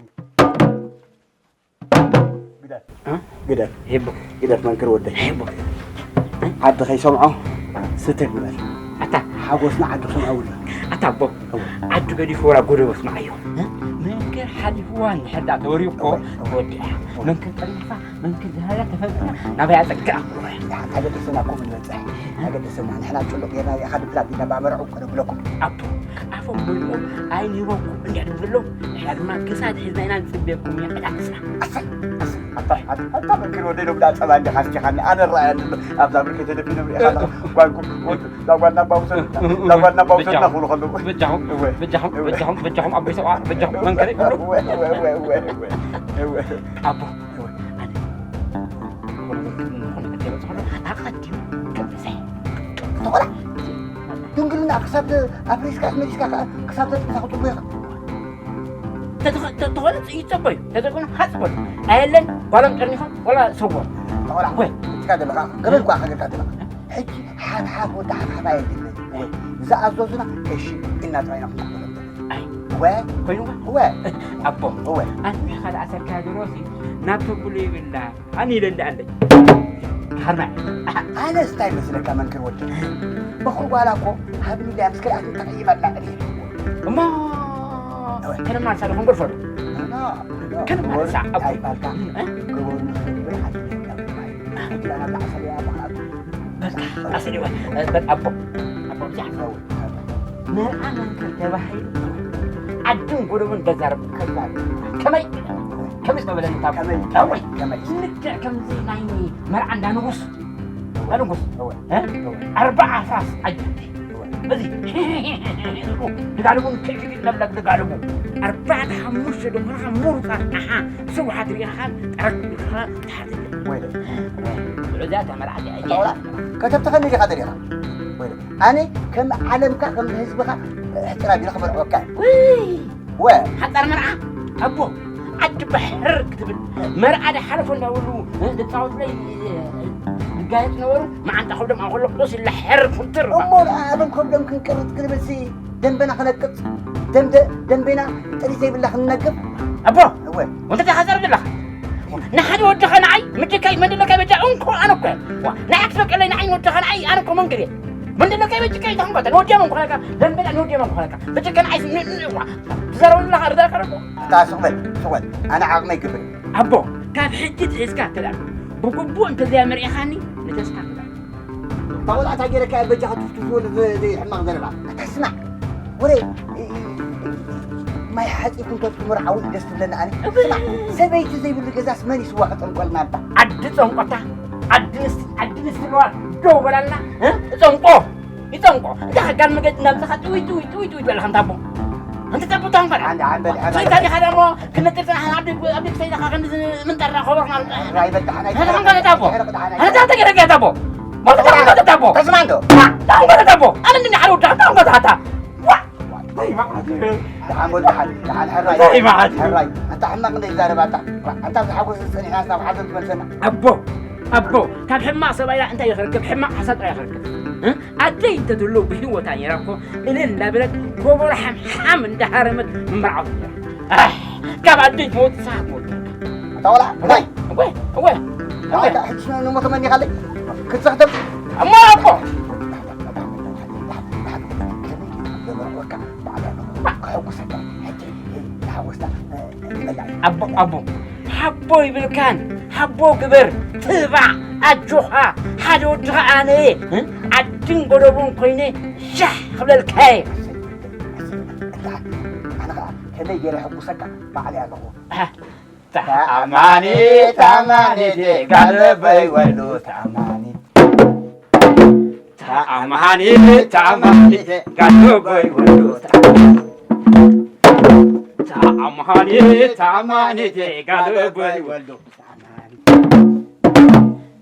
ግደፍ። እ? ግደፍ። ሄቦ ግደፍ መንክር ወደይ። ሄቦ ዓዲ ከይሰምዖ ስተ ግበል። ኣታ ሓጎስና ዓዲ ክሰምዖ ውላ። ኣታ ኣቦ ዓዱ ገዲፉ ወላ ጎደቦ ስምዓዮ እ? መንክር ሓሊፍዋ እንድሕር ዳ ተወሪዩ እኮ ተወዲኣ መንክር ጠሪፋ መንክር ዝሃያ ተፈልጥና ናበይ ኣፀግዓ ኣገደሰና እኮ ምንበፅሕ ኣገደሰና ንሕና ጭሉቕ ጌርና ኢኻ ድብላት ኢና ብኣመርዑ እኮ ነብለኩም ኣቦ ኣፎም በልሞ ኣይንህበኩም እንዲያ ድብሎ ንሕና ድማ ክሳድ ሒዝና ኢና ንፅበየኩም ኢና ዕዳ ክስና ኣሰይ ኣታ ኣታ መንክር ወደይ ሎም ዳፀባ እንዲኻ ኣስኪኻኒ ኣነ ረኣያ ኣሎ ኣብዛ ብርከይ ተደፊኖም ሪኢኻ ኣለኻ ጓንኩም ዛጓና ባውሰድና ዛጓና ባውሰድና ክብሉ ከለዉ በጃኹም በጃኹም በጃኹም በጃኹም ኣቦይ ሰብኣ በጃኹም መንከረ ይብሉ ኣቦ ኣቐዲሙ ቅድሰ ተኾላ ድንግልና ክሳብ ኣፍሪስካ ኣስመሊስካ ከዓ ክሳብ ዘጥንሳ ክፅቡ ኢኻ ተኾነ ይፀበዩ ተዘኮነ ሓፅበሉ ኣየለን ጓሎም ጠርኒፎም ወላ ሰዎም ተኾላ እቲካ ዘለካ ገበል ኳ ከገርካ ዘለካ ሕጂ ሓፍሓፍ ወዲ ሓፍሓፍ ኣየድልን ወይ ዝኣዘዙና እሺ ኢልና ጥራይና ክንቀበሎም ኣይ ወይ ኮይኑ ወይ ኣቦ ወይ ኣንተ ካልእ ኣሰርካ ድሮሲ ናብ ተብሉ ይብላ ኣን ኢለ እንዳ ኣለች ሃርማይ ኣነስ እንታይ መስለካ መንክር ወዲ በኹር ጓላ እኮ ሃብኒ ኢላ ምስ ክልኣት ተቐይመላ እየ እሞ ከነማርሳ ዶ ክንጎልፎ ዶ ከነማርሳ ኣቦ ኣይባልካ ገበሩ ንክብል ሓሲበካ በቃ ኣሰሊዋ በቃ ኣቦ ኣቦ ብዛዕባ መርዓ መንክር ተባሂሉ ዓድን ጎደቦን ተዛረብ። ከመይ? ከመይ ዝበለኒ ታቦ? ከመይ? ከመይ? ከመይ? ልክዕ ከምዚ ናይ መርዓ እንዳ ንጉስ። እንዳ ንጉስ። እወ። እ? እወ። ኣርባዓ ፍራስ ኣጀንዲ። እወ። እዚ ድጋልቡ ንክልክል ነብለግ ድጋልቡ። ኣርባዕተ ሓሙሽተ ድኾንካ ምሩፃት ኣሓ ስውሓት ሪኢኻ ጠረግኻ ትሓትት። ወይለ። እዛ ተመርዓት እያ። ኣታውላ፣ ከተብተኸኒ ዲኻ ደሊኻ? ወይለ። ኣነ ከም ዓለምካ ከም ህዝብኻ ሕጥራ ቢለ ክመርዖካ። ውይ! ወ። ሓጻር መርዓ ኣቦ ዓዲ ባሕር ክትብል መርዓ ዳሓለፎ እንዳበሉ ዝጻወቱለይ ዝጋየጽ ነበሩ። መዓንጣ ከብዶም ኣንከሎ ቁስ ኢለ ሕር ኩምትር። እሞ ንዓኣቶም ከብዶም ክንቅርጽ ክንብልሲ ደንበና ክነቅጽ ደምደ ደንቤና ጥሪ ዘይብላ ክንነግር። ኣቦ እወ። ወንተ ተኻዘር ብለኻ ንሓደ ወድኻ ንዓይ ምድካይ መንድለካይ በጃ እንኮ ኣነ እኮ እየ። ዋ፣ ንዓይ ክትፈቀለይ ንዓይ ንወድኻ ንዓይ ኣነ እኮ መንግር እየ። መንድለካይ በጅካይ ተኽንኮተ ንወድያ መንኮ ለካ ደንበና ንወድያ መንኮ ለካ በጅካ ንዓይ ን- ን- ዋ፣ ትዛረበሉ ኣለኻ ርዳእካ ደኮ። እታ ስቕ በል፣ ስቕ በል። ኣነ ዓቕመይ ክብል። ኣቦ፣ ካብ ሕጂ ትሒዝካ ትዳር ብግቡእ እንተዘያመርኢኻኒ ንተስፋ ክዳ። እታ ቆልዓ እንታይ ገይረካ እያ በጃኻ ትፍትፍዎ ዝ- ዝ- ሕማቕ ዘረባ? ኣታ ስማዕ፣ ወረ፣ እ- እ- ማይ ሓፂብኩም ተትምርዓው ደስ ትብለና። ኣነ ስማዕ፣ ሰበይቲ ዘይብሉ ገዛስ መን ይስዋ ክጠንቆልና እባ? ዓዲ ጸንቆታ፣ ዓዲ ንስ- ዓዲ ንስትንዋር ደው በላልና። እ? ጸንቆ፣ ይጸንቆ። እንታ ጋል መገዲ እናምጻኻ ጥውይ ጥውይ ጥውይ ጥውይ ትበል ከምታ ኣቦ። ኣንተ ተቦ ታንኳ። ኣንድ- ኣንድ- ኣንድ- ስንታ ዲኻ ደሞ ክነጥር ጽናሕ ኣብ ደግ- ኣብ ደግ ሰይዳኻ ከምዚ ምንጠራ ኸበርና። ራይ በል ደሓናይ። ኣንተ ታንኳ ታቦ። ኣንተ ታንኳ ታቦ። ኣንተ ታንኳ ታቦ። ተስማ እንዶ። ታንኳ ታቦ። ኣነ እንድኒ ሓደ ወዳ ታንኳ ታታ። ዋ! ደሓን በል፣ ደሓን፣ ደሓን፣ ሕራይ። እንታይ መዓት እዩ? ሕራይ። ኣንታ ሕማቕ እንደ ይዛረብ ኣታ። ኣንታ ብዝሓጎስ ጸኒሕናስ ናብ ሓዘን ትመልሰና። ኣቦ፣ ኣቦ፣ ካብ ሕማቕ ሰብኣያ እንታይ ይኽረክብ? ሕማቕ ሓሳብ ጥራይ ይኽረክብ። እ? ኣደይ እንተትህሉ ብህይወታ ነይራ እኮ እልል እንዳበለት ጎቦ ሓምሓም እንዳሃረመት ምምርዓው ነይራ። ኣሕ፣ ካብ ኣደይ ትወጽእ ሰዓት ሞት። ኣታ ቆልዓ፣ እዋይ፣ እዋይ፣ እዋይ፣ እዋይ። ኣታ ሕጂ ንሞት መን ይኻለይ? ክትሰኽተም? እሞ ኣቦ። ከመይ ገይሩ ዘመርቆካ ባዕላ ከሕጉሰካ ሕጂ ተሓጎስና። ኣቦ፣ ኣቦ፣ ሓቦ ይብልካን፣ ሓቦ ግበር፣ ትባዕ፣ ኣጆኻ፣ ሓደ ወድኻ ኣነ እየ፣ እ? ዓድን ጎደቦን ኮይነ ሻሕ ክብለልካ እየ። ኣነ ኸዓ ከመይ ገይረ ሕጉሰካ ባዕለይ ኣለኹ። ኣሃ። ተኣማኒ፣ ተኣማኒ፣ ዴጋ ልበይ ወሉ ተኣማኒ። ተኣማኒ፣ ተኣማኒ፣ ዴጋ ልበይ ወሉ ተኣማኒ። ተኣማኒ፣ ተኣማኒ፣ ዴጋ ልበይ ወሉ ተኣማኒ።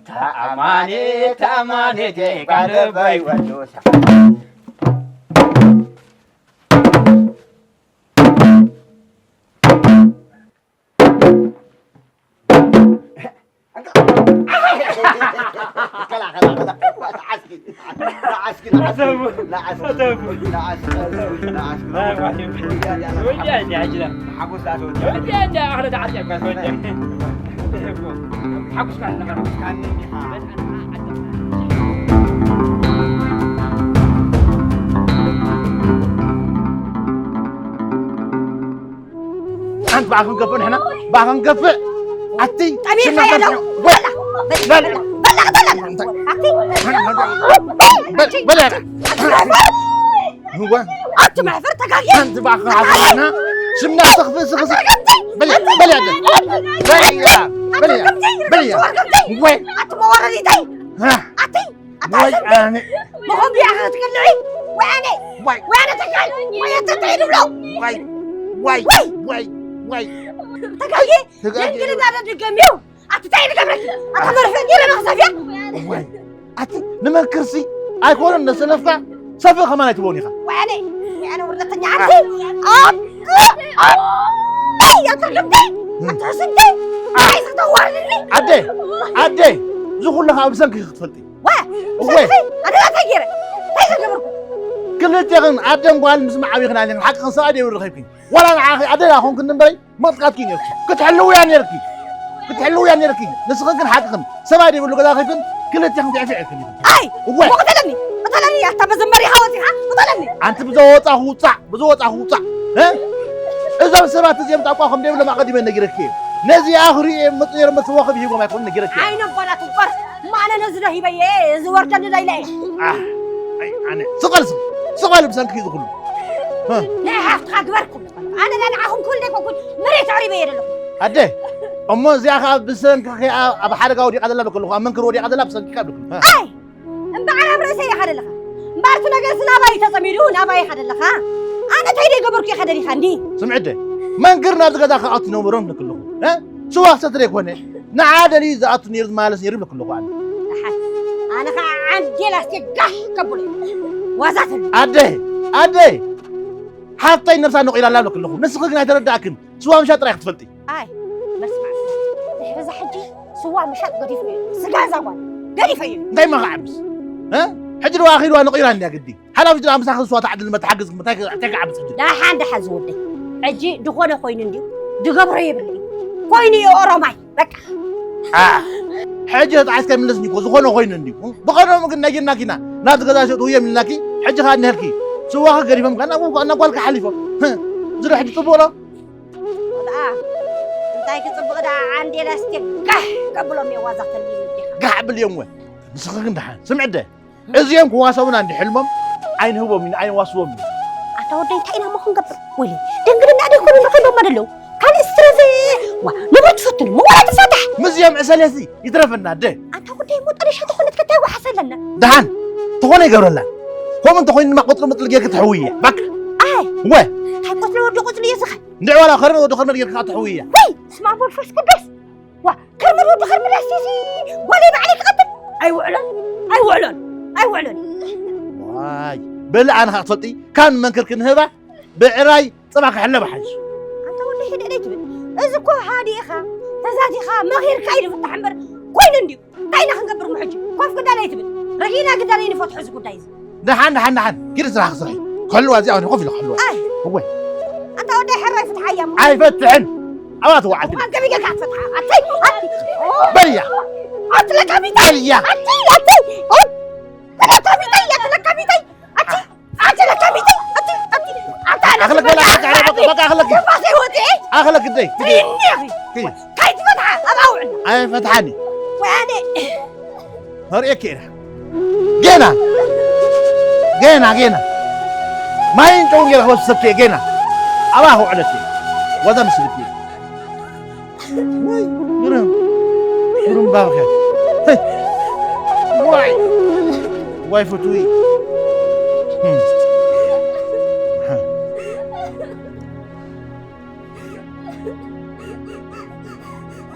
ተኣማኒ፣ ተኣማኒ፣ ዴጋ ልበይ ወሉ ተኣማኒ። ሓንቲ ብኣ ክንገፍእ ንሕና፣ ብኣ ክንገፍእ። ኣቲ፣ ጠሚርካ ሽና ያለው። በል፣ በል፣ በል፣ በል፣ በል፣ በል፣ ኣቲ። በል፣ በል፣ ያዳ። ንዋ። ኣቲ ማሕፈር ተጋግየ። ሓንቲ ብኣ ክንገፍእ ንሕና፣ ሽምና ተኽፍእ፣ ስኽስ። በል፣ በል፣ ያዳ። በል፣ ያዳ። በል፣ ያዳ። በል፣ ያዳ። ወይ። ኣቲ መዋረዲተይ። ሃ። ኣቲ። ኣታ ወይ ሰብ ኣነ። ብኸምኡ ኢኻ ክትቅልዒ? ወይ ኣነ። ወይ። ወይ ኣነ ተካል። ወይ ኣተ እንታይ ድብሎ? ወይ። ወይ። ወይ። ወይ። ወይ። ተጋጊ። ተጋጊ። ድንግልና ደድገም እዩ። ኣቲ እንታይ ድገብረኪ? ኣታ መርፍእ ዲረ መኽሰፍያ? ወይ። ኣቲ ንመንክርሲ ኣይኮነን ነሰነፍካ ሰፍእ ከማን ኣይትበውን ኢኻ። ወይ ኣነ። ወይ ኣነ ውርደተኛ ዓርሲ። ኣቲ። ኣቲ። ኣቲ ሕስምቲ። ኣቲ ሕስምቲ። ኣይ ዝተዋርድኒ። ኣደ። ኣደ። ዝኹሉ ካብ ብሰንኪ ክትፈልጢ። ዋ! እወ። ብሰንኪ ኣነ እንታይ ገይረ? እንታይ ዝገበርኩ? ክልቴኽን ኣደን ጓል ምስ መዓቢኽን ኣለኽን ሓቅኽን ሰብኣይ ደይብሉ ረኺብክን። ዋላ ንዓኺ ኣደ ዳኣ ኮንክን እምበረይ መጥቃትኪ ነይርኪ። ክትሕልውያ ነይርኪ። ክትሕልውያ ነይርኪ። ንስኽን ግን ሓቅኽን ሰብኣይ ደይብሉ ገዛ ረኺብክን ክልቴኽን ትዕፊ ኢልክን ኢኽን። ኣይ! እወ። እሞ ቅተለኒ! ቅተለኒ! ኣታ በዚ መሪኻ ወፂኻ ቅተለኒ! ኣንቲ ብዘወፃኹ ውፃእ! ብዝወፃኹ ውፃእ! እ? እዞም ሰባት እዚኦም ጣቋ ከም ደይብሎም ኣቐዲመ ነጊረኪ እየ። ነዚኣ ክርእዩ እዮም መፁ ነይሮም፣ መፅዋ ክብ ሂቦም ኣይኮኑን ነጊረኪ እየ። ዓይኖም ባላ ትቆር፣ ማነ ነዚ ዶ ሂበየ፣ እዚ ወርደኒ ዶ ኢለ እየ። ኣህ፣ ኣይ፣ ኣነ፣ ስቕ በል፣ ስቕ በል፣ ብሰንኪ እዚ ኩሉ። እ? ናይ ሓፍትኻ ግበር ኩሉ። ኣነ ዳ ንዓኹም ክብል ዘይኮንኩን መሬት ኣዕሪበ እየ ዘለኹ። ኣደ፣ እሞ እዚኣ ኸዓ ብሰንኪ ኸዓ ኣብ ሓደጋ ወዲቓ ዘላ በክልኹ፣ ኣብ መንክር ወዲቓ ዘላ ብሰንኪ ካብ ልኩም። ኣይ፣ እምበዓል ኣብ ርእሰይ ኢኻ ደለኻ። እምበኣር እቲ ነገርስ ናባይ እዩ ተጸሚዱ፣ ናባይ ኢኻ ደለኻ። ኣነ እንታይ ደይገበርኩ ኢኻ ደሊኻ እንዲ? ስምዒ ኣደ፣ መንክር ናብዚ ገዛ ክኣቱ ነበሮም ንክልኹ። እ? ስዋ ክሰቲ ደይኮነ፣ ንዓ ደልዩ ዝኣቱ ነይሩ ዝመላለስ ነይሩ ይብለኩ ኣለኹ ኣነ። ደሓን። ኣነ ኸዓ ዓንዴል ኣስቴ ጋሕ ከብሎ። ዋዛ ተብሎ። ኣደ፣ ኣደ፣ ሓፍተይ ነብሳ ነቒላ ኣላ ይብለኩ ኣለኹ። ንስኺ ግን ኣይተረዳእክን። ስዋ ምሻጥ ጥራይ ክትፈልጢ። ኣይ፣ መስማዕ። ድሕሪ እዛ ሕጂ ስዋ ምሻጥ ገዲፈዮ። ስጋ እዛ ጓል ገዲፈዮ። እንታይ እሞ ክዓብስ? እ? ሕጂ ደኣ ኣኺልዋ ነቒላ እንድያ ግዲ። ሓላፊት ደኣ ምሳኺ ስዋ ትዓድል እምበር ትሓግዝ እንታይ እንታይ ክዓብስ ሕጂ? ደሓን ደሓን ዝወደይ። ሕጂ ዝኾነ ኮይኑ እንድዩ። ድገብሮ የብለይ። ኮይኑ እዩ ኦሮማይ። በቃ። ኣ፣ ሕጂ ተጣዒስካ ይምለስኒ እኮ ዝኾነ ኮይኑ እንድዩ። ብቐደሙ ግን ነጊርናኪ ኢና። ናብቲ ገዛ ሸጡ ህየም ኢልናኪ። ሕጂ ኸኣ እኒሀልኪ። ስዋኺ ገዲፎም ከኣ ናብ ናብ ጓልካ ሓሊፎም። እዚ ዶ ሕጂ ጽቡቕ ዶ? ቆልዓ፣ እንታይ ክጽብቕ ደኣ ዓንዴል ኣስቴ ጋሕ ከብሎም እየ ዋዛ ተልዩ እንዲኻ። ጋሕ ብልዮም ወ። ንስኺ ግን ደሓን። ስምዒ ኣደ። እዚኦም ክዋሰቡና እንዲ ሕልሞም ኣይንህቦም ኢና፣ ኣይንዋስቦም ኢና። ኣታ ወደይ እንታይ ኢና እሞ ክንገብር? ወይለይ፣ ድንግልና ዶ ይኮኑ ረኺቦማ ደለዉ? ካልእ ስትረዘ፣ ዋ፣ ንብረት ትፈትኑ፣ ሞ ዋላ ትፈታሕ። ምስዚኦም ዕሰለሲ ይትረፈና ኣደ። ኣንታ ወደይ ሞ ጠለሻ ተኾነት ከታይ ዋሓስ ኣለና። ደሓን፣ ተኾነ ይገብረላ። ከምኡ እንተኾይኑ ድማ ቁጽሪ ምጥሊ ጌርኪ ትሕውያ። ባክ። ኣይ። ወ። እንታይ ቆጽሊ ወዲ ቆጽሊ እየ ዝኸ? እንድዒ ዋላ ከርመ ወዲ ከርመ ጌርካ ትሕውያ። ወይ፣ ስማ መንፈስ ቅዱስ። ዋ፣ ከርመ ወዲ ከርመ ዳስቲሲ። ጓለይ ባዕለይ ክቐትል። ኣይውዕሎን፣ ኣይውዕሎን፣ ኣይውዕሎን። ዋይ፣ በሊ ኣነ ኸኣ ክትፈልጢ፣ ካብ ንመንክር ክንህባ፣ ብዕራይ ጽባ ክሕለብ ሓይሽ። ኣንታ ወዲ ሒደ ደይ ትብል። እዚ እኮ ሃዲእኻ፣ ተዛቲኻ፣ መኺርካ እዩ ዝፍታሕ እምበር፣ ኮይኑ እንድዩ። እንታይ ኢና ክንገብር እሞ ሕጂ? ኮፍ ግዳ ደይ ትብል። ረጊእና ግዳ ደይ ንፈትሖ እዚ ጉዳይ እዚ። ደሓን፣ ደሓን፣ ደሓን። ኪዲ ስራሕ ስርሒ። ክሕልዋ እዚኣ ኮፍ ኢለ ክሕልዋ። ኣይ። እወ። ኣንታ ወዲ ሕራይ ፍትሓያ እሞ። ኣይፈትሕን። ኣብኣ ትወዓል። እዋ ገቢ ጌርካ ትፈትሓ። ኣተይ፣ ኣተይ። በልያ። ኣቲ ለካቢተይ። በልያ። ኣቲ፣ ኣቲ። ኣቲ ለካቢተይ፣ ኣቲ ለካቢተይ። ኣቲ፣ ኣቲ ለካቢተይ። ኣቲ፣ ኣቲ። ኣታ ኣኽለክ በላ፣ በቃ፣ በቃ፣ በቃ፣ ኣኽለክ። ባሰይ ወጤ። ኣኽለክ ደይ። ተይኒ። ከይትፈትሓ፣ ኣብ ኣውዕል። ኣይፈትሓኒ። ወያኔ። ኸርእየኪ ኢና። ጌና። ጌና፣ ጌና። ማይን ጨውን ጌና ክወስድ ሰብኪ ጌና። ኣባ ክውዕለኪ። ወዛ ምስልኪ። ወይ፣ ግርም። ግርም ባብከ። ሄይ። ዋይ። ዋይ ፍቱይ። ህም። ሃ።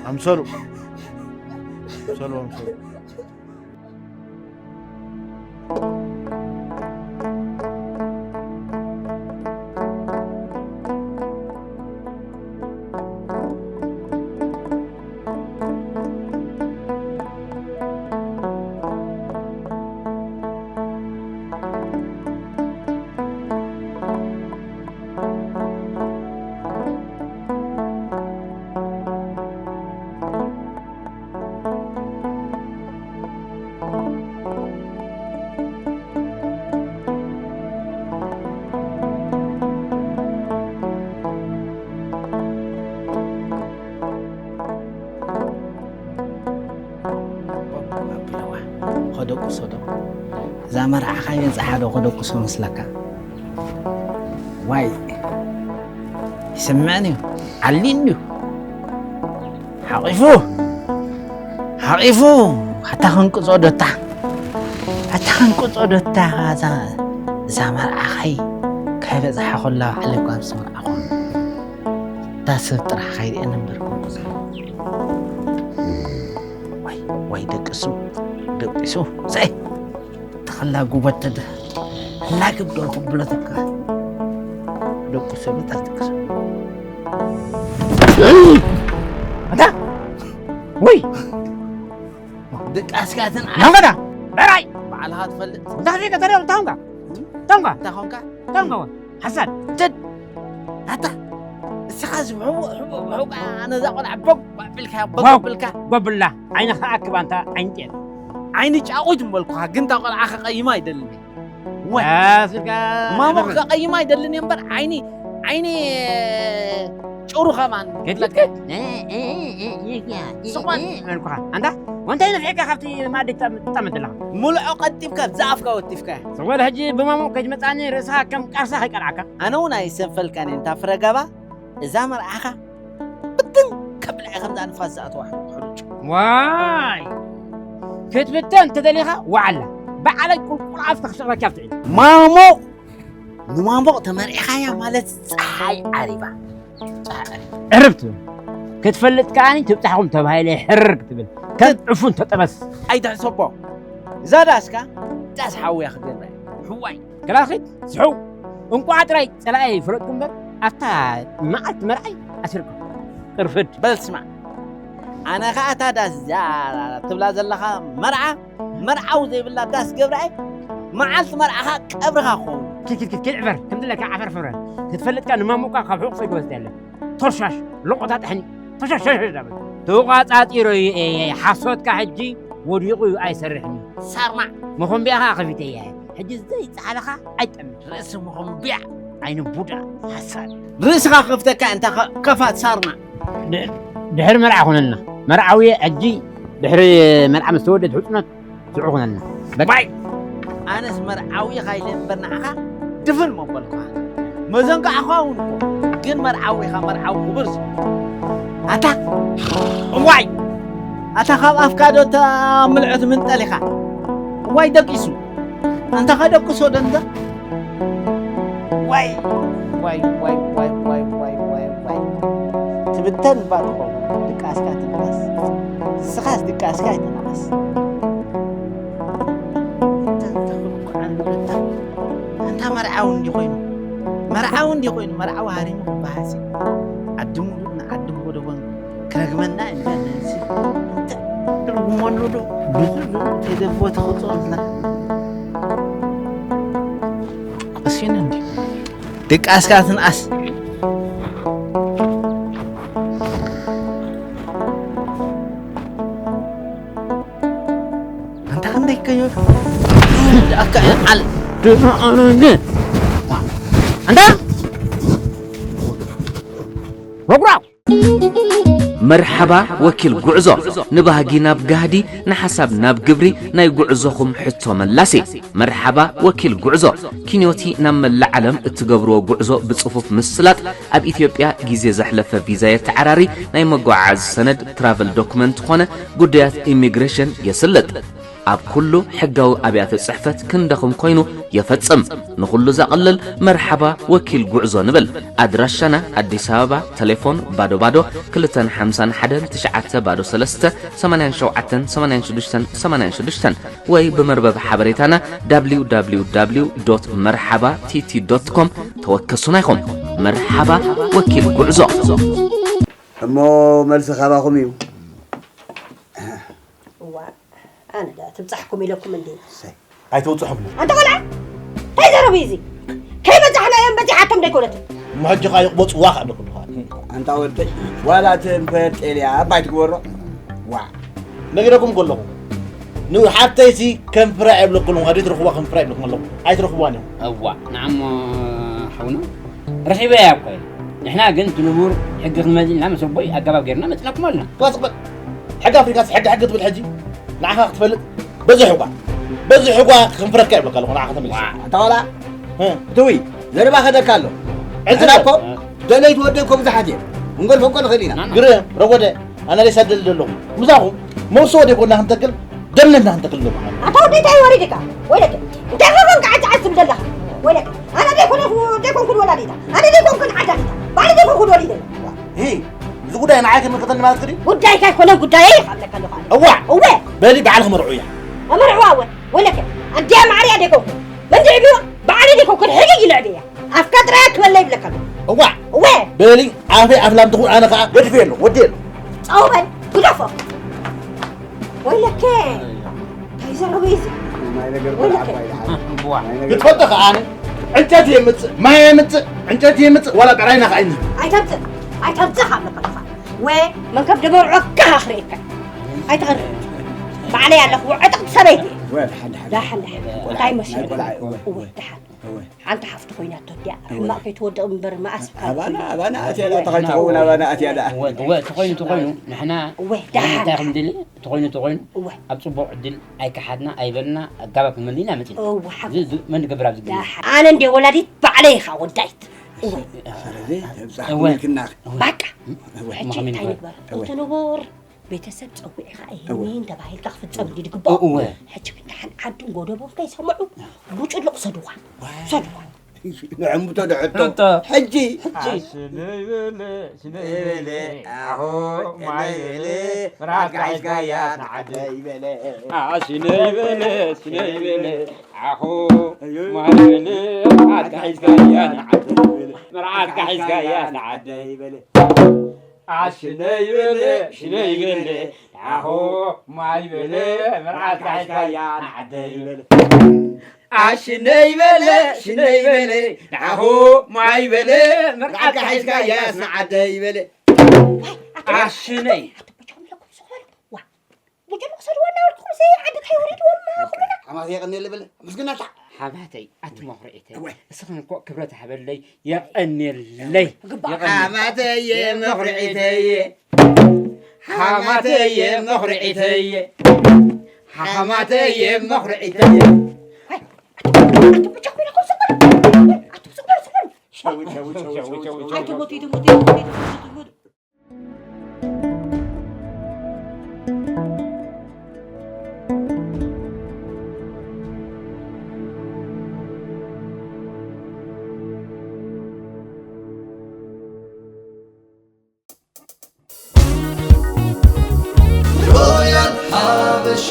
ኣምሰሉ። ኣምሰሉ፣ ኣምሰሉ። ኣቢለዋ። ኸደቁሶ ዶ? እዛ መርዓኻ ይበጽሓ ዶ ኸደቁሶ መስለካ? ዋይ፣ ይስምዕን እዩ፣ ዓሊን እዩ። ሓቒፉ፣ ሓቒፉ፣ ኣታ ክንቅጾ ዶ እታ፣ ኣታ ክንቅጾ ዶ እታ፣ እዛ፣ እዛ መርዓኸይ ከይበጽሓ ከላ ባዕለይ እኳ ምስ መርዓኹም፣ እታ ሰብ ጥራሕ ከይርእየን እምበር ክንቅጾ። ወይ፣ ወይ ደቂሱ፣ ደቂሱ፣ ዘይ፣ ተኸላ ጉበት ተደ-፣ ላግብ ዶ ክብለተካ? ደቂሱ፣ መጣ ደቂሱ። ኣታ፣ ወይ! ደቃስካትን ናምከዳ፣ በራይ! ባዕልኻ ትፈልጥ። እንታይ ፊከ ተደው፣ ታንካ? ታንካ? እንታይ ኾንካ? ታንካ ወይ? ሓሳድ። ትድ! ኣታ፣ እስኻ እዚ ሕቡእ፣ ሕቡእ፣ ሕቡእ፣ ነዛ ቆልዓ ቦግ ኣቢልካ፣ ቦግ ኣቢልካ። ጎብላ፣ ዓይንኻ ኣክብ ኣንታ ዓይንጤል። ዓይኒ ጫቑት እምበልኩኻ፣ ግን እታ ቆልዓ ከቐይማ ኣይደልን እየ። ወይ። ኣስልካ ማሞ ከቐይማ ኣይደልን እየ እምበር፣ ዓይኒ፣ ዓይኒ ጭሩ ከማን ከድልከ? ስኾን። ኣንታ ወንታይ ነፊዕካ ካብቲ ማዲ ትጠምት ኣለኻ? ሙልዖ ቀጢብካ ብዛኣፍካ ወቲፍካ። ስኾን ሕጂ ብማሙቕ ከጅመጻኒ ርእስኻ ከም ቃርሳ ከይቀልዓካ። ኣነ እውን ኣይሰንፈልካን እየ እንታ ፍረጋባ። እዛ መርዓኻ ብትን ከብልዐ ከምዛ ንፋስ ዝኣተዋ ሕሩጭ። ዋይ ክትብተን እንተደሊኻ ዋዕላ ባዕለይ ቁልቁል ኣፍካ ክስቕረካ ኣብቲ ዒድ። ማሙቕ ንማሙቕ ተመርዒኻያ ማለት ፀሓይ ዓሪባ። ዕርብ ትብል ክትፈልጥ ከዓኒ ትብፃሕኹም ተባሂለ ሕርር ክትብል ከም ዕፉን ተጠበስ። ኣይትሕሰቦ እዛ ዳስካ ዳስ ሓውያ ክገብራ እየ። ሕዋይ ክላኺት ስሕው እንቋዕ ጥራይ ጸላኢ ይፍረድኩም እምበር ኣብታ መዓልቲ መርዓይ ኣሲርኩም ቅርፍድ። በል ስማዕ ኣነ ኸኣ እታ ዳስ እዚኣ ትብላ ዘለኻ መርዓ መርዓዊ ዘይብላ ዳስ ገብርኣይ መዓልቲ መርዓኻ ቀብርኻ ክኸውን። ኪድ ኪድ ኪድ ኪድ ዕፈር ከምዚ ኢለካ ዓፈር ፍረ ክትፈልጥካ ንማሙቃ ካብ ሕቑፈይ ክወስድ ያለ ቶሻሽ ሎቆታ ጥሕኒ ቶሻሽ ተቋጻጺሮ እዩ እየ ሓሶትካ ሕጂ ወዲቑ እዩ ኣይሰርሕን እዩ። ሳርማዕ መኾምቢያኻ ከፊተ እየ ሕጂ ዘይጻዕለኻ ኣይጠምን። ርእሲ መኾምቢያ ዓይኒ ቡዳ ሓሳድ ርእስኻ ከፍተካ እንታ ከፋት ሳርማዕ። ድሕሪ መርዓ ኮነልና መርዓዊ ሕጂ ድሕሪ መርዓ ምስ ተወደት ሕጽኖት ስዑ ኩነልና። በቃ። ኣነስ መርዓዊ ኢኻ ኢለ እምበር ንዓኻ ድፍን መበልኩኻ። መዘንጋዕኻ እውን እኮ ግን መርዓዊ ኢኻ መርዓዊ ክቡር ሰብ። ኣታ እዋይ ኣታ ካብ ኣፍካ ዶ እታ ምልዕቲ ምንጠል ኢኻ። እዋይ ደቂሱ ኣንታ ከደቅሶ ደንደ ዋይ ዋይ ዋይ ዋይ ዋይ ዋይ ዋይ ዋይ ትብተን እባ ትኸውን ድቃስካ ትንኣስ ንስኻስ ድቃስካ ኣይትንኣስ። እንተ እንተ ክብኩዓን ብልታ እንታ መርዓዊ እንዲ ኮይኑ መርዓዊ እንዲ ኮይኑ መርዓዊ ሃሪሙ ክበሃሲ ዓዲ ሙሉእ ንዓዲ ሆደጎን ክረግመና እዩ ንበል ነዚ እንተ ትርጉመሉ ዶ ብዙ ብዙ ተደቦ ተኽጽኦምና ቀሲነ እንዲ ድቃስካ ትንኣስ ኣንታ ክንደይ ከዮ ኣካ ዓል ደማ ኣነነ ኣንታ ወጉራው መርሓባ ወኪል ጉዕዞ ንባህጊ ናብ ጋህዲ ንሓሳብ ናብ ግብሪ ናይ ጉዕዞኹም ሕቶ መላሲ። መርሓባ ወኪል ጉዕዞ ኪንዮቲ ናብ መላእ ዓለም እትገብርዎ ጉዕዞ ብጽፉፍ ምስላጥ ኣብ ኢትዮጵያ ግዜ ዘሕለፈ ቪዛ የተዓራሪ ናይ መጓዓዓዚ ሰነድ ትራቨል ዶክመንት ኾነ ጉዳያት ኢሚግሬሽን የስልጥ። ኣብ ኩሉ ሕጋዊ ኣብያተ ጽሕፈት ክንደኹም ኮይኑ የፈጽም። ንኹሉ ዘቕልል መርሓባ ወኪል ጉዕዞ ንብል። ኣድራሻና ኣዲስ ኣበባ፣ ተሌፎን ባዶ ባዶ ክልተን ሓምሳን ሓደን ትሽዓተ ባዶ ሰለስተ ሰማንያን ሸውዓተን ሰማንያን ሽዱሽተን ሰማንያን ሽዱሽተን ወይ ብመርበብ ሓበሬታና www መርሓባ ቲቲ ዶት ኮም ተወከሱና ኢኹም። መርሓባ ወኪል ጉዕዞ። እሞ መልሲ ካባኹም እዩ። እዋ ኣነ ዳ ትብጻሕኩም ኢለኩም እንዴ? ኣይተውጽሑም። ኣንተ ቆልዓ እንታይ ዘረቡ እዩ እዚ? ከይበጻሕናዮም በጺሓቶም ደይኮነትን። እሞ ሕጂ ኸኣ ይቕበጽዋ ከኣ ኣለኩም። ኣንታ ወደይ ዋላ እቲ እምበር ጤልያ ኣባይ ትግበሮ። ዋ ነጊረኩም ከለኹ ንሓፍተይሲ ከም ፍረ የብለኩን ኣዲ ትረኽቧ ከም ፍረ የብለኩም ኣለኹ ኣይትረኽቧን እዮም። እዋ ንዓሞ ሓውና ረኺበያ እኮ እየ። ንሕና ግን እቲ ንቡር ሕጊ ክንመልስ ኢልና ምስ ኣቦይ ኣገባብ ገይርና መጺናኩም ኣለና። ክላስ በል። ሕጊ ኣፍሪካስ ሕጊ ሕጊ ትብል ሕጂ ንዓኻ ክትፈልጥ በዚ ሕጓ በዚ ሕጓ ክንፍረድካ ይብለካ ኣለኹ ንዓኻ ተመሊሱ። ኣታ ዋላ እ። እትዊ ዘረባ ከደካ ኣሎ። ዕልቲ ሕና እኮ ደለይቲ ወደይ እኮ ብዙሓት እዮም። ክንገድፎ እኮ ንኽእል ኢና። ግርም ረጎደ ኣናሊስ ኣደሊ ዘለኹ ምሳኹም መውስኦ ደይኮና ክንተክል ደምነትና ክንተክል ኣለኹ። ኣታ ወደይ እንታይ ወሪድካ ወይለክ እንታይ ከኾንካ ዓጫዓስ ትብል ዘለኻ ወይለክ ኣነ ደይኮነ ደይኮንኩን ወላዲታ ኣነ ደይኮንኩን ዓዳሊታ ባዕሊ ደይኮንኩን ወሊደ። እዚ ጉዳይ ንዓይ ከመልክተኒ ማለት ክዲ ጉዳይካ ኣይኮነን ጉዳየይ እየ ካብ ለካ ኣለኹ። እዋ እወ በሊ በዓል ክመርዑ እያ። ኣመርዕዋ እወ ወለከ ኣዲያ ማዕርያ ደይኮንኩን መንዲ ዕብዋ ባዕሊ ደይኮንኩን ሕጊ ይልዕብ እያ። ኣፍካ ጥራይ ክበለ ይብለካ ኣሎ። እዋ እወ በሊ ኣፈይ ኣፍላም ትኹን ኣነ ከዓ ገድፌ ኣሎ ወዲ ኣሎ። ጸው በል ግደፎ። ወይለከ እንታይ ዘረበ እዚ ማይ ነገር ወይለከ። ኣባይ ደሓን። ማይ ነገር ክትፈልጦ ከዓ ኣነ ዕንጨቲ የምፅእ ማይ የምፅእ ዕንጨቲ የምፅእ ዋላ ብዕራይና ከዓ ይንህብ። ኣይተምፅእ ኣይተምፅእ ካብ ለካ ወ መንከፍ ደመርዖ ካኻ ክርእየካ ኣይትቐርብ። ባዕለይ ኣለኹ ዕጥቕቲ ሰበይቲ ወ፣ ሓድ፣ ሓድ። ዳሓን፣ ዳሓን። ቆልዓ፣ እንታይ ናይ መስለካ? ቆልዓ፣ እወ፣ እወ፣ እወ። ዳሓን። እወ። ሓንቲ ሓፍቲ ኮይና እቶ ድያ? እወ። ሕማቕ ከይትወድቕ እምበር፣ መኣስ እኳ ኣባና፣ ትኾይኑ። ኣባና ኣትያ ደኣ፣ ተኸይኑ ትኸውን፣ ኣባና ኣትያ ደኣ። እወ፣ እወ፣ ተኾይኑ፣ ተኾይኑ። ንሕና እወ፣ ንሕና እንታይ ዳሓን። ከም ድሊ፣ ተኾይኑ፣ ተኾይኑ። እወ። ኣብ ጽቡቕ ዕድል ኣይከሓድና፣ ኣይበልና፣ ኣጋባ ክንመልእ ኢና መጺና። እወ፣ ሓቂ። እዚ፣ እዚ መን ክገብር ኣብዚ ግዜ? ዳሓን። ኣነ እንደ ወላዲት ባዕለይ ኢኻ ወዳይት። እወ። ስለዚ፣ ተብጻሕኩም እወ። ኢልክና። እወ። ባቃ። እወ። ሕጂ እንታይ ንግበር? እወ። እቶ ንቡር ቤተሰብ ጸዊዕኻ እወ። እሄን ተባሂልካ ክፍጸም ድዩ ዝግብኦ? እወ። ሕጂ ግን ደሓን ዓዱን ጎደቦን ከይሰምዑ ጉጭሎ ክሰድዋ። ሰድዋ። ንዕምቶ ድሕቶ። ሕቶ። ሕጂ። ሕጂ። ሽነይ በለ፣ ሽነይ በለ፣ ኣሆ፣ ማይ በለ፣ ምራትካ ሒዝካያ ንዓደይ በለ። ሽነይ በለ፣ ሽነይ በለ፣ ኣሆ፣ ማይ በለ፣ ምራትካ ሒዝካያ ንዓደይ በለ። ምራትካ ሒዝካያ ንዓደይ በለ። ኣሽነይ በለ፣ ሽነይ በለ፣ ኣሆ፣ ማይ በለ፣ ምርዓት ካሒዝካያ ንዓደይ በለ። ኣሽነይ በለ፣ ሽነይ በለ፣ ኣሆ፣ ማይ በለ፣ ምርዓት ካሒዝካያስ ንዓደይ በለ። ኣሽነይ። ዋ፣ ጉጅሎ ክሰድዎ እናበልኩኹም ሲ ዓዲ እንታይ ወሪድዎም ኩልና? ሓማት የቐንየለ በለ፣ ምስግናታ። ሓማተይ፣ ኣቲ መኹርዒተይ። እወ። እስኽን እኮ ክብረት ሃበለይ፣ የቐንየለይ። ግባእ። የቐንየለይ። ሓማተየ መኹርዒተየ። ሓማተየ መኹርዒተየ። ሓማተየ መኹርዒተየ። ኣይ፣ ኣቲ፣ ኣቲ ብቻ ኮይና ኮን ስቕ በል። ኣቲ ስቕ በል፣ ስቕ በል። ሸው፣ ሸው፣ ሸው፣ ሸው፣ ሸው፣ ሸው። ኣይትሞቱ፣ ኣይትሞቱ፣ ኣይትሞቱ፣ ኣይትሞቱ። ሮያል ሓበሻ።